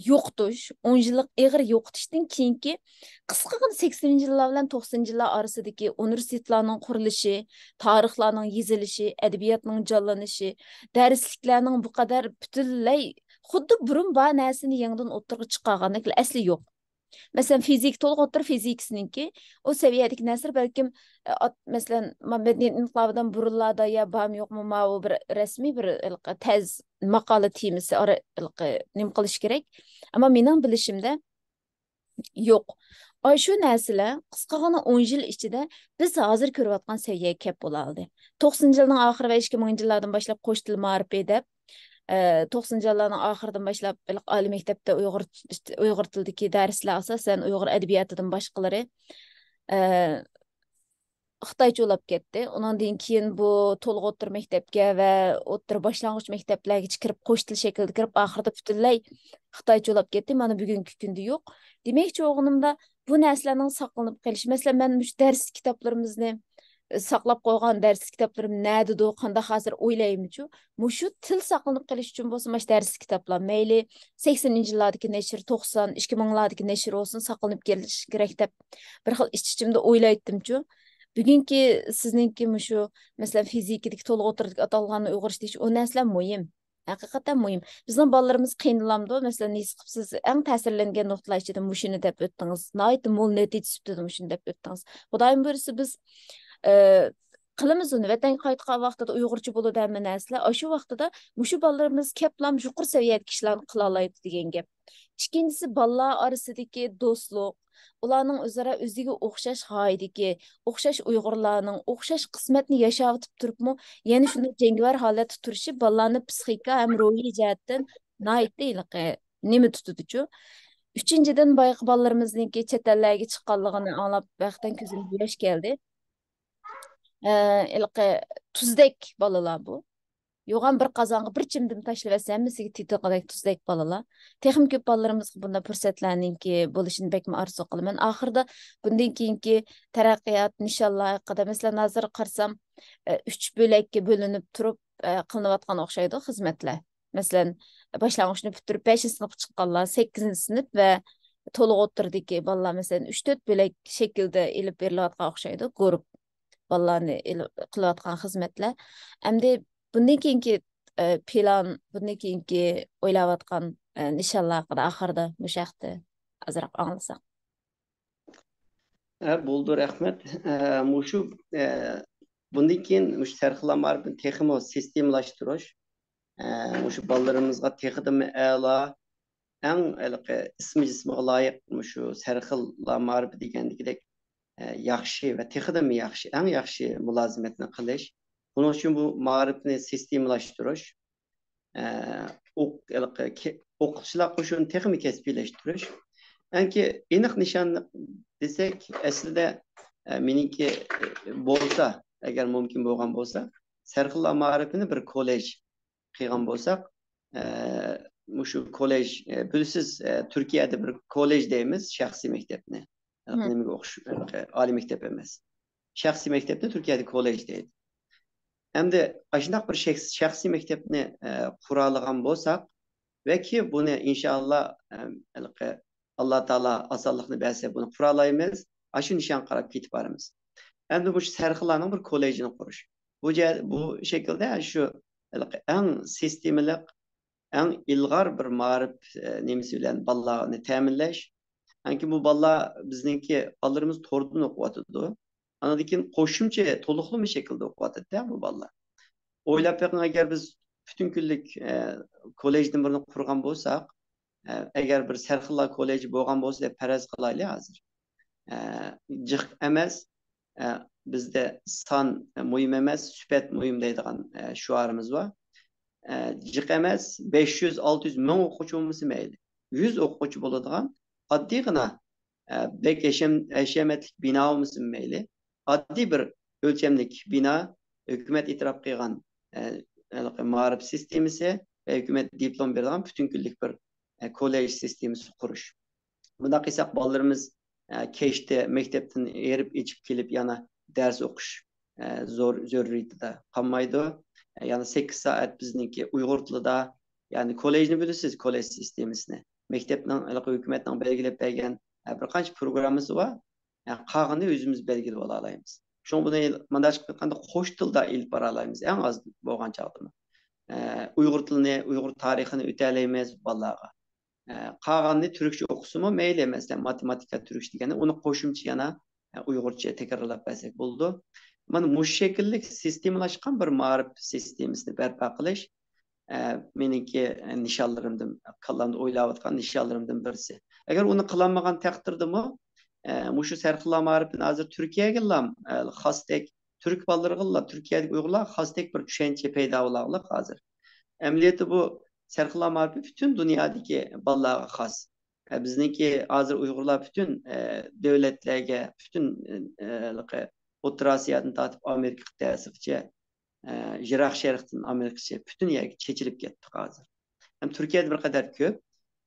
يوقىتىش، ئون يىللىق ئېغىر يوقىتىشتىن كېيىنكى قىسقىغىنە سەكسىنىنچى يىللار بىلەن توقسىنىنچى يىللار ئارىسىدىكى ئۇنىۋېرسىتېتلارنىڭ قۇرۇلۇشى، تارىخلارنىڭ يېزىلىشى، ئەدەبىياتنىڭ جانلىنىشى، دەرسلىكلەرنىڭ بۇ قەدەر پۈتۈنلەي خۇددى بۇرۇن بار نەرسىنى يېڭىدىن ئوتتۇرىغا چىقارغاندەك ئەسلى يوق. مەسىلەن، فىزىكا، تولۇق ئوتتۇرا فىزىكىسىنىڭكى ئۇ سەۋىيەدىكى نەرسىلەر بەلكىم، ئە، ئات-، مەسىلەن، ما-، مەدەنىيەت ئىنقىلابىدىن بۇرۇنلاردا يا بارمۇ يوقمۇ ماۋۇ بىر رەسمىي بىر ھېلىقى تەز ماقالە تېمىسى ئارا-، ھېلىقى نېمە قىلىش كېرەك. ئەمما مېنىڭ بىلىشىمدە يوق. ئاشۇ نەرسىلەر قىسقىغىنا ئون يىل ئىچىدە بىز ھازىر كۆرۈۋاتقان سەۋىيەگە كەپ بولالىدى. توقسىنىنچى يىلنىڭ ئاخىرى ۋە ئىككى مىڭىنچى يىللاردىن باشلاپ قوش تىل مائارىپى دەپ، ئە، توقسىنىنچى يىللارنىڭ ئاخىرىدىن باشلاپ ھېلىقى ئالىي مەكتەپتە ئۇيغۇر، ئۇيغۇر تىلىدىكى دەرسلەر، ئاساسەن، ئۇيغۇر ئەدەبىياتىدىن باشقىلىرى، ئە، خىتايچە ئۇلاپ كەتتى. ئۇنىڭدىن كېيىن بۇ تولۇق ئوتتۇرا مەكتەپكە ۋە ئوتتۇرا باشلانغۇچ مەكتەپلەرگىچە كىرىپ، قوش تىل شەكلىدە كىرىپ، ئاخىرىدا پۈتۈنلەي خىتايچە ئۇلاپ كەتتى. مانا بۈگۈنكى كۈندە يوق. دېمەكچى بولغىنىمدا، بۇ نەرسىلەرنىڭ ساقلىنىپ قېلىشى، مەسىلەن، مەن مۇشۇ دەرس كىتابلىرىمىزنى ساقلاپ قويغان دەرس كىتابلىرىم نەدىدۇ، قانداق ھازىر ئويلايمىچۇ؟ مۇشۇ تىل ساقلىنىپ قېلىش ئۈچۈن بولسا، مانا شۇ دەرس كىتابلار، مەيلى سەكسىنىنچى يىللاردىكى نەشر، توقسان، ئىككى مىڭلاردىكى نەشر بولسۇن، ساقلىنىپ كېلىش كېرەك دەپ بىر خىل ئىچ-ئىچىمدە ئويلايتتىمچۇ. بۈگۈنكى سىزنىڭكى مۇشۇ، مەسىلەن، فىزىكىدىكى تولۇق ئوتتۇرىدىكى ئاتالغاننى ئۇيغۇرچە دېيىش، ئۇ نەرسىلەر مۇھىم. ھەقىقەتەن مۇھىم. بىزنىڭ بالىلىرىمىز قىينىلامدۇ؟ مەسىلەن، نېسى قىلىپ سىز ئەڭ تەسىرلەنگەن نۇقتىلار ئىچىدە مۇشۇنى دەپ ئۆتتىڭىز. ناھايىتى مول نەتىجە سۈپىتىدە مۇشۇنى دەپ ئۆتتىڭىز. خۇدايىم بۇيرۇسا بىز، ئە، قىلىمىز ئۇنى. ۋەتەنگە قايتقان ۋاقتىدا ئۇيغۇرچە بولىدۇ ھەممە نەرسىلەر. ئاشۇ ۋاقتىدا مۇشۇ بالىلىرىمىز كەپلام يۇقىرى سەۋىيەدىكى ئىشلارنى قىلالايدۇ دېگەن گەپ. ئىككىنچىسى، بالىلار ئارىسىدىكى دوستلۇق، ئۇلارنىڭ ئۆزئارا ئۆزىگە ئوخشاش غايىدىكى، ئوخشاش ئۇيغۇرلارنىڭ ئوخشاش قىسمەتنى ياشاۋېتىپ تۇرۇپمۇ، يەنە شۇنداق جەڭگىۋار ھالەتتە تۇرۇشى بالىلارنى پسىخىكا ھەم روھىي جەھەتتىن ناھايىتى ھېلىقى نېمە تۇتىدۇچۇ. ئۈچىنچىدىن، بايىقى بالىلىرىمىزنىڭكى چەت ئەللەرگە چىققانلىقىنى ئاڭلاپ، ھەقىقەتەن كۆزۈمگە ياش كەلدى. ئە، ھېلىقى تۇزدەك بالىلار بۇ. يوغان بىر قازانغا بىر چىمدىم تاشلىۋەتسە، ھەممىسىگە تېتىغۇدەك تۇزدەك بالىلار. تېخىمۇ كۆپ بالىلىرىمىزغا بۇنداق پۇرسەتلەرنىڭكى بولۇشىنى بەكمۇ ئارزۇ قىلىمەن. ئاخىرىدا بۇندىن كېيىنكى تەرەققىيات، نىشانلار ھەققىدە، مەسىلەن، ھازىر قارىسام، ئە، ئۈچ بۆلەككە بۆلۈنۈپ تۇرۇپ، ئە، قىلىنىۋاتقان ئوخشايدۇ خىزمەتلەر. مەسىلەن، باشلانغۇچنى پۈتتۈرۈپ، بەشىنچى سىنىپقا چىققانلار، سەككىزىنچى سىنىپ ۋە تولۇق ئوتتۇرىدىكى بالىلار، مەسىلەن، ئۈچ تۆت بۆلەك شەكلىدە ئېلىپ بېرىلىۋاتقان ئوخشايدۇ، گۇرۇپ. بالىلارنى ئېلىپ قىلىۋاتقان خىزمەتلەر. ئەمدى بۇندىن كېيىنكى، ئە، پىلان، بۇندىن كېيىنكى ئويلاۋاتقان، ئە، نىشانلار ھەققىدە ئاخىرىدا مۇشۇ ھەقتە ئازراق ئاڭلىساق. ھە، بولدى، رەھمەت. ئە، مۇشۇ، ئە، بۇندىن كېيىن مۇشۇ سەرخىللا مائارىپنى تېخىمۇ سىستېمىلاشتۇرۇش، ئە، مۇشۇ بالىلىرىمىزغا تېخىدىنمۇ ئەلا، ئەڭ ھېلىقى ئىسمى جىسمىغا لايىق مۇشۇ سەرخىللا مائارىپى دېگەندىكىدەك، ئە، ياخشى ۋە تېخىدىنمۇ ياخشى، ئەڭ ياخشى مۇلازىمەتنى قىلىش. بۇنىڭ ئۈچۈن بۇ مائارىپنى سىستېمىلاشتۇرۇش، ئە، ئوق-، ھېلىقى كە-، ئوقۇتقۇچىلار قوشۇنىنى تېخىمۇ كەسپىيلەشتۈرۈش. ئەنكى ئېنىق نىشان دېسەك، ئەسلىدە، ئە، مېنىڭكى، ئە، بولسا، ئەگەر مۇمكىن بولغان بولسا، سەرخىللا مائارىپىنى بىر كوللېج قىلغان بولساق، ئە، مۇشۇ كوللېج، ئە، بىلىسىز، ئە، تۈركىيەدە بىر كوللېج دەيمىز، شەخسىي مەكتەپنى. ھە. نېمىگە ئوخش-، ئالىي مەكتەپ ئەمەس. شەخسىي مەكتەپنى تۈركىيەدە كوللېج دەيدۇ. ئەمدى ئاشۇنداق بىر شەخس-، شەخسىي مەكتەپنى، ئە، قۇرالىغان بولساق، ۋەكى بۇنى ئىنشائاللا، ئە، ھېلىقى ئاللا تائالا ئاسانلىقنى بەرسە، بۇنى قۇرالايمىز. ئاشۇ نىشانغا قاراپ كېتىپ بارىمىز. ئەمدى بۇ سەرخىللانىڭ بىر كوللېجىنى قۇرۇش. بۇ جە-، بۇ شەكىلدە شۇ ھېلىقى ئەڭ سىستېمىلىق، ئەڭ ئىلغار بىر مائارىپ، ئە، نېمىسى بىلەن بالىلارنى تەمىنلەش. چۈنكى بۇ بالىلار، بىزنىڭكى بالىلىرىمىز توردىن ئوقۇۋاتىدۇ. ئاندىن كېيىن قوشۇمچە تولۇقلىما شەكلىدە ئوقۇۋاتىدۇ بۇ بالىلار. ئويلاپ بېقىڭ، ئەگەر بىز پۈتۈن كۈنلۈك، ئە، كوللېجدىن بىرنى قۇرغان بولساق، ئە، ئەگەر بىر سەرخىللا كوللېجى بولغان بولسا دەپ پەرەز قىلايلى ھازىر. ئە، جىق ئەمەس، ئە، بىزدە سان مۇھىم ئەمەس، سۈپەت مۇھىم دەيدىغان، ئە، شوئارىمىز بار. ئە، جىق ئەمەس، بەش يۈز، ئالتە يۈز، مىڭ ئوقۇغۇچى بولمىسا مەيلى. يۈز ئوقۇغۇچى بولىدىغان ئاددىيغىنا، ئە، بەك ھەشەم-، ھەشەمەتلىك بىنا بولمىسىمۇ مەيلى، ئاددىي بىر ئۆلچەملىك بىنا، ھۆكۈمەت ئېتىراپ قىلغان، ئە، ھېلىقى مائارىپ سىستېمىسى ۋە ھۆكۈمەت دىپلوم بېرىدىغان پۈتۈن كۈنلۈك بىر، ئە، كوللېج سىستېمىسى قۇرۇش. بۇنداق قىلساق، بالىلىرىمىز، ئە، كەچتە مەكتەپتىن ھېرىپ ئېچىپ كېلىپ يەنە دەرس ئوقۇش، ئە، زور، زۆرۈرىيىتىدە قالمايدۇ. ئە، يەنە سەككىز سائەت بىزنىڭكى ئۇيغۇر تىلىدا، يەنى كوللېجنى بىلىسىز، كوللېج سىستېمىسىنى. مەكتەپنىڭ، ھېلىقى ھۆكۈمەتنىڭ بەلگىلەپ بەرگەن، ئە، بىر قانچە پروگراممىسى بار. ئە، قالغىنىنى ئۆزىمىز بەلگىلىۋالالايمىز. شۇڭا بۇنى مۇنداق قىلىپ ئېيتقاندا، قوش تىلدا ئېلىپ بارالايمىز، ئەڭ ئاز بولغان چاغدىمۇ. ئە، ئۇيغۇر تىلىنى، ئۇيغۇر تارىخىنى ئۆتەلەيمىز بالىلارغا. ئە، قالغىنىنى تۈركچە ئوقۇسىمۇ مەيلى، مەسىلەن، ماتېماتىكا تۈركچە دېگەندە، ئۇنى قوشۇمچە يەنە، ئە، ئۇيغۇرچە تەكرارلاپ بەرسەك بولىدۇ. مانا مۇشۇ شەكىللىك سىستېمىلاشقان بىر مائارىپ سىستېمىسىنى بەرپا قىلىش، ئە، مېنىڭكى، ئە، نىشانلىرىمدىن، كاللامدا ئويلاۋاتقان نىشانلىرىمدىن بىرسى. ئەگەر ئۇنى قىلالمىغان تەقدىردىمۇ، ئە، مۇشۇ سەرخىللا مائارىپىنى ھازىر تۈركىيەگىلا، ئە، خاستەك، تۈرك بالىلىرىغىلا، تۈركىيەدىكى ئۇيغۇرلارغا خاستەك بىر چۈشەنچە پەيدا بولارلىق ھازىر. ئەمەلىيەتتە بۇ سەرخىللا مائارىپى پۈتۈن دۇنيادىكى بالىلارغا خاس. ئە، بىزنىڭكى ھازىر ئۇيغۇرلار پۈتۈن، ئە، دۆلەتلەرگە، پۈتۈن، ئە، ئوتتۇرا ئاسىيادىن تارتىپ ئامېرىكا قىتئەسىغىچە، ئە، يىراق شەرقتىن ئامېرىكىغىچە پۈتۈن يەرگە چېچىلىپ كەتتۇق ھازىر. ھەم تۈركىيەدە بىر قەدەر كۆپ.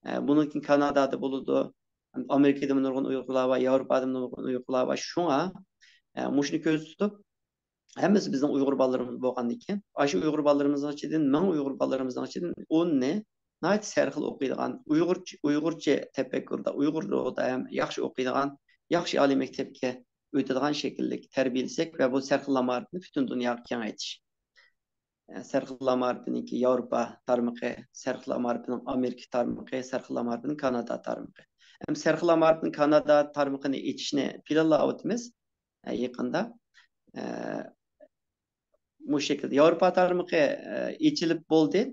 ئە، بۇنىڭدىن كېيىن كانادادا بولىدۇ. ھەم ئامېرىكىدىمۇ نۇرغۇن ئۇيغۇرلار بار، ياۋروپادىمۇ نۇرغۇن ئۇيغۇرلار بار. شۇڭا، ئە، مۇشۇنى كۆزدە تۇتۇپ، ھەممىسى بىزنىڭ ئۇيغۇر بالىلىرىمىز بولغاندىن كېيىن، ئاشۇ ئۇيغۇر بالىلىرىمىزنىڭ ئىچىدىن، مىڭ ئۇيغۇر بالىلىرىمىزنىڭ ئىچىدىن ئوننى ناھايىتى سەرخىل ئوقۇيدىغان، ئۇيغۇرچە، ئۇيغۇرچە تەپەككۇردا، ئۇيغۇر روھىدا ھەم ياخشى ئوقۇيدىغان، ياخشى ئالىي مەكتەپكە ئۆتىدىغان شەكىللىك تەربىيەلىسەك ۋە بۇ سەرخىل مائارىپنى پۈتۈن دۇنياغا كېڭەيتىش. ئە، سەرخىل مائارىپىنىڭكى ياۋروپا تارمىقى، سەرخىل مائارىپىنىڭ ئامېرىكا تارمىقى، سەرخىل مائارىپىنىڭ كانادا تارمىقى. ھەم سەرخىل مائارىپىنىڭ كانادا تارمىقىنى ئېچىشنى پىلانلاۋاتىمىز، ئە، يېقىندا. ئە، مۇشۇ شەكىلدە ياۋروپا تارمىقى، ئە، ئېچىلىپ بولدى.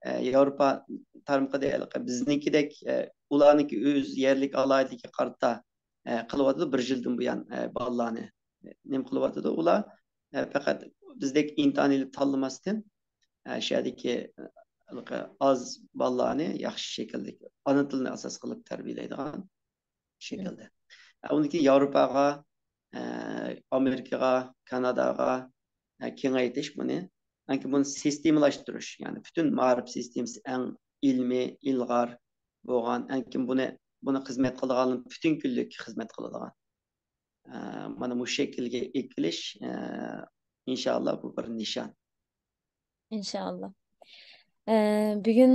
ئە، ياۋروپا تارمىقىدا ھېلىقى بىزنىڭكىدەك، ئە، ئۇلارنىڭكى ئۆز يەرلىك ئالاھىدىلىكىگە قارىتا، ئە، قىلىۋاتىدۇ، بىر يىلدىن بۇيان، ئە، بالىلارنى نېمە قىلىۋاتىدۇ. ئۇلار، ئە، پەقەت بىزدەك ئىمتىھان ئېلىپ تاللىماستىن، ئە، شۇ يەردىكى، ئە، ھېلىقى ئاز بالىلارنى ياخشى شەكىلدە ئانا تىلىنى ئاساس قىلىپ تەربىيەلەيدىغان شەكىلدە. ئە، ئۇنىڭ كېيىن ياۋروپاغا، ئە، ئامېرىكىغا، كاناداغا، ئە، كېڭەيتىش بۇنى. ئەنكى بۇنى سىستېمىلاشتۇرۇش، يەنى پۈتۈن مائارىپ سىستېمىسى ئەڭ ئىلمىي، ئىلغار بولغان، ئەنكى بۇنى، بۇنى خىزمەت قىلىدىغان، پۈتۈن كۈنلۈك خىزمەت قىلىدىغان. ئە، مانا مۇشۇ شەكىلگە ئېلىپ كېلىش، ئە، ئىنشائاللا بۇ بىر نىشان. ئىنشائاللا. ئە، بۈگۈن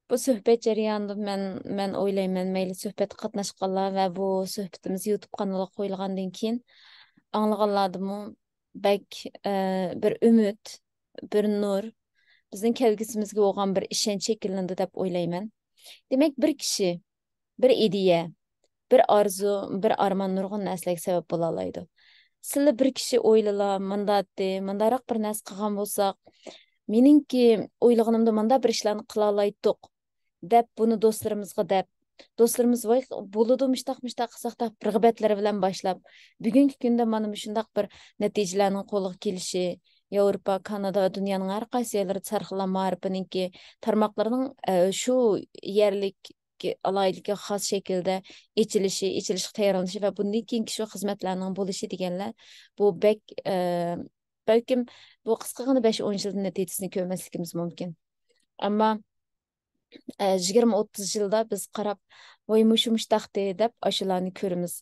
بۇ سۆھبەت جەريانىدا مەن، مەن ئويلايمەن، مەيلى سۆھبەتكە قاتناشقانلار ۋە بۇ سۆھبىتىمىز يۇتۇب قانىلىغا قويۇلغاندىن كېيىن ئاڭلىغانلاردىمۇ بەك، ئە، بىر ئۈمىد، بىر نۇر، بىزنىڭ كەلگۈسىمىزگە بولغان بىر ئىشەنچ شەكىللىنىدۇ دەپ ئويلايمەن. دېمەك، بىر كىشى، بىر ئىدىيە، بىر ئارزۇ، بىر ئارمان نۇرغۇن نەرسىلەرگە سەۋەب بولالايدۇ. سىلى بىر كىشى ئويلىلا، مۇنداتتى، مۇنداقراق بىر نەرسە قىلغان بولساق، مېنىڭكى ئويلىغىنىمدا مۇنداق بىر ئىشلارنى قىلالايتتۇق، دەپ، بۇنى دوستلىرىمىزغا دەپ، دوستلىرىمىز، ۋاي، بولىدۇ، مۇشتاق، مۇشتاق قىلساق، دەپ، رىغبەتلىرى بىلەن باشلاپ، بۈگۈنكى كۈندە مانا مۇشۇنداق بىر نەتىجىلەرنىڭ قولغا كېلىشى، ياۋروپا، كانادا ۋە دۇنيانىڭ ھەر قايسى يەرلىرىدە سەرخىل مائارىپىنىڭكى تارماقلىرىنىڭ، ئە، شۇ يەرلىك ئالاھىدىلىكىگە خاس شەكىلدە ئېچىلىشى، ئېچىلىشقا تەييارلىنىشى ۋە بۇندىن كېيىنكى شۇ خىزمەتلەرنىڭ بولۇشى دېگەنلەر، بۇ بەك، ئە، بەلكىم بۇ قىسقىغىنا بەش-ئون يىلدىن نەتىجىسىنى كۆرمەسلىكىمىز مۇمكىن. ئەمما، ئە، يىگىرمە، ئوتتۇز يىلدا بىز قاراپ، ۋاي، مۇشۇ مۇشتاقتى دەپ ئاشۇلارنى كۆرىمىز.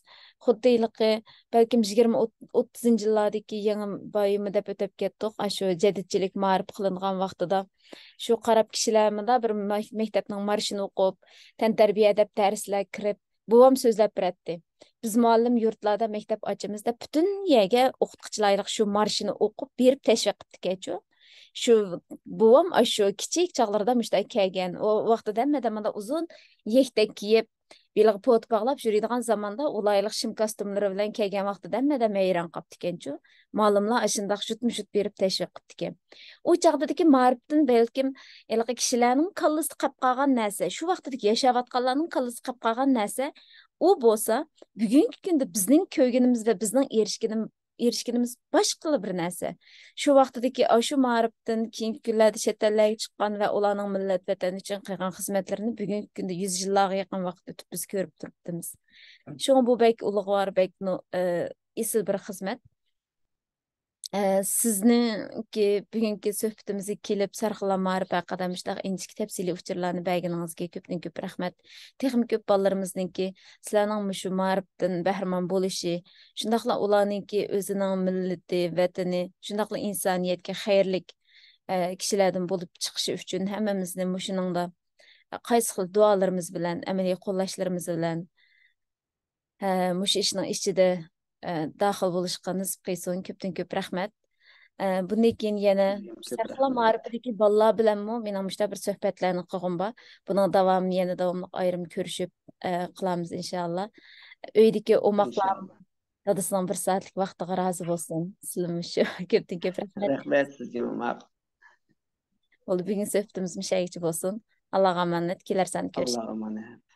خۇددى ھېلىقى بەلكىم يىگىرمە، ئوتتۇزىنچى يىللاردىكى يېڭى بايىمى دەپ ئۆتۈپ كەتتۇق. ئاشۇ جەدىدچىلىك مائارىپ قىلىنغان ۋاقتىدا شۇ قاراپ كىشىلەر مۇنداق بىر مەك-، مەكتەپنىڭ مارشىنى ئوقۇپ، تەنتەربىيە دەپ دەرسلەرگە كىرىپ، بوۋام سۆزلەپ بېرەتتى. بىز مۇئەللىم يۇرتلاردا مەكتەپ ئاچىمىز دەپ پۈتۈن يەرگە ئوقۇتقۇچىلار شۇ مارشىنى ئوقۇپ بېرىپ تەشۋىق قىپتىكەنچۇ. شۇ بوۋام ئاشۇ كىچىك چاغلىرىدا مۇشۇنداق كەلگەن. ئۇ ۋاقتىدا ھەممىدە مۇنداق ئۇزۇن يەكتەك كىيىپ، بېلىغا پوتا باغلاپ يۈرىدىغان زاماندا ئۇلايلىق شىم كاستيۇملىرى بىلەن كەلگەن ۋاقتىدا ھەممىدە ھەيران قاپتىكەنچۇ. مۇئەللىملار ئاشۇنداق شۇتمۇ شۇت بېرىپ تەشۋىق قىپتىكەن. ئۇ چاغدىكى مائارىپتىن بەلكىم ھېلىقى كىشىلەرنىڭ كاللىسىدا قاپ قالغان نەرسە، شۇ ۋاقتىدىكى ياشاۋاتقانلارنىڭ كاللىسىدا قاپ قالغان نەرسە، ئۇ بولسا بۈگۈنكى كۈندە بىزنىڭ كۆرگىنىمىز ۋە بىزنىڭ ئېرىشكىنىم-، ئېرىشكىنىمىز باشقىلا بىر نەرسە. شۇ ۋاقتىدىكى ئاشۇ مائارىپتىن كېيىنكى كۈنلەردە چەت ئەللەرگە چىققان ۋە ئۇلارنىڭ مىللەت، ۋەتەن ئۈچۈن قىلغان خىزمەتلىرىنى بۈگۈنكى كۈندە يۈز يىللارغا يېقىن ۋاقىت ئۆتۈپ بىز كۆرۈپ تۇرۇپتىمىز. شۇڭا بۇ بەك ئۇلۇغۋار، بەك نۇ-، ئە، ئېسىل بىر خىزمەت. ئە، سىزنىڭكى بۈگۈنكى سۆھبىتىمىزگە كېلىپ، سەرخىل مائارىپ ھەققىدە مۇشۇنداق ئىنچىكە تەپسىلىي ئۇچۇرلارنى بەرگىنىڭىزگە كۆپتىن كۆپ رەھمەت. تېخىمۇ كۆپ بالىلىرىمىزنىڭكى سىلەرنىڭ مۇشۇ مائارىپتىن بەھرىمەن بولۇشى، شۇنداقلا ئۇلارنىڭكى ئۆزىنىڭ مىللىتى، ۋەتىنى، شۇنداقلا ئىنسانىيەتكە خەيرلىك، ئە، كىشىلەردىن بولۇپ چىقىشى ئۈچۈن ھەممىمىزنى مۇشۇنىڭدا قايسى خىل دۇئالىرىمىز بىلەن، ئەمەلىي قوللاشلىرىمىز بىلەن، ئە، مۇشۇ ئىشنىڭ ئىچىدە، ئە، داخىل بولۇشقا نېسىپ قىلسۇن. كۆپتىن كۆپ رەھمەت. ئە، بۇندىن كېيىن يەنە كۆپ سەرخىل رەھمەت. مائارىپىدىكى بالىلار بىلەنمۇ مېنىڭ مۇشۇنداق بىر سۆھبەتلەرنى قىلغۇم بار. بۇنىڭ داۋامىنى يەنە داۋاملىق ئايرىم كۆرۈشۈپ، ئە، قىلارمىز ئىنشائاللا. ئۆيدىكى ئوماقلار ئىنشائاللا. دادىسىنىڭ بىر سائەتلىك ۋاقتىغا رازى بولسۇن. سىلىمۇ شۇ. كۆپتىن كۆپ رەھمەت. رەھمەت سىزگىمۇ، ماقۇل. بولدى، بۈگۈن سۆھبىتىمىز مۇشۇ يەرگىچە بولسۇن. ئاللاغا ئامانەت، كېلەر ساندا كۆرۈشەيلى. ئاللاغا ئامانەت.